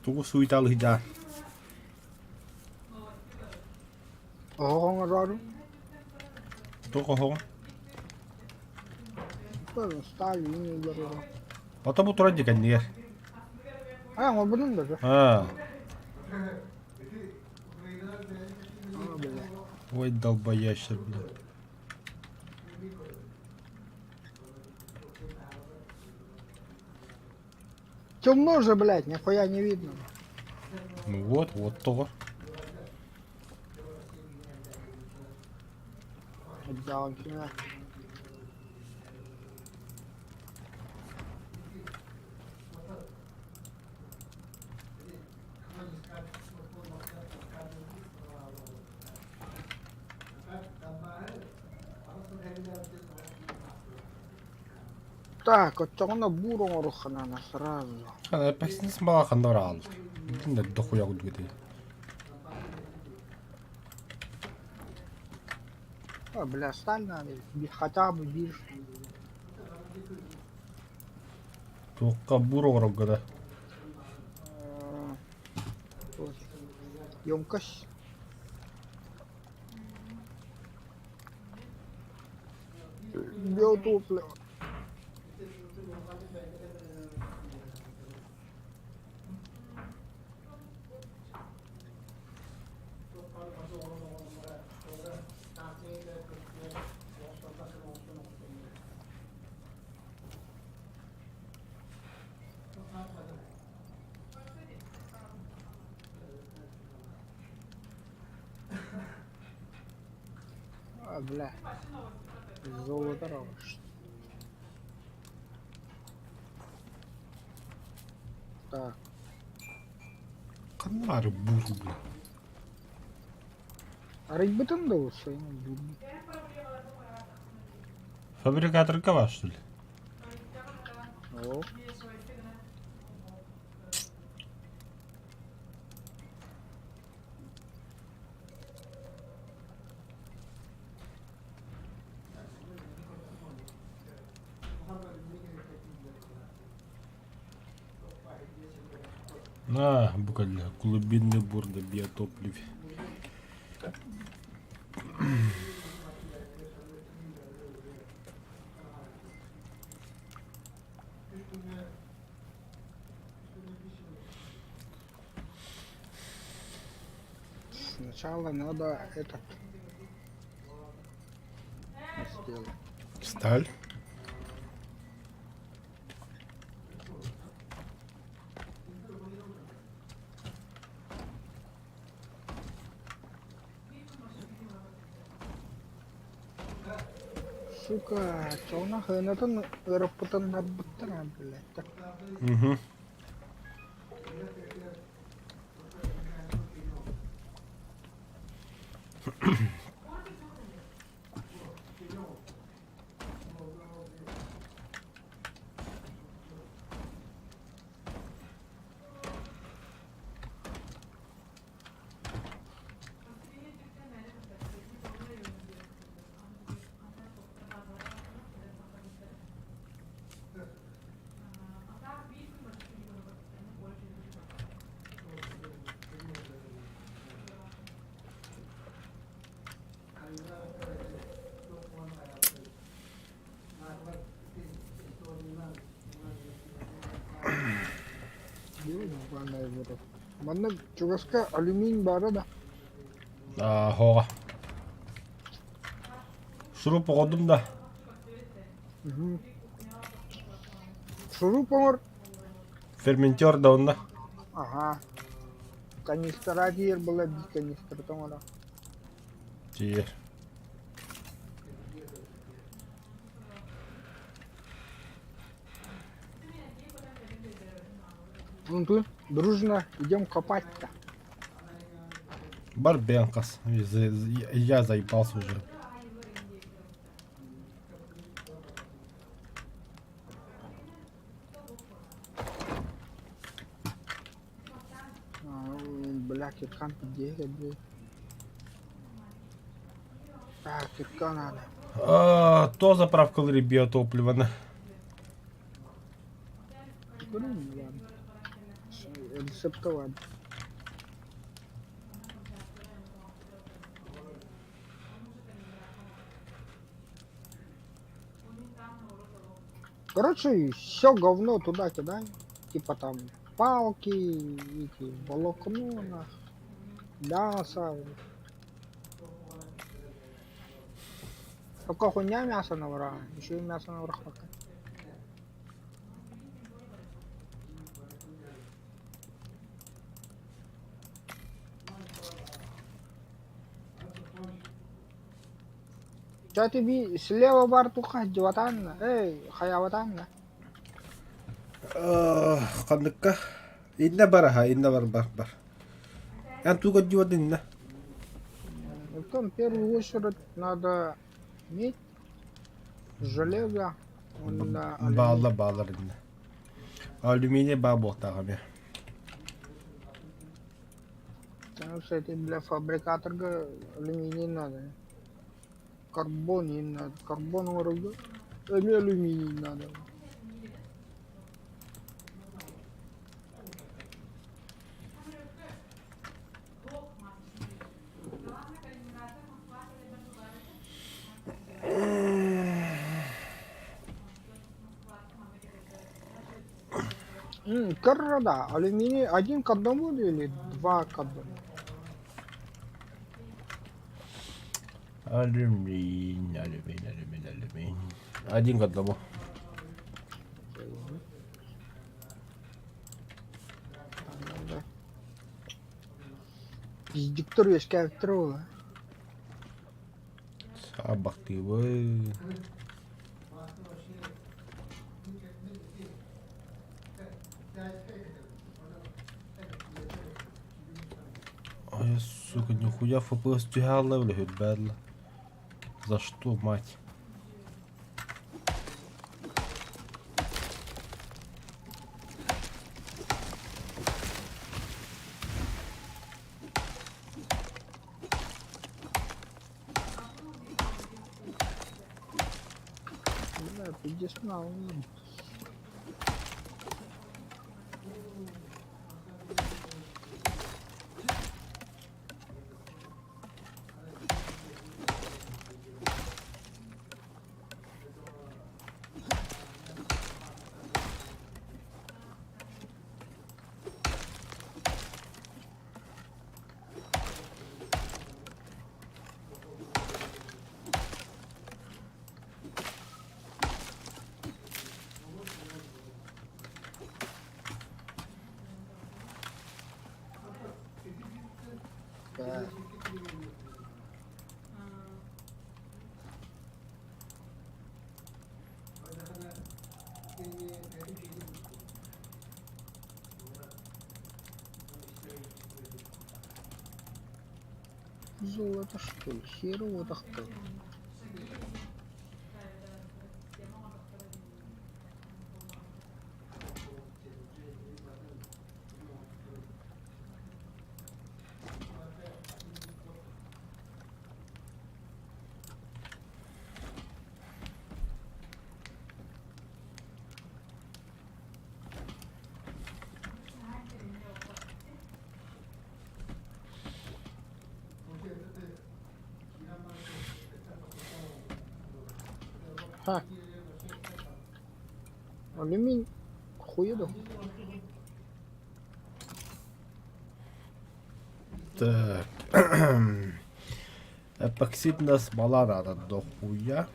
Тугу сууйталыйдаа? Оһох оҥороору Туох оһоҕун? Сталин ылларыга. Ото бу турар дии кэннигэр. Аа, оҥорбутум да. Аа. Аа, бля. Ой, долбоящер, блядь. Темно же, блядь, нихуя не видно. Ну вот, вот того. Да, херня. Так, оччоҕуна буур оҥоруохханана сразу. Эпэксин смала ханна бараал. Билин дохуя курдук этэ. А, бля, сталь надо, хотя бы бир. Туохха буур оҥорорго да. Емкость. Биотопливо. А, бля. Золото равш. Так. Ханна буур бля. Арыйбытын да сайын Фабрикаторга бар что ли? О. На, буквально глубинный бур на биотопливе. Сначала надо этот сделать. Сталь. Сука, чоҕуна хыанатын ыараппытын барбыттар блядь. Угу. Манна чугаска алюминий баара да? Хоҕа. Шуруп оҕодум да. Шуруп оҥор. Ферментер да онно. Аха. Канистра диир была би канистра тоҥоро. Тиийэр. Ну тут дружно идем копать-то. Барбенкас. Я заебался уже. Бля, киркан где блядь. Так, кирка надо. А, то заправка биотопливо. Ну, ладно. Рецептовать. Короче, все говно туда кидай. Типа там палки, эти, волокно, нах, мясо. Только хуйня мясо навра, еще и мясо наврахлака. Ча тебе слева бар туха дьыбатаанна, эй, хайабатаанна. Ханныкка иннэ бар аха, иннэ бар бар бар. Эн туга дьуот иннэ? Потом в первую очередь надо медь, железо, уонна алюминий. Баалла баалар иннэ. Алюминий баа буолтааҕа эмиэ. Потому что это для фабрикаторга алюминий надо. Карбон не надо. Карбон оҥорорго эмиэ алюминий надо. Кор да, алюминий один к одному или два к одному? Алюминий, алюминий, алюминий, алюминий. Один к одному. Диктор үөскээбиттэр буолла. Саабахтыыбын. Ой, сука, нихуя ФПС түһэ бля, хүрбээл. За что, мать? Бля, пиздец, нахуй. Так. Золото что ли? Херово так-то. Ха. Алюминий. Хуеду. Так. Эпоксидная смола надо дохуя.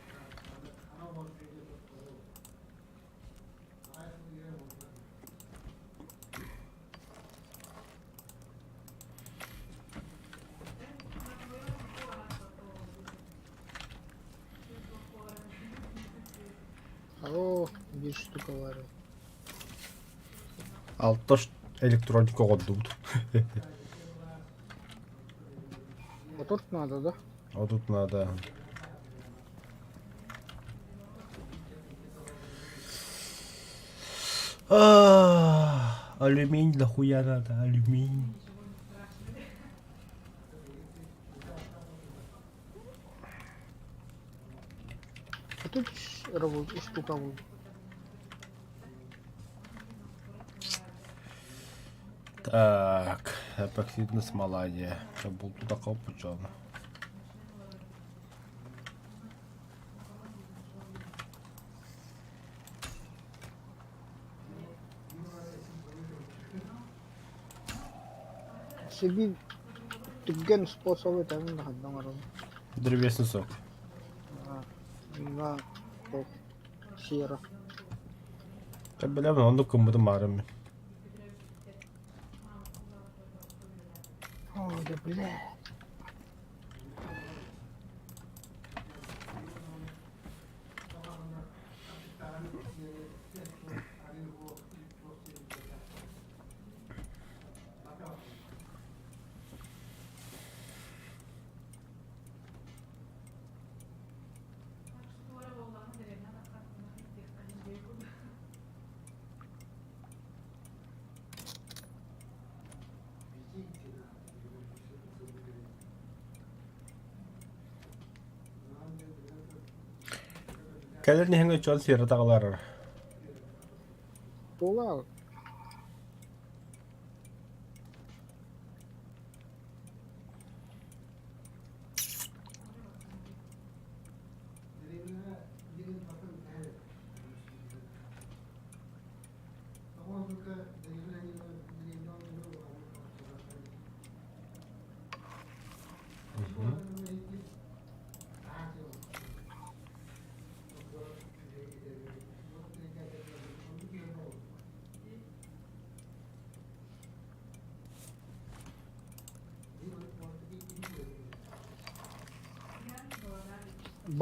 О, биир штука баар. Алта электроника оҕордубут. А тут надо, да? А тут надо. Алюминий дохуя надо, алюминий. А тут штука была. Так, эпоксидная смола дии. Булту копучон. Себе түргэн способы тэҥин хаһан оҥоробун. Древесный сок. На туох сера. Чэ билэбин оннук гыммытым баарым мин. О, да бля. Кэлэн иһэн дьон сиэрэ таҕылар. Буолаа.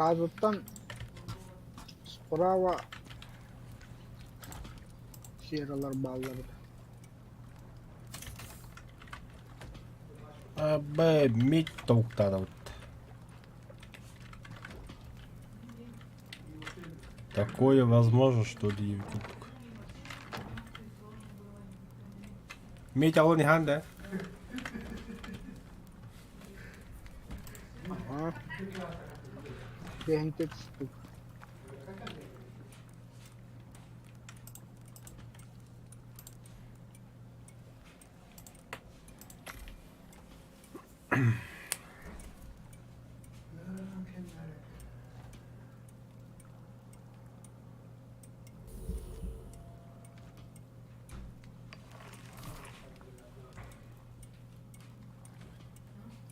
Базаттан справа сфералар бааллар этэ. Абы мид тобуктаатабыт. Такое возможно, что ли, курдук. Мид аҕалан иһаан да? Ага. Бэһин штук.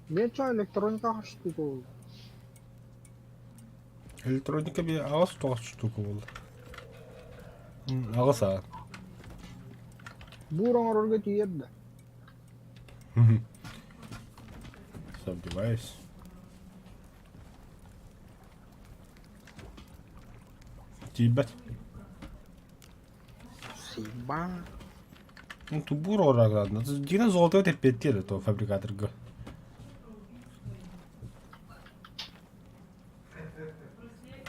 Мен электроника штука буолла. Электроника би аҕыс тоҕус штука буолла. Аҕыс аа. Буур оҥорорго тиийэр да. Сомневаюсь. Тиийбэт. Сиба. Ну, тубур орагладно. Дина золотой тэппиэттиэр то фабрикаторга.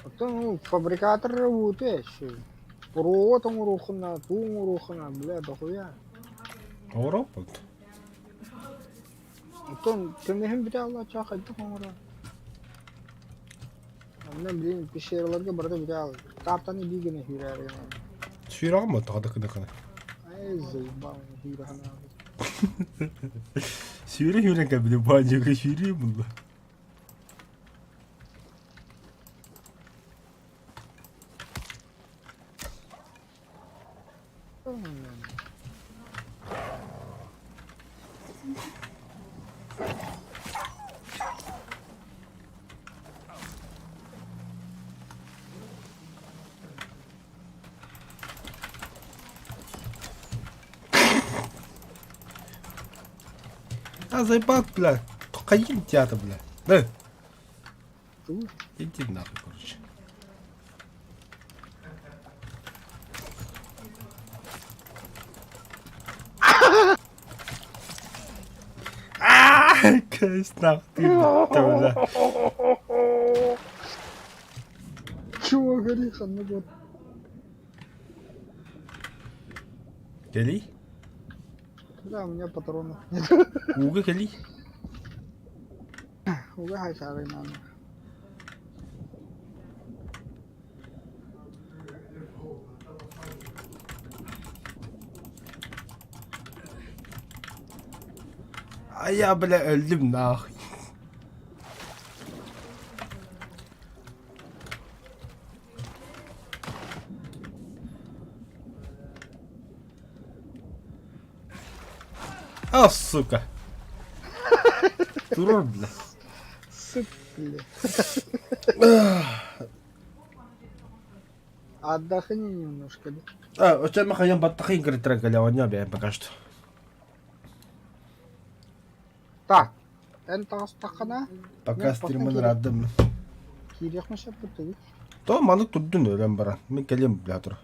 Оттон ну, фабрикатор работает еще. Провод оҥоруоххуна, туу оҥоруоххуна, бля, дохуя. Оҥороппут. Оттон көмүһүн бүтэ аллачча хайдах оҥорор? Онно блин пещераларга барыта бүтэ аалар. Картаны биир гына сүүрээри гынан. Сүүрэҕин буолтаҕа да кына-кына. Ай заебал сүүрэ санаабыт. Сүүрэ сүүрэн кэлбити баанньыга сүүрүү булла. А заебал, бля. Хайын театр, бля. Да. Иди нахуй, короче. Кээс нахуй, бля. Чего гори ханна вот. Кэлий? Да, у меня патронов нет. Ууга кэлий? Ууга хайсаарай наана. А я, бля, өллүм нахуй. А, сука! Турор, бля. Сып, бля. Отдохни немножко, да? А, оччо махайан баттахын кырыттаран кэлэ оонньоо бэйэм пока что. Так, эн таҕыстаххына, Пока мен стримын киириэх ыраардым. киириэхпин сөп курдук. То маннык турдун өлөн баран. Мин кэлиэм бля тура.